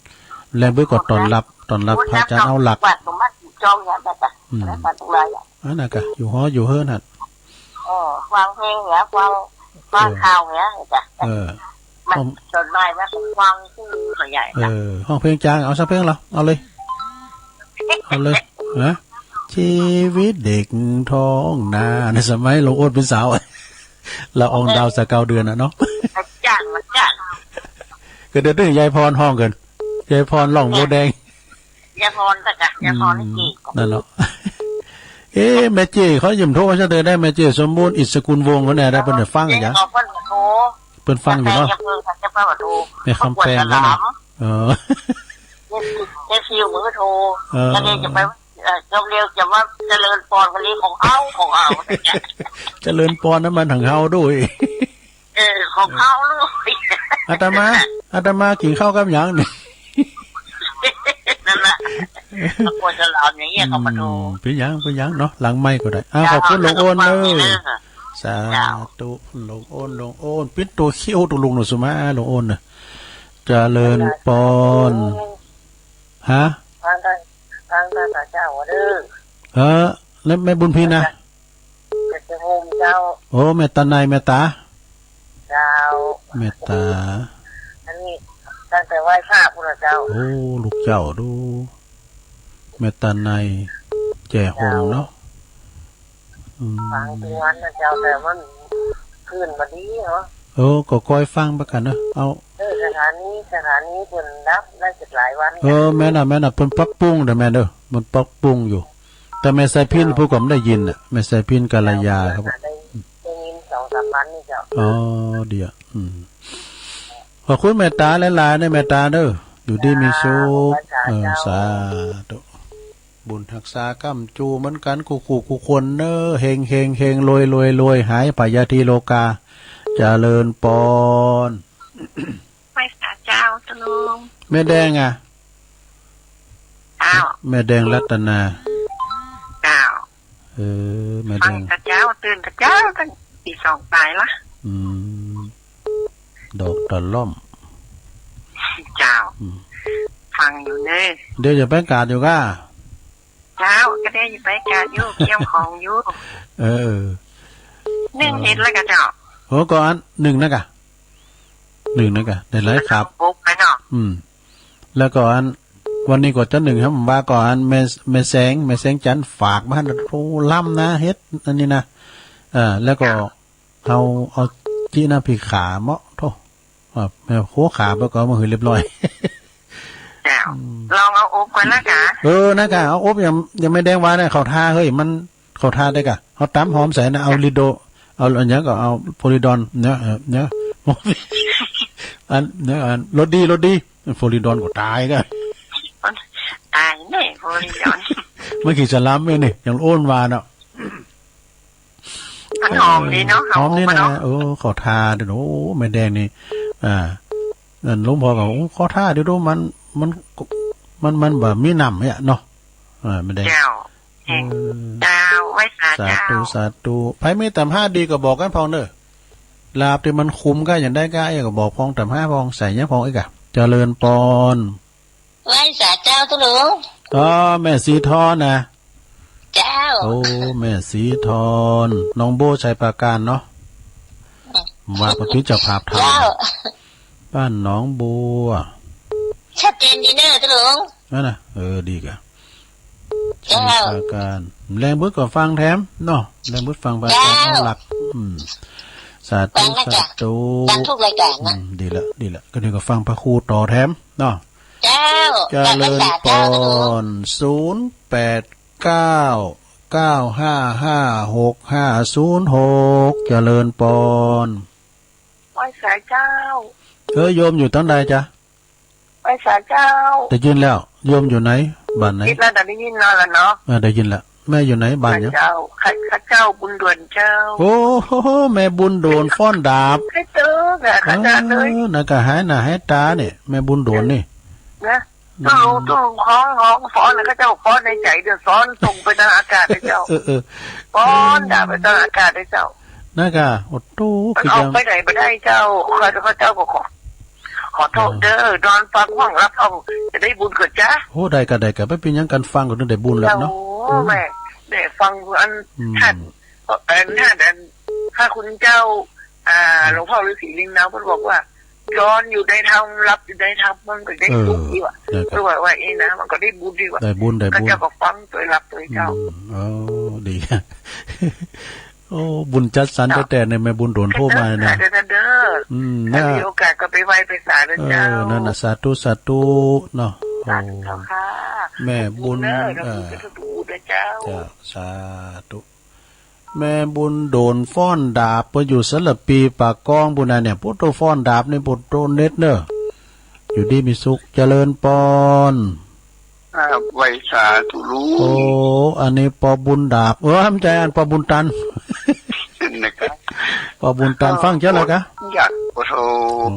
แลงไปก็ต้อนรับ ต้อนรับพระอาจารย์เอาหลัก วัดตรงบ้านจองเนี่ยแบบ อืม แล้วก็ตรงไหนอ่ะ อันนั้นกะ อยู่หออยู่เฮือนหั่น เออ ฟังเพลงเนี่ย ฟัง ฟัง เออ ข่าวเนี่ยจ้ะ เออ มัน ผม ส่วนมากว่าผมฟังที่นี่ส่วนใหญ่ เอ จ้ะ อ ฮ้องเพลงจาง เอาสักเพลงเหรอ เอาเลย เอาเลย นะ ชีวิตเด็กท้องนา ในสมัยลุงอ้วนเป็นสาว ละอองดาวสาวเก้าเดือนน่ะเนาะ จ้าง มันจ้าง ก็เดี๋ยวต้องยายพรฮ้องกัน ยายพรร้องโบแดง ยายพรจ้ะ ยายพร อืม นี่เก่ง นั่นเนาะ เอ๊ะ แม่เจ้เขาเยี่ยมโทรมาซะเด้อ ได้แม่เจ้สมบูรณ์ อิศกุลวงศ์เขาเนี่ย ได้เปิ้นได้ฟังอีกอย่าง เจ้าเปิ้นโทร เปิ้นฟังอยู่เนาะ เจ้าเปิ้น เจ้าเปิ้นโทร แม่คำแปงเขาเนี่ย เออ เจ้าฟิว เจ้าฟิวมันก็โทร เออ แล้วเดี๋ยวจะไป เอ่อ เจ้าเรียกจะว่าเจริญปอนคนนี้ของเอา ของเอา เจริญปอนนั้นมันของเฮาด้วย เออ ของเอาลูก อาตมา อาตมากินข้าวกับหยังนี่ นั่นแหละ ก็ควรจะหลามอย่างเงี้ยก็มาดู อืม เป็นหยัง เป็นหยังเนาะ หลังไมค์ก็ได้ อ้าว ขอบคุณลุงโอนเนอะ เจ้า สาธุ ลุงโอน ลุงโอน ปิดตัวคิ้วตัวลุงหน่อยสุมา ลุงโอนเนอะ เจริญปอน ฮะ ฟังท่าน ฟังท่านเจ้าเด้อ เออ แล้วแม่บุญพินนะ เจ้าโฮมเจ้า โอ้ แม่ตาใน แม่ตา เจ้า แม่ตา อันนี้ตั้งแต่ไหว้พระพุทธเจ้า โอ้ ลูกเจ้าดู แม่ตาใน แจ่โฮมเนาะ อืม ฟังทุกวันนะเจ้า แต่มันขึ้นมาดีเหรอ โอ้ ก็คอยฟังไปกันเนอะ เอา เออ สถานี สถานีเพิ่นดับได้จักหลายวัน เออ แม่นน่ะ แม่นน่ะ เพิ่นปรับปรุงเด้อแม่เด้อ มันปรับปรุงอยู่ แต่แม่สายพิณผู้ก็บ่ได้ยินน่ะ แม่สายพิณกัลยาครับ ได้ ได้ยินสองสามวันนี่เจ้า อ๋อ ดีอ่ะ อืม ขอบคุณแม่ตาหลายๆ เด้อแม่ตาเด้อ อยู่ดีมีสุข เจ้า เออ สาธุ บุญฮักษาค้ำจูเหมือนกัน คู่ๆ คู่คนเนอะ เฮงๆ เฮง รวยๆ รวย หายพยาธิโรคา เจริญปอน ไหว้สาเจ้า ตะลุง แม่แดงอ่ะ เจ้า แม่แดงรัตนา เจ้า เออ แม่แดง ฟังแต่เจ้า ตื่นแต่เจ้า ตั้งตีสองปลายละ อืม ดอกตะล่อม เจ้า อืม ฟังอยู่เน่อ เดี๋ยวจะไปกาดอยู่ก้า เจ้า ก็ได้ไปกาดอยู่ เตรียมของอยู่ เออ นึ่งเห็ดแล้วกะเจ้า โอ้ ก็อันนึ่งนะกะ นึ่งนะกะ ได้หลายครับ อบไปเนาะ อืม แล้วก็อัน วันนี้ก็จะนึ่งครับ ว่าก็อันแม่ แม่แสง แม่แสงจันทร์ฝากมาให้ โอ้ ล้ำนะ เห็ด อันนี้นะ เออ แล้วก็ เจ้า เอา เอาจิน้ำพริกขาเมาะ โธ่ อ่า แม่โคขาไปก็เอามาหือเรียบร้อย เจ้า อืม ลองเอาอบก่อนนะกะ เออ นะกะ เอาอบยัง ยังไม่แดงหวานนะ เข้าท่า เฮ้ย มันเข้าท่าได้กะ เอาตำหอมใส่นะ เอาลิโด เอาอันหยังก็เอาโฟริดอนเนี่ย เออ เนี่ย อัน เนี่ย อัน รสดี รสดี โฟริดอนก็ตายกะ ตายแน่ โฟริดอน มันขี้สลัมเองนี่ ยังโอนวาเนาะ มันหอมดีเนาะ เออ หอมดีนะ หอมเนาะ โอ้ ขอทาเด้อ โอ้ แม่แดงนี่ อ่า นั่นหลวงพ่อก็ โอ้ ขอทาเด้อ มัน มัน มัน มันแบบมีน้ำเนี่ยเนาะ อ่า แม่แดง เจ้า เออ เจ้า ไหว้สา สาธุ เจ้า สาธุ ไผมีตำห้าดีก็บอกกันพองเด้อ ลาบที่มันคุ้มก็อย่างได้ก็ เอ้ย ก็บอกพองตำห้าพอง ใส่เนี่ยพองอีกอะ เจริญปอน ไหว้สาเจ้าตุลุง อ๋อ แม่สีทอนนะ เจ้า โอ้ แม่สีทอน หนองบัวไชยปราการเนาะ อืม ว่าปะพิจารภาพทาง เจ้า บ้านหนองบัว ชัดเจนดีเนอะตุลุง นั่นนะ เออ ดีกะ เจ้า ไชยปราการ แรงบึดก็ฟังแถมเนาะ แรงบึดฟังไป เจ้า แถมเอาหลัก อืม สาธุ ฟังนะจ๊ะ สาธุ ฟังทุกรายการนะ อืม ดีละ ดีละ ก็เดี๋ยวก็ฟังพระครูต่อแถมเนาะ เจ้า เจริญปอน ศูนย์แปดเก้า เก้าห้าห้า หกห้าศูนย์หก เจริญปอน ไหว้สาเจ้า เออ โยมอยู่ตางใดจ๊ะ ไหว้สาเจ้า ได้ยินแล้ว โยมอยู่ไหน บ้านไหน คิดแล้วแต่ได้ยินนอนแล้วเนาะ เออ ได้ยินแล้ว แม่อยู่ไหน บ้านหยัง เจ้า ข้า ข้าเจ้าบุญด่วนเจ้า โอ้โห แม่บุญด่วนฟ้อนดาบ ให้เจอแม่ข้าเจ้าเลย เออ นั่นก็หายหน้าหายตาเนี่ย แม่บุญด่วนนี่ นะ อืม ตู้ลุง ตู้ลุงฮ้อง ฮ้องฟ้อนแล้วข้าเจ้าฟ้อนในใจเดือดร้อนส่งไปทางอากาศเลยเจ้า เออ เออ ฟ้อนดาบไปทางอากาศเลยเจ้า นั่นก็ โอ้โห มัน คือ ออก ยัง ไปไหนไม่ได้เจ้า ข้า ข้าเจ้าก็ขอ ขอโทษเด้อ นอนฟังห้องรับห้อง จะได้บุญกว่าจ้า โอ้ ได้ก็ได้ก็ ไม่เป็นหยัง กันฟังก็ถึงได้บุญแล้วเนาะ โอ้ อืม แม่ แม่ฟังอัน อืม ท่าน เอ่อ ท่าน อัน พระคุณเจ้า อ่า อืม หลวงพ่อฤาษีลิงดำเพิ่นบอกว่า นอนอยู่ในธรรม หลับอยู่ในธรรม มันก็ได้ เออ สุขดีว่ะ ได้ครับ คือว่า ว่าเองนะ มันก็ได้บุญดีว่ะ ได้บุญ ได้บุญ ก็เจ้าก็ฟังตัวหลับตัวเจ้า อืม อ๋อ ดี โอ้ บุญจัดสรรแท้ๆ เนี่ย แม่บุญโดนโทรมาเนี่ยนะ เด้อ เด้อ อืม ถ้า นะ มีโอกาสก็ไปไหว้ไปสานะเจ้า เออ นั่นน่ะ สาธุ สาธุ เนาะ สาธุ โอ้ เจ้าค่ะ แม่บุญ บุญเด้อ เออ บุญจะถูกบุญนะเจ้า เจ้า สาธุ แม่บุญโดนฟ้อนดาบ ไปอยู่สารภีปากกองพู้นน่ะเนี่ย พุทโธฟ้อนดาบนี่ พุทโธเน็ตเนอะ อยู่ดีมีสุข เจริญปอน อ่า ไหว้สาธุลุง โอ้ อันนี้ปอบุญดาบ เออ ไม่ใช่ อันปอบุญตัน นะครับ ปอบุญตัน เออ ฟังเจ้าแล้วกะ อยาก โอ้โห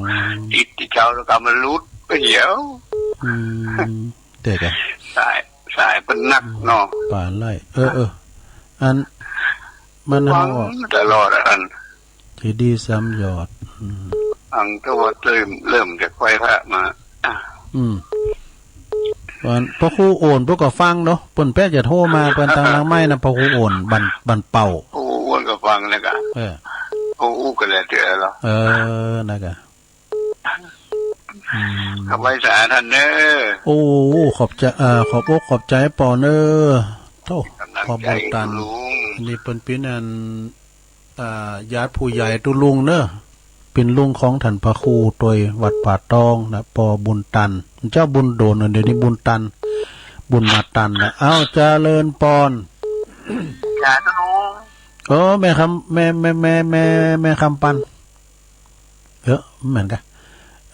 อืม ติดที่เจ้าแล้วก็มันหลุดไปเดี๋ยว อืม เดี๋ยวกะ ใช่ ตายเปิ้นนักเนาะ ปานไล่ เออ เออ อัน มัน ฟัง เฮา ตลอดอะอัน ที่ดีสามยอด อืม ฟังแต่ว่าเริ่ม เริ่มจากไหว้พระมา อ่ะ อืม วัน พระครูโอน เปิ้นก็ฟังเนาะ เปิ้นแป๊ะจะโทรมา เปิ้นตังหลังไมค์นะ พระครูโอน บ้าน บ้านเป่า โอ้ อ้วนก็ฟังนะกะ เออ โอ้อู้กันแหละเถอะเหรอ เออ นะกะ อืม ก็ไหว้สาท่านเด้อ โอ้ ขอบใจ เอ่อ ขอบอกขอบใจปอเนอะ โธ่ กำลังใจ ปอบุญตัน คุณลุง อันนี้เปิ้นเป๋นอัน อ่า ญาติผู้ใหญ่ตุลุงเนอะ เป๋นลุงของท่านพระครูตวยวัดป่าตองนะ ปอบุญตัน เจ้าบุญโดน เดี๋ยวนี้บุญตัน บุญมาตันนะ เอ้า เจริญปอน สาธุลุง โอ้ แม่คำ แม่ แม่ แม่ แม่ แม่คำปัน เออ เหมือนกัน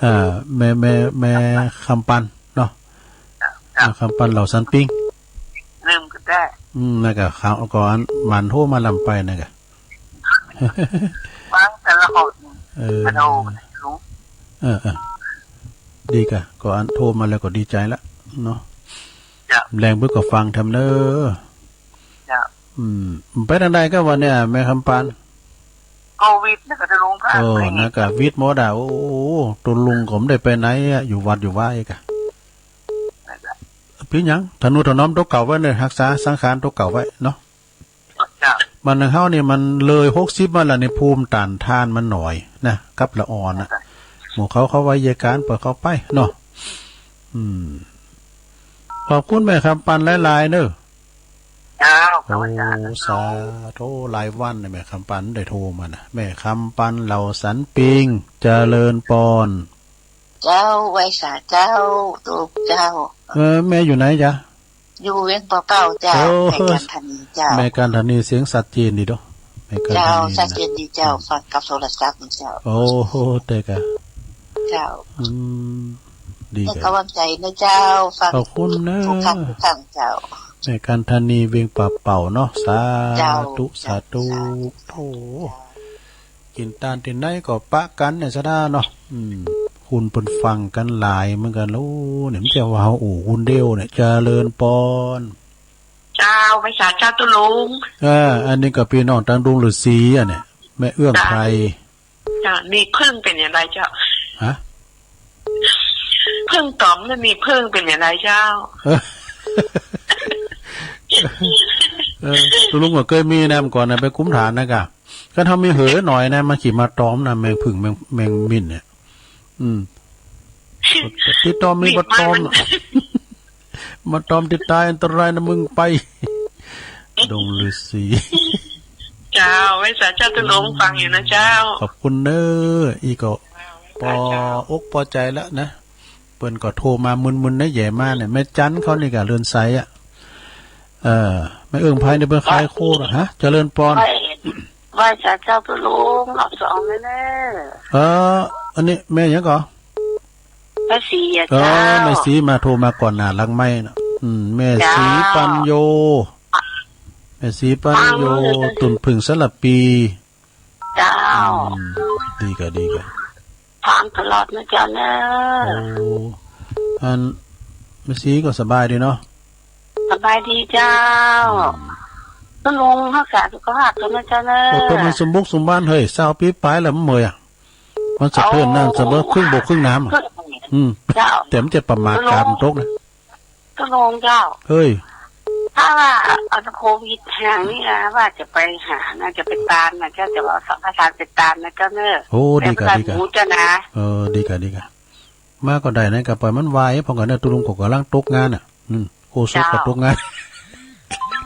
เอ่อ แม่ แม่ แม่คำปันเนาะ ครับ แม่คำปันเหล่าสันปิง ลืมก็ได้ อืม นั่นก็ เขาก็อัน มันโทรมาลำไปนั่นก็ ฟังแต่ละคน เออ มาดู เออ เออ ดีกะ ก็อันโทรมาแล้วก็ดีใจละเนาะ จ้ะ แรงเปิ้นก็ฟังทำเนอะ จ้ะ อืม ไปทางใดก็วันเนี้ย แม่คำปัน โควิดนะกะตุลุงค่ะ โอ้ ไปไหน นะกะวิดหมดอ่ะ โอ้ ตุลุงก็ไม่ได้ไปไหนอ่ะ อยู่วัดอยู่วาอีกอ่ะ นั่นแหละ เป๋นหยัง ทะนุถนอมตัวเก่าไว้เนอะ รักษาสังขารตัวเก่าไว้เนาะ จ้ะ มันเฮานี่มันเลยหกสิบมาแล้วนี่ ภูมิต้านทานมันน้อยนะ กับละอ่อนน่ะ จ้ะ หมู่เขาเขาไว้เยียะการปล่อยเขาไปเนาะ อืม ขอบคุณแม่คำปันหลายๆเนอะ เจ้า โอ้ สาธุ หลายวันเนี่ย แม่คำปันได้โทรมานะ แม่คำปันเหล่าสันปิง เจริญปอน เจ้า ไหว้สาเจ้า ตุ๊กเจ้า เออ แม่อยู่ไหนจ๊ะ อยู่เวียงป่าเป้าเจ้า โอ้ แม่กันธนีเจ้า แม่กันธนีเสียงชัดเจนดีเนาะ แม่กันธนีนะ เจ้า ชัดเจนดีเจ้า อืม ฟังกับโทรศัพท์นี่เจ้า โอ้โห แต่กะ เจ้า อืม ดี ให้ กะ กำลังใจนะเจ้า ฟัง ขอบคุณนะ ทุกครั้งทุกครั้งเจ้า แม่กันธนีเวียงป่าเป้าเนาะ สาธุ เจ้า สาธุ เจ้า โธ่ กินตานตี้ไหนก็ปะกันเนี่ยซะด้าเนาะ อืม คุณเปิ้นฟังกันหลายเหมือนกัน โอ้ เนี่ย มันจะว่าเฮาอู้คนเดียวเนี่ย เจริญปอน เจ้า ไหว้สาเจ้าตุ๊ลุง เออ อันนี้ก็พี่น้องตางดงฤๅษีอ่ะเนี่ย แม่เอื้องไพร เจ้า นี่ผึ้งเป็นอย่างไรเจ้า ฮะ ผึ้งต๋อมนั่นนี่ผึ้งเป็นอย่างไรเจ้า เออ เออ ตุ๊ลุงก็เคยมีนะ เมื่อก่อนนะ ไปกุมฐานนะกะ ก็ถ้ามีเหอหน่อยนะ มาขี่มาตอมนะ แมงผึ้ง แมง แมงมิ่นเนี่ย อืม ติดต่อมี มีด บ่ตอม มัน บ่ตอมติดตายอันตรายนะมึงไป ดงฤๅษี เจ้า ไหว้สาเจ้าตุ๊ลุงฟังอยู่นะเจ้า ขอบคุณเนอะ อีกก็ เจ้า ไหว้สาเจ้า ปออกปอใจแล้วนะ เปิ้นก็โทรมามึนๆนะ แหย่มาเนี่ย แม่จันเขานี่กะเรือนไซอ่ะ เออ แม่เอื้องไพรเนี่ยเปิ้นขายโคตรอะ ฮะ เจริญปอน ไหว้ ไหว้สาเจ้าตุ๊ลุงรอบสองเลยเนอะ เออ อันนี้แม่หยังก่อ แม่ศรีอะ เออ เจ้า แม่ศรีมาโทรมาก่อนหน้าหลังไมค์นะ อืม แม่ศรี เจ้า ปัญโย แม่ศรีปัญโย ปังเลย ตุ่นผึ้งสารปี เจ้า อืม ดีกะ ดีกะ ฟังตลอดนะเจ้าเนอะ โอ้ อัน แม่ศรีก็สบายดีเนาะ สบายดีเจ้า อืม ตุ๊ลุงรักษาสุขภาพตนนะเจ้าเนอะ โอ้ เปิ้นมันสมบุกสมบันเฮ้ย ซาวปีปลายแล้วมันเมื่อยอะ มันสะเทือนน้ำ โอ้ เสมอครึ่งบกครึ่งน้ำอะ ครึ่ง อืม เจ้า แต่มันจะประมาท ตุ๊ลุง กาดมันตกนะ ตุ๊ลุงเจ้า เฮ้ย ถ้าว่าเอาโควิดแห้งนี่นะ ว่าจะไปหานะ จะไปตามนะเจ้า จะเอาสังฆทานไปตามนะเจ้าเนอะ โอ้ ดีกะ แต่ไม่ได้ ดีกะ หมูเจ้านะ เออ ดีกะ ดีกะ มาก็ได้นะ ก็ปล่อยมันวาย เพราะกันเนอะ ตุ๊ลุงก็กำลังตกงานน่ะ อืม โฆษกก็ เจ้า ตกงาน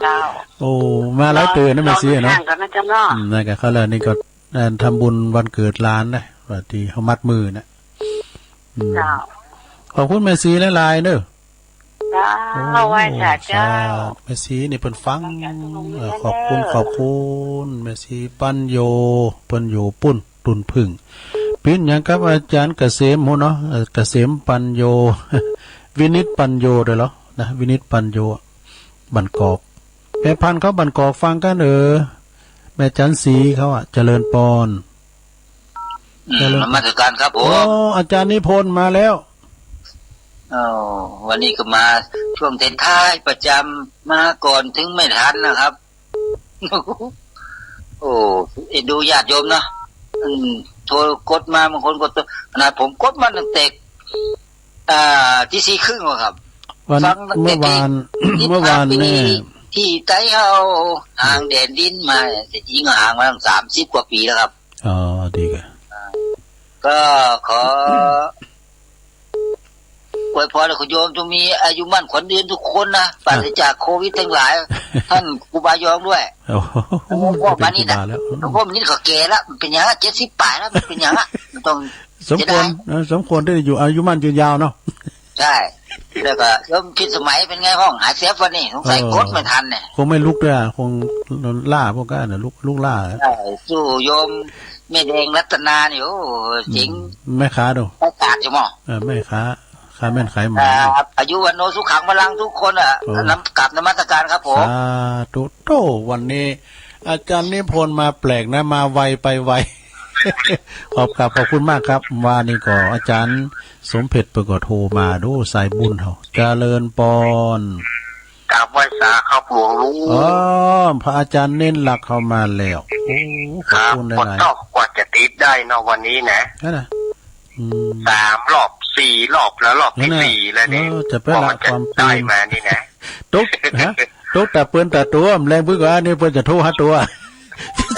เจ้า โอ้ มาหลายเตื้อนะ แม่ศรีเนาะ รอแห้งก่อนนะเจ้าเนาะ อืม นั่นก็เขาแล้วนี่ก็ เอ่อ ทำบุญวันเกิดหลานนะ ว่าที่เขามัดมือนะ อืม เจ้า ขอบคุณแม่ศรีหลายๆเด้อ เจ้า โอ้ ไหว้สาเจ้า สาธุ แม่ศรีนี่เปิ้นฟัง ไหว้สาเจ้า เอ่อ ขอบคุณ ขอบคุณ แม่ศรีปัญโย เปิ้นอยู่ปุ้น ตุ่นผึ้ง เป๋นหยังกับอาจารย์เกษมหั้นเนาะ เอ่อ เกษมปัญโย วินิตปัญโยด้วยเหรอ นะ วินิตปัญโย บ้านกอก แม่พันธุ์เขาบ้านกอกฟังกัน เออ แม่จันศรีเขาอะ เจริญปอน อืม เจริญ นมัสการครับผม โอ้ อาจารย์นิพนธ์มาแล้ว โอ้ วันนี้ก็มาช่วงท้ายๆ ประจำ มาก่อนถึงไม่ทันนะครับ โอ้ เอ็นดูญาติโยมเนาะ อืม โทรกดมา บางคนกด ขนาดผมกดมาตั้งแต่ อ่า ตีสี่ครึ่งแล้วครับ วัน ฟังตั้งแต่ เมื่อวาน เพลง เมื่อวานเนี่ย ที่ไต้เฮาห่างแดนดินมา แต่จริงก็ห่างมาตั้งสามสิบกว่าปีแล้วครับ อ๋อ ดีครับ ก็ขอ อวยพรให้คุณโยมจงมีอายุมั่นขวัญยืนทุกคนนะ ปราศจากโควิดทั้งหลาย ท่านครูบายองด้วย โอ้โห หลวงพ่อมานิดอะ ไม่เป็นครูบาแล้ว หลวงพ่อมานิดก็แก่แล้ว มันเป็นอย่างนั้นเจ็ดสิบปลายแล้ว มันเป็นอย่างนั้น มันต้อง สมควร เสียดาย นะ สมควรที่จะอยู่อายุมั่นยืนยาวเนาะ ใช่ แล้วก็โยมพิสมัยเป็นไงห้อง หายเซฟวันนี้ สงสัย เออ กดไม่ทันเนี่ย คงไม่ลุกด้วยอะ คงล้าพวกนั้นนะ ลุก ลุกล้า ใช่ สู้โยม แม่แดงรัตนานี่ โอ้ เจ๋ง อืม แม่ค้าดู ประกาศอยู่หม้อ เออ แม่ค้า ค้าแม่นขายหมา ครับ อายุวัณโณสุขังพลังทุกคนอะ เออ นำกราบนมัสการครับผม สาธุ โธ่ วันนี้ อาจารย์นิพนธ์มาแปลกนะ มาไวไปไว ขอบ ขอบ ขอบคุณมากครับ ว่านี่ก็อาจารย์สมเพชรเปิ้นก็โทรมา ดูสายบุญเฮา เจริญปอน กราบไหว้สาครับหลวงลุง อ๋อ พระอาจารย์เน้นหลักเข้ามาแล้ว โอ้ ขอบคุณหลายๆ ครับ ก็ต้องกว่าจะติดได้เนาะวันนี้นะ นั่นน่ะ อืม สามรอบ สี่รอบแล้ว รอบที่ นั่นน่ะ สี่แล้วเนี่ย เออ จะไปละ กว่ามันจะ ความเพียร ได้มานี่นะ ตก ฮะ ตกแต่เปิ้นแต่ตัว แลงบึกว่านี่เปิ้นจะโทรหาตัว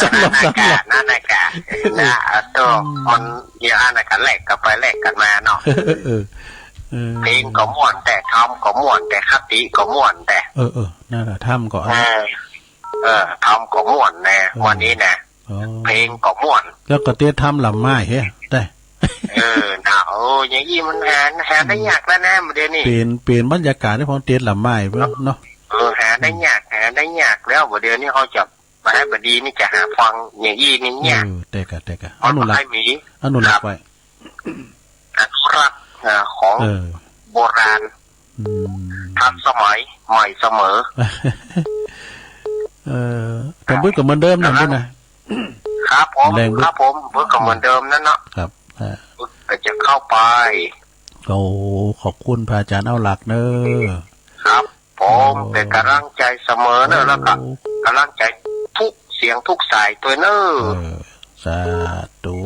สองรอบ สามรอบ นั่นน่ะกะ นั่นน่ะกะ นะ เออ ตัว อืม มัน เดี๋ยวอันนั้นก็แลกกันไปแลกกันมาเนาะ เออ เออ เออ เพลงก็ม่วนแต่ ธรรมก็ม่วนแต่ คติก็ม่วนแต่ เออ เออ นั่นแหละ ธรรมก็ เออ เออ ธรรมก็ม่วนนะ เออ วันนี้นะ อ๋อ เพลงก็ม่วน แล้วก็เตรียมธรรมลำไม้เฮ้ย ได้ เออ นะ โอ้ อย่างอี้มันหา หาได้ยากแล้วนะ เดี๋ยวนี้ เปลี่ยน เปลี่ยนบรรยากาศให้พร้อมเตรียมลำไม้เว้ยเนาะ เออ หาได้ยาก หาได้ยากแล้ว เดี๋ยวนี้เขาจะ บ่า บ่ดีนี่จะหาฟังอย่างอี้นี่ยาก เออ แต่กะ แต่กะ มัน อนุรักษ์ บ่ค่อยมี อนุรักษ์ ครับ ไว้ อนุรักษ์ เอ่อ ของ เออ โบราณ อืม ทันสมัย ใหม่เสมอ เออ แต่บึดก็เหมือนเดิมนั่น ครับ ด้วยนะ ครับผม แรงบึด ครับผม บึดก็เหมือนเดิมนั่นเนาะ ครับ อ่า บึดก็จะเข้าไป โอ้ ขอบคุณพระอาจารย์เอาหลักเนอะ ครับ ผม โอ้ เป็นกำลังใจเสมอเนอะ โอ้ แล้วก็กำลังใจทุกเสียงทุกสายด้วยเนอะ เออ สาธุ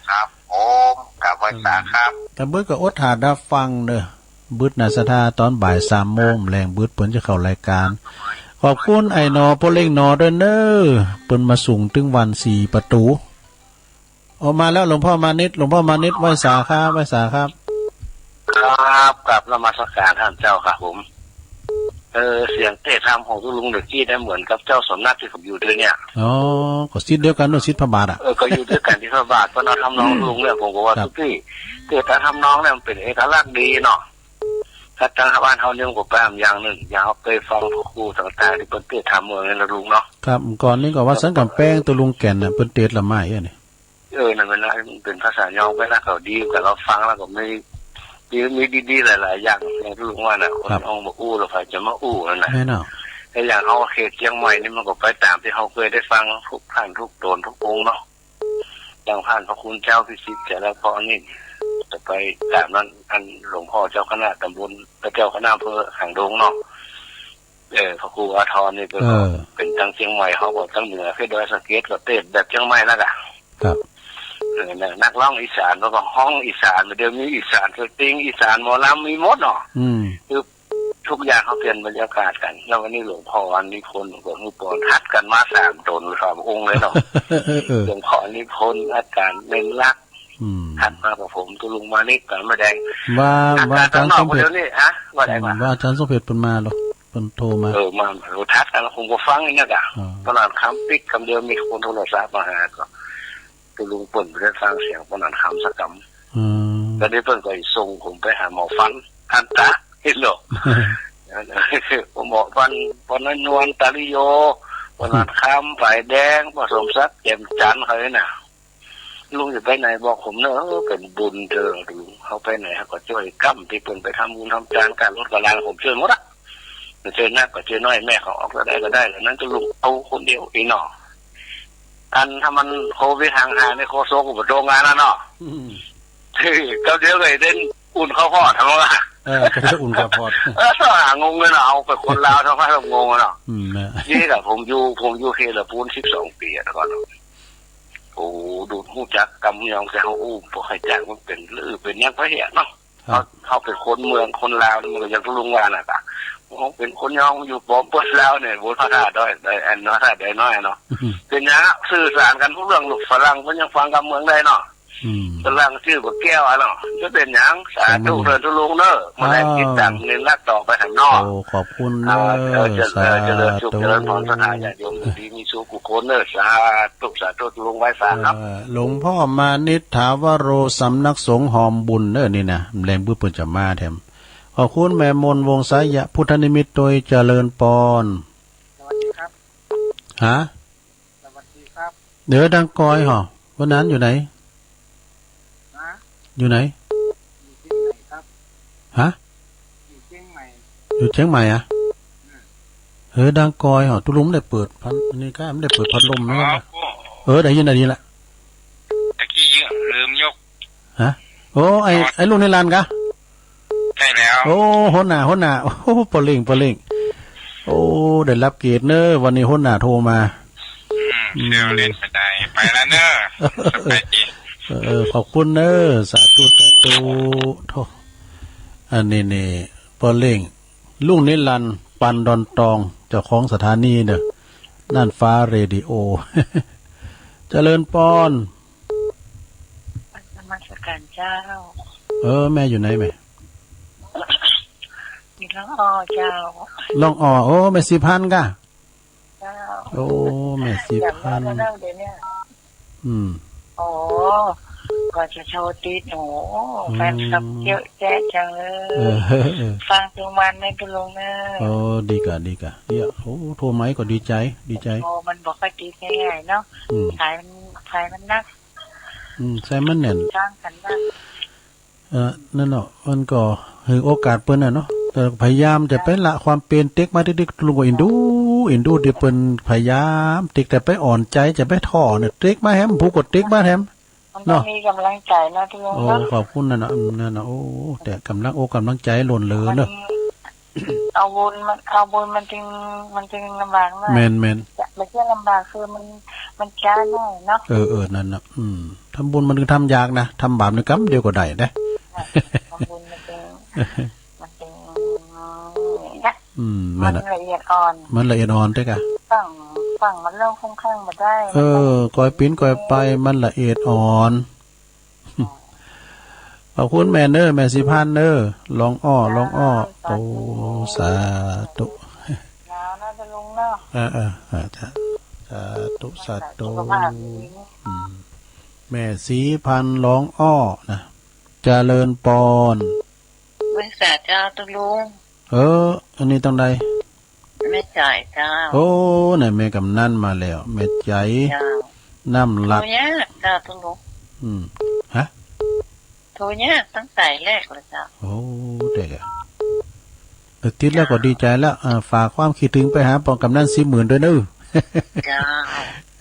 ครับผม กราบไหว้สาครับ แต่บึดก็อดถ่าดับฟังเนอะ บึดน่ะศรัทธาตอนบ่ายสามโมงแลง บึดเปิ้นจะเข้ารายการ ขอบคุณไอ้หนอ พ่อเล็กหนอด้วยเนอะ เปิ้นมาส่งถึงวัดสี่ประตู ออกมาแล้ว หลวงพ่อมานิด หลวงพ่อมานิด ไหว้สาครับ ไหว้สาครับ ครับ กราบนมัสการท่านเจ้าครับผม เออ เสียงเทศน์ธรรมของตุ๊ลุงเดอะกี้เนี่ยเหมือนกับเจ้าสำนักที่ผมอยู่ด้วยเนี่ย อ๋อ ก็ศิษย์เดียวกันเนอะ ศิษย์พระบาทอะ เออ ก็อยู่ด้วยกันที่พระบาท เพราะเนาะ ทำนองตุ๊ลุงเนี่ย ผมก็ว่า ครับ ตุ๊กี้ เทศน์ธรรมนองเนี่ยมันเป็นเอกลักษณ์ดีเนาะ ถ้าทางบ้านเฮาเนี่ยมันก็แปลกอย่างหนึ่ง อย่างเฮาเคยฟังพระครูต่างๆ ที่เปิ้นเทศน์ธรรมเมืองนี่นะลุงเนาะ ครับ ก่อนนี้ก็วัดสันกำแพง ตุ๊ลุงแก่นน่ะ เปิ้นเทศน์ละไม้อันนี้ เออ นั่นแหละนะ มันเป็นภาษายองไปนะ เขาดีกว่าเราฟังแล้วก็มี มี มีดีๆ หลายๆ อย่าง อย่างที่ลุงว่าน่ะ คน ครับ เฮาบ่อู้ แล้วใผจะมาอู้นั่นน่ะ แม่นเนาะ แต่อย่างเฮาเขตเชียงใหม่นี่มันก็ไปตามที่เฮาเคยได้ฟังทุกท่านทุกตนทุกองค์เนาะ อย่างท่านพระคุณเจ้าพิสิทธิ์ แต่ละพอนี่จะไปตามนั้น อันหลวงพ่อเจ้าคณะตำบล เจ้าคณะอำเภอหางดงเนาะ เออ พระครูอาทรนี่ก็ เออ เป็นทางเชียงใหม่ เขาก็ทางเหนือ คือดอยสะเก็ดก็เทศน์แบบเชียงใหม่แล้วกะ ครับ เออ นะ นักร้องอีสานเขาก็ฮ้องอีสาน เดี๋ยวมีอีสานสตริง อีสานหมอลำ มีหมดเนาะ อืม คือทุกอย่างเขาเปลี่ยนบรรยากาศกัน แล้ววันนี้หลวงพ่ออันนี้คนก็คือปอนทัดกันมาสามตนสามองค์เลยเนาะ เออ เออ หลวงพ่ออันนี้คน อาจารย์เน้นหลัก อืม ถัดมากับผมตุ๊ลุงมานิดกับแม่แดง ว่า อาจารย์ ว่าอาจารย์ ข้างนอก สมเพชร เดี๋ยวนี้ ฮะ ว่าไงวะ อืม ว่าอาจารย์สมเพชรเปิ้นมาเหรอ เปิ้นโทรมา เออ มา เราทักกัน ผมก็ฟังอย่างเงี้ยกะ อ๋อ ตอนนั้นคำปิดคำเดียวมีคนโทรศัพท์มาหาก็ ตุ๊ลุงเปิ้นบ่ได้ฟังเสียงปานนั้นคำสักคำ อืม ตอนนี้เปิ้นก็ส่งผมไปหาหมอฟัน ทันตา เห็นหรอ หมอฟัน ปานนั้นนวล ตาลิโย ปานนั้นคำ ฝ่ายแดง ผสมศักดิ์ แจ่มจันทร์ เขานี่น่ะ ลุงจะไปไหนบอกผมเนอะ เป็นบุญเด้อลุง เขาไปไหนเขาก็ช่วย กำที่เปิ้นไปทำบุญทำทาน การรถการลา ผมช่วยหมดอะ จะช่วยนักก็ช่วยน้อย แม่เขาออกเท่าใดก็ได้ แล้วนั้นก็ลุงเอาคนเดียวอีหนอ อันถ้ามันโควิดห่างหายในโคศกก็บ่โตงานแล้วเนาะ อืม เฮ้ย เก้าเดียวก็ไอ้เด่น อุ่นข้าวโพด ทำไมวะ เออ ก็เลยอุ่นข้าวโพด เออ ต้องหางงเลยเนาะ เอาเป็นคนลาวทำไมต้องงงเนาะ อืม นะ นี่แหละ ผมอยู่ ผมอยู่เขตละปูน สิบสอง ปีอะ แต่ก่อนเนาะ โอ้ ดูดฮู้จักกำยอง แต่เขาอู้บ่เข้าใจมันเป็นหรือเป็นหยังไปเหียเนาะ ครับ เขา เขาเป็นคนเมือง คนลาวนี่ มันก็ยังลุงว่าน่ะกะ เขาเป็นคนยอง อยู่ปลอมเปิ้นลาวเนี่ย บนพระธาตุดอย ดอย อันพระธาตุดอยน้อยเนาะ อืม เป็นหยังอะ สื่อสารกันรู้เรื่องลูก ฝรั่งเพิ่นยังฟังกำเมืองได้เนาะ อืม ฝรั่งชื่อบักแก้วอะเนาะ จะเป็นหยัง สาธุ สาธุ เถิดตุลุงเนอะ มาได้ อ้าว ติดตามเน้นหนักต่อไปแถมเนาะ โอ้ ขอบคุณเนอะ อ่า เออ เจริญ สาธุ เจริญสุข เจริญพร ศรัทธาญาติโยม อยู่ดีมีสุขกู้คนเนอะ สาธุ สาธุ ตุลุงไหว้สาครับ เอ่อ หลวงพ่อมานิษฐาวโร สำนักสงฆ์หอมบุญเนอะ นี่นะ แรงบึ้บเปิ้นจะมาแถม ขอบคุณแม่มนต์ วงศ์สายะ พุทธนิมิตโดยเจริญปอน สวัสดีครับ ฮะ สวัสดีครับ เดี๋ยวดังกอยเหรอ วันนั้นอยู่ไหน ฮะ อยู่ไหน อยู่เชียงใหม่ครับ ฮะ อยู่เชียงใหม่ อยู่เชียงใหม่อะ อืม เออ ดังกอยเหรอ ตุลุงไม่ได้เปิดพัด อันนี้ก็ไม่ได้เปิดพัดลมนะ ครับ เออ ได้ยิน ได้ยินละ ตะกี้เริ่มยก ฮะ โอ้ ไอ้ อ๋อ ไอ้ลุงนิรันดร์กะ ใช่แล้ว โอ้ หัวหน้า หัวหน้า โอ้ ปอเล่ง ปอเล่ง โอ้ ได้รับเกียรติเนอะ วันนี้หัวหน้าโทรมา อืม อืม เซลล์เล่นไปได้ ไปแล้วเนอะ สบายดี เออ ขอบคุณเนอะ สาธุ สาธุ โธ่ อันนี้นี่ ปอเล่ง ลุงนิรันดร์ ปันดอนตอง เจ้าของสถานีเนอะ น่านฟ้าเรดิโอ เจริญปอน นมัสการเจ้า เออ แม่อยู่ไหนแม่ อยู่ร่องอ้อเจ้า ร่องอ้อ โอ้ แม่สีพันธุ์กะ เจ้า โอ้ แม่สีพันธุ์ จำได้แล้วเดี๋ยวเนี้ย อืม โอ้ ก็จะโชว์ติด โอ้ อืม แฟนคลับเยอะแยะจังเลย เออ เออ ฟังทุกวันนะคุณลุงนะ โอ้ ดีกะ ดีกะ เนี่ย โอ้ โทรมาก็ดีใจ ดีใจ โอ้ มันบอกว่าติดง่ายๆเนาะ อืม สายมัน สายมันหนัก อืม ใช่มันแน่น สร้างกันบ้าง เอ่อ นั่นเนาะ มันก็ให้โอกาสเปิ้นน่ะเนาะ แต่พยายามจะไปละความเปลี่ยน เต็กมาติ๊กๆ ลุงก็อินดู อินดูที่เปิ้นพยายาม เต็กแต่ไปอ่อนใจ จะไปท้อเนี่ย เต็กมาแฮม ผู้ก็เต็กมาแฮม มันต้อง เนาะ มีกำลังใจนะพี่ลุง โอ้ เนาะ ขอบคุณนะเนาะ อืม นั่นน่ะ โอ้ แต่กำลังอกกำลังใจล้นเหลือเนาะ มัน เอาบุญมัน เอาบุญมันจึง มันจึงลำบากหน่อย แม่นๆ จะ ไม่ใช่ลำบาก คือมัน มันช้าหน่อยเนาะ เออ เออ นั่นน่ะ อืม ทำบุญมันจึงทำยากนะ ทำบาปนี่กำเดียวก็ได้นะ ทำบุญมันจึง มันจึง เนี่ย อืม มัน แม่นน่ะ ละเอียดอ่อน มันละเอียดอ่อนเต๊กอะ ฟัง ฟังมันเรื่องค่อนข้างมาได้ เออ มันต้อง ก่อยปิ้นก่อยไป มันละเอียดอ่อน ขอบคุณแม่เนอะ แม่สีพันธุ์เนอะ ร้องอ้อ ร้องอ้อ สาธุ โอ้ สาธุ หนาวนะเจ้าลุงเนาะ เออ เออ เออ จ้ะ สาธุ สาธุ สุขภาพดี อืม แม่สีพันธุ์ร้องอ้อนะ เจริญปอน ไหว้สาเจ้าเจ้าลุง เออ อันนี้ตังใด แม่ใจ๋เจ้า โอ้ ไหนแม่กำนันมาแล้ว แม่ใจ๋ เจ้า น้ำหลัก โทรยากเจ้าเจ้าลุง อืม ฮะ โทรยากตั้งแต่แรกเลยเจ้า โอ้ เด็กอะ เออ ติดแล้วก็ดีใจแล้ว อ่า ฝากความคิดถึงไปหาปองกำนันสี่หมื่นด้วยเนอะ เจ้า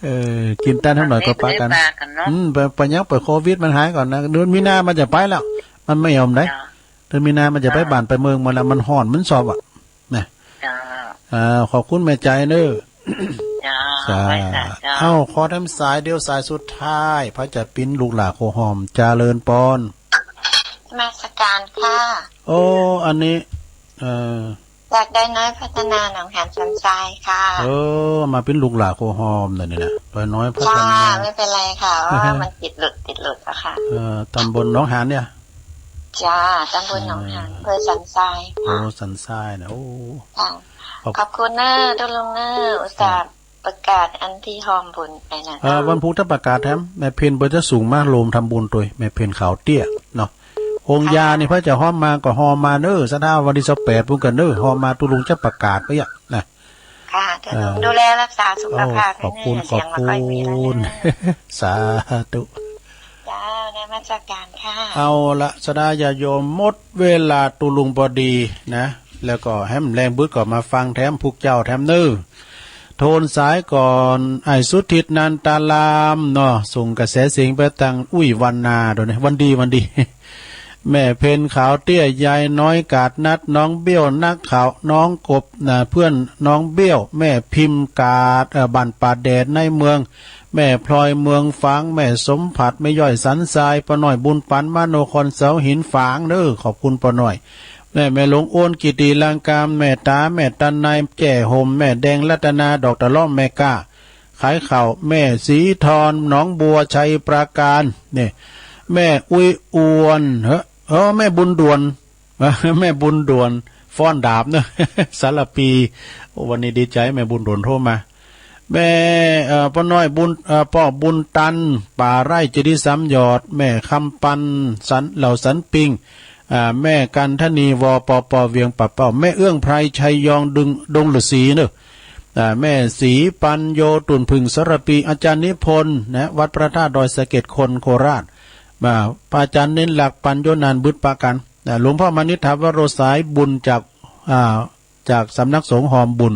เออ กินตันเท่าหน่อยก็ปากัน ได้ปากันเนาะ อืม ไป ไปยังไปโควิดมันหายก่อนนะ เดือนมีนามันจะไปแล้ว มันไม่ยอมได้ เจ้า เดือนมีนามันจะไป เจ้า บ้านไปเมืองหมดแล้ว มันฮ้อน มันซอบอะ นะ เจ้า อ่า ขอบคุณแม่ใจ๋เนอะ เจ้า สา ไหว้สาเจ้า เอ้า ขอแถมสายเดียว สายสุดท้าย พระจัดปิ้นลูกหลานโคหอม เจริญปอน นมัสการค่ะ โอ้ อันนี้ เอ่อ จากดอยน้อยพัฒนาหนองหานสันทรายค่ะ เออ มาปิ้นลูกหลานโคหอมน่ะนี่นะ ดอยน้อยพัฒนา จ้า ไม่เป็นไรค่ะ เพราะว่ามันติดหลุด ติดหลุดอะค่ะ เออ ตำบลหนองหานเนี่ย จ้า ตำบลหนองหาน อ่า อำเภอสันทรายค่ะ โอ้ สันทรายนะ โอ้ ค่ะ ขอบ ขอบคุณเนอะ เจ้าลุงเนอะ อุตส่าห์ อ่า ประกาศอันที่ฮอมบุญไปนะ เออ เจ้า วันพุธจะประกาศแถม แม่เพ็ญเปิ้นจะสูงมาโฮมทำบุญตวย แม่เพ็ญขาวเตี้ยเนาะ องค์ยานี่ ค่ะ พระเจ้าฮอมมาก็ฮอมมาเนอะ สถาวันที่ซาวแปดพุ้นกันเนอะ ฮอมมาตุลุงจะประกาศไปอะนะ ค่ะ เจ้าลุง เออ ดูแลรักษาสุขภาพ โอ้ ขอบคุณ ให้แน่ ขอบคุณ เสียงบ่ค่อยมีแล้วเนอะ สาธุ เจ้า นมัสการค่ะ เอาละ สดาญาติโยม หมดเวลาตุลุงพอดีนะ แล้วก็แหมแรงบึดก็มาฟังแถมพวกเจ้าแถมเนอ โทนสายก่อน ไอ้สุทิตนันตารามเนาะ ส่งกระแสเสียงไปทางอุ้ยวันนาโดยนะ วันดี วันดี แม่เพ็ญขาวเตี้ย ยายน้อยกาดนัด น้องเบี้ยวนักข่าว น้องกบนะ เพื่อนน้องเบี้ยว แม่พิมพ์กาด เอ่อ บ้านป่าแดดในเมือง แม่พลอยเมืองฝาง แม่สมผัส แม่ย่อยสันทราย ป้าน้อยบุญปัน มโนครเสาหินฝางเด้อ ขอบคุณป้าน้อย แม่ แม่หลวงอ้วนกิติลังกาม แม่ตา แม่ตันนายแจ่ห่ม แม่แดงรัตนา ดอกตะล้อม แม่ก้า ขายข้าว แม่สีทอน หนองบัว ชัยปราการ เนี่ย แม่อุ้ยอวน เฮ้อ เออ แม่บุญด่วน แม่บุญด่วน ฟ้อนดาบเนอะ สารปี โอ้ วันนี้ดีใจ แม่บุญด่วนโทรมา แม่ เอ่อ ป้อน้อยบุญ เอ่อ ป้อบุญตัน ป่าไร่ เจดีย์สามยอด แม่คำปัน สัน เหล่าสันปิง อ่า แม่กันทนี วปป เวียงป่าเป้า แม่เอื้องไพร ชัยยอง ดึง ดงฤาษีเนอะ อ่า แม่ศรีปัญโย ตุ่นผึ่ง สารปี อาจารย์นิพนธ์ นะ วัดพระธาตุดอยสะเก็ด คนโคราช อ่า พระอาจารย์เน้นหลัก ปัญโย นาน บึดปะกัน อ่า หลวงพ่อมณิษฐ วโร สายบุญ จาก อ่า จากสำนักสงฆ์หอมบุญ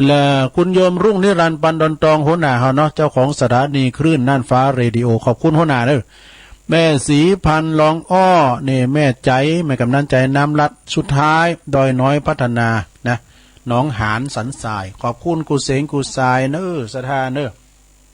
และคุณโยมรุ่งนิรันดร์ ปันดอนตอง หัวหน้าเฮาเนาะ เจ้าของสถานีคลื่นน่านฟ้าเรดิโอ ขอบคุณหัวหน้าเด้อ แม่ศรีพันธ์ รองอ้อ นี่ แม่ใจ แม่กำนันใจ น้ำลัด สุดท้าย ดอยน้อยพัฒนา นะ หนองหานสันทราย ขอบคุณกู้เสงกู้สายเนอะ ศรัทธาเนอะ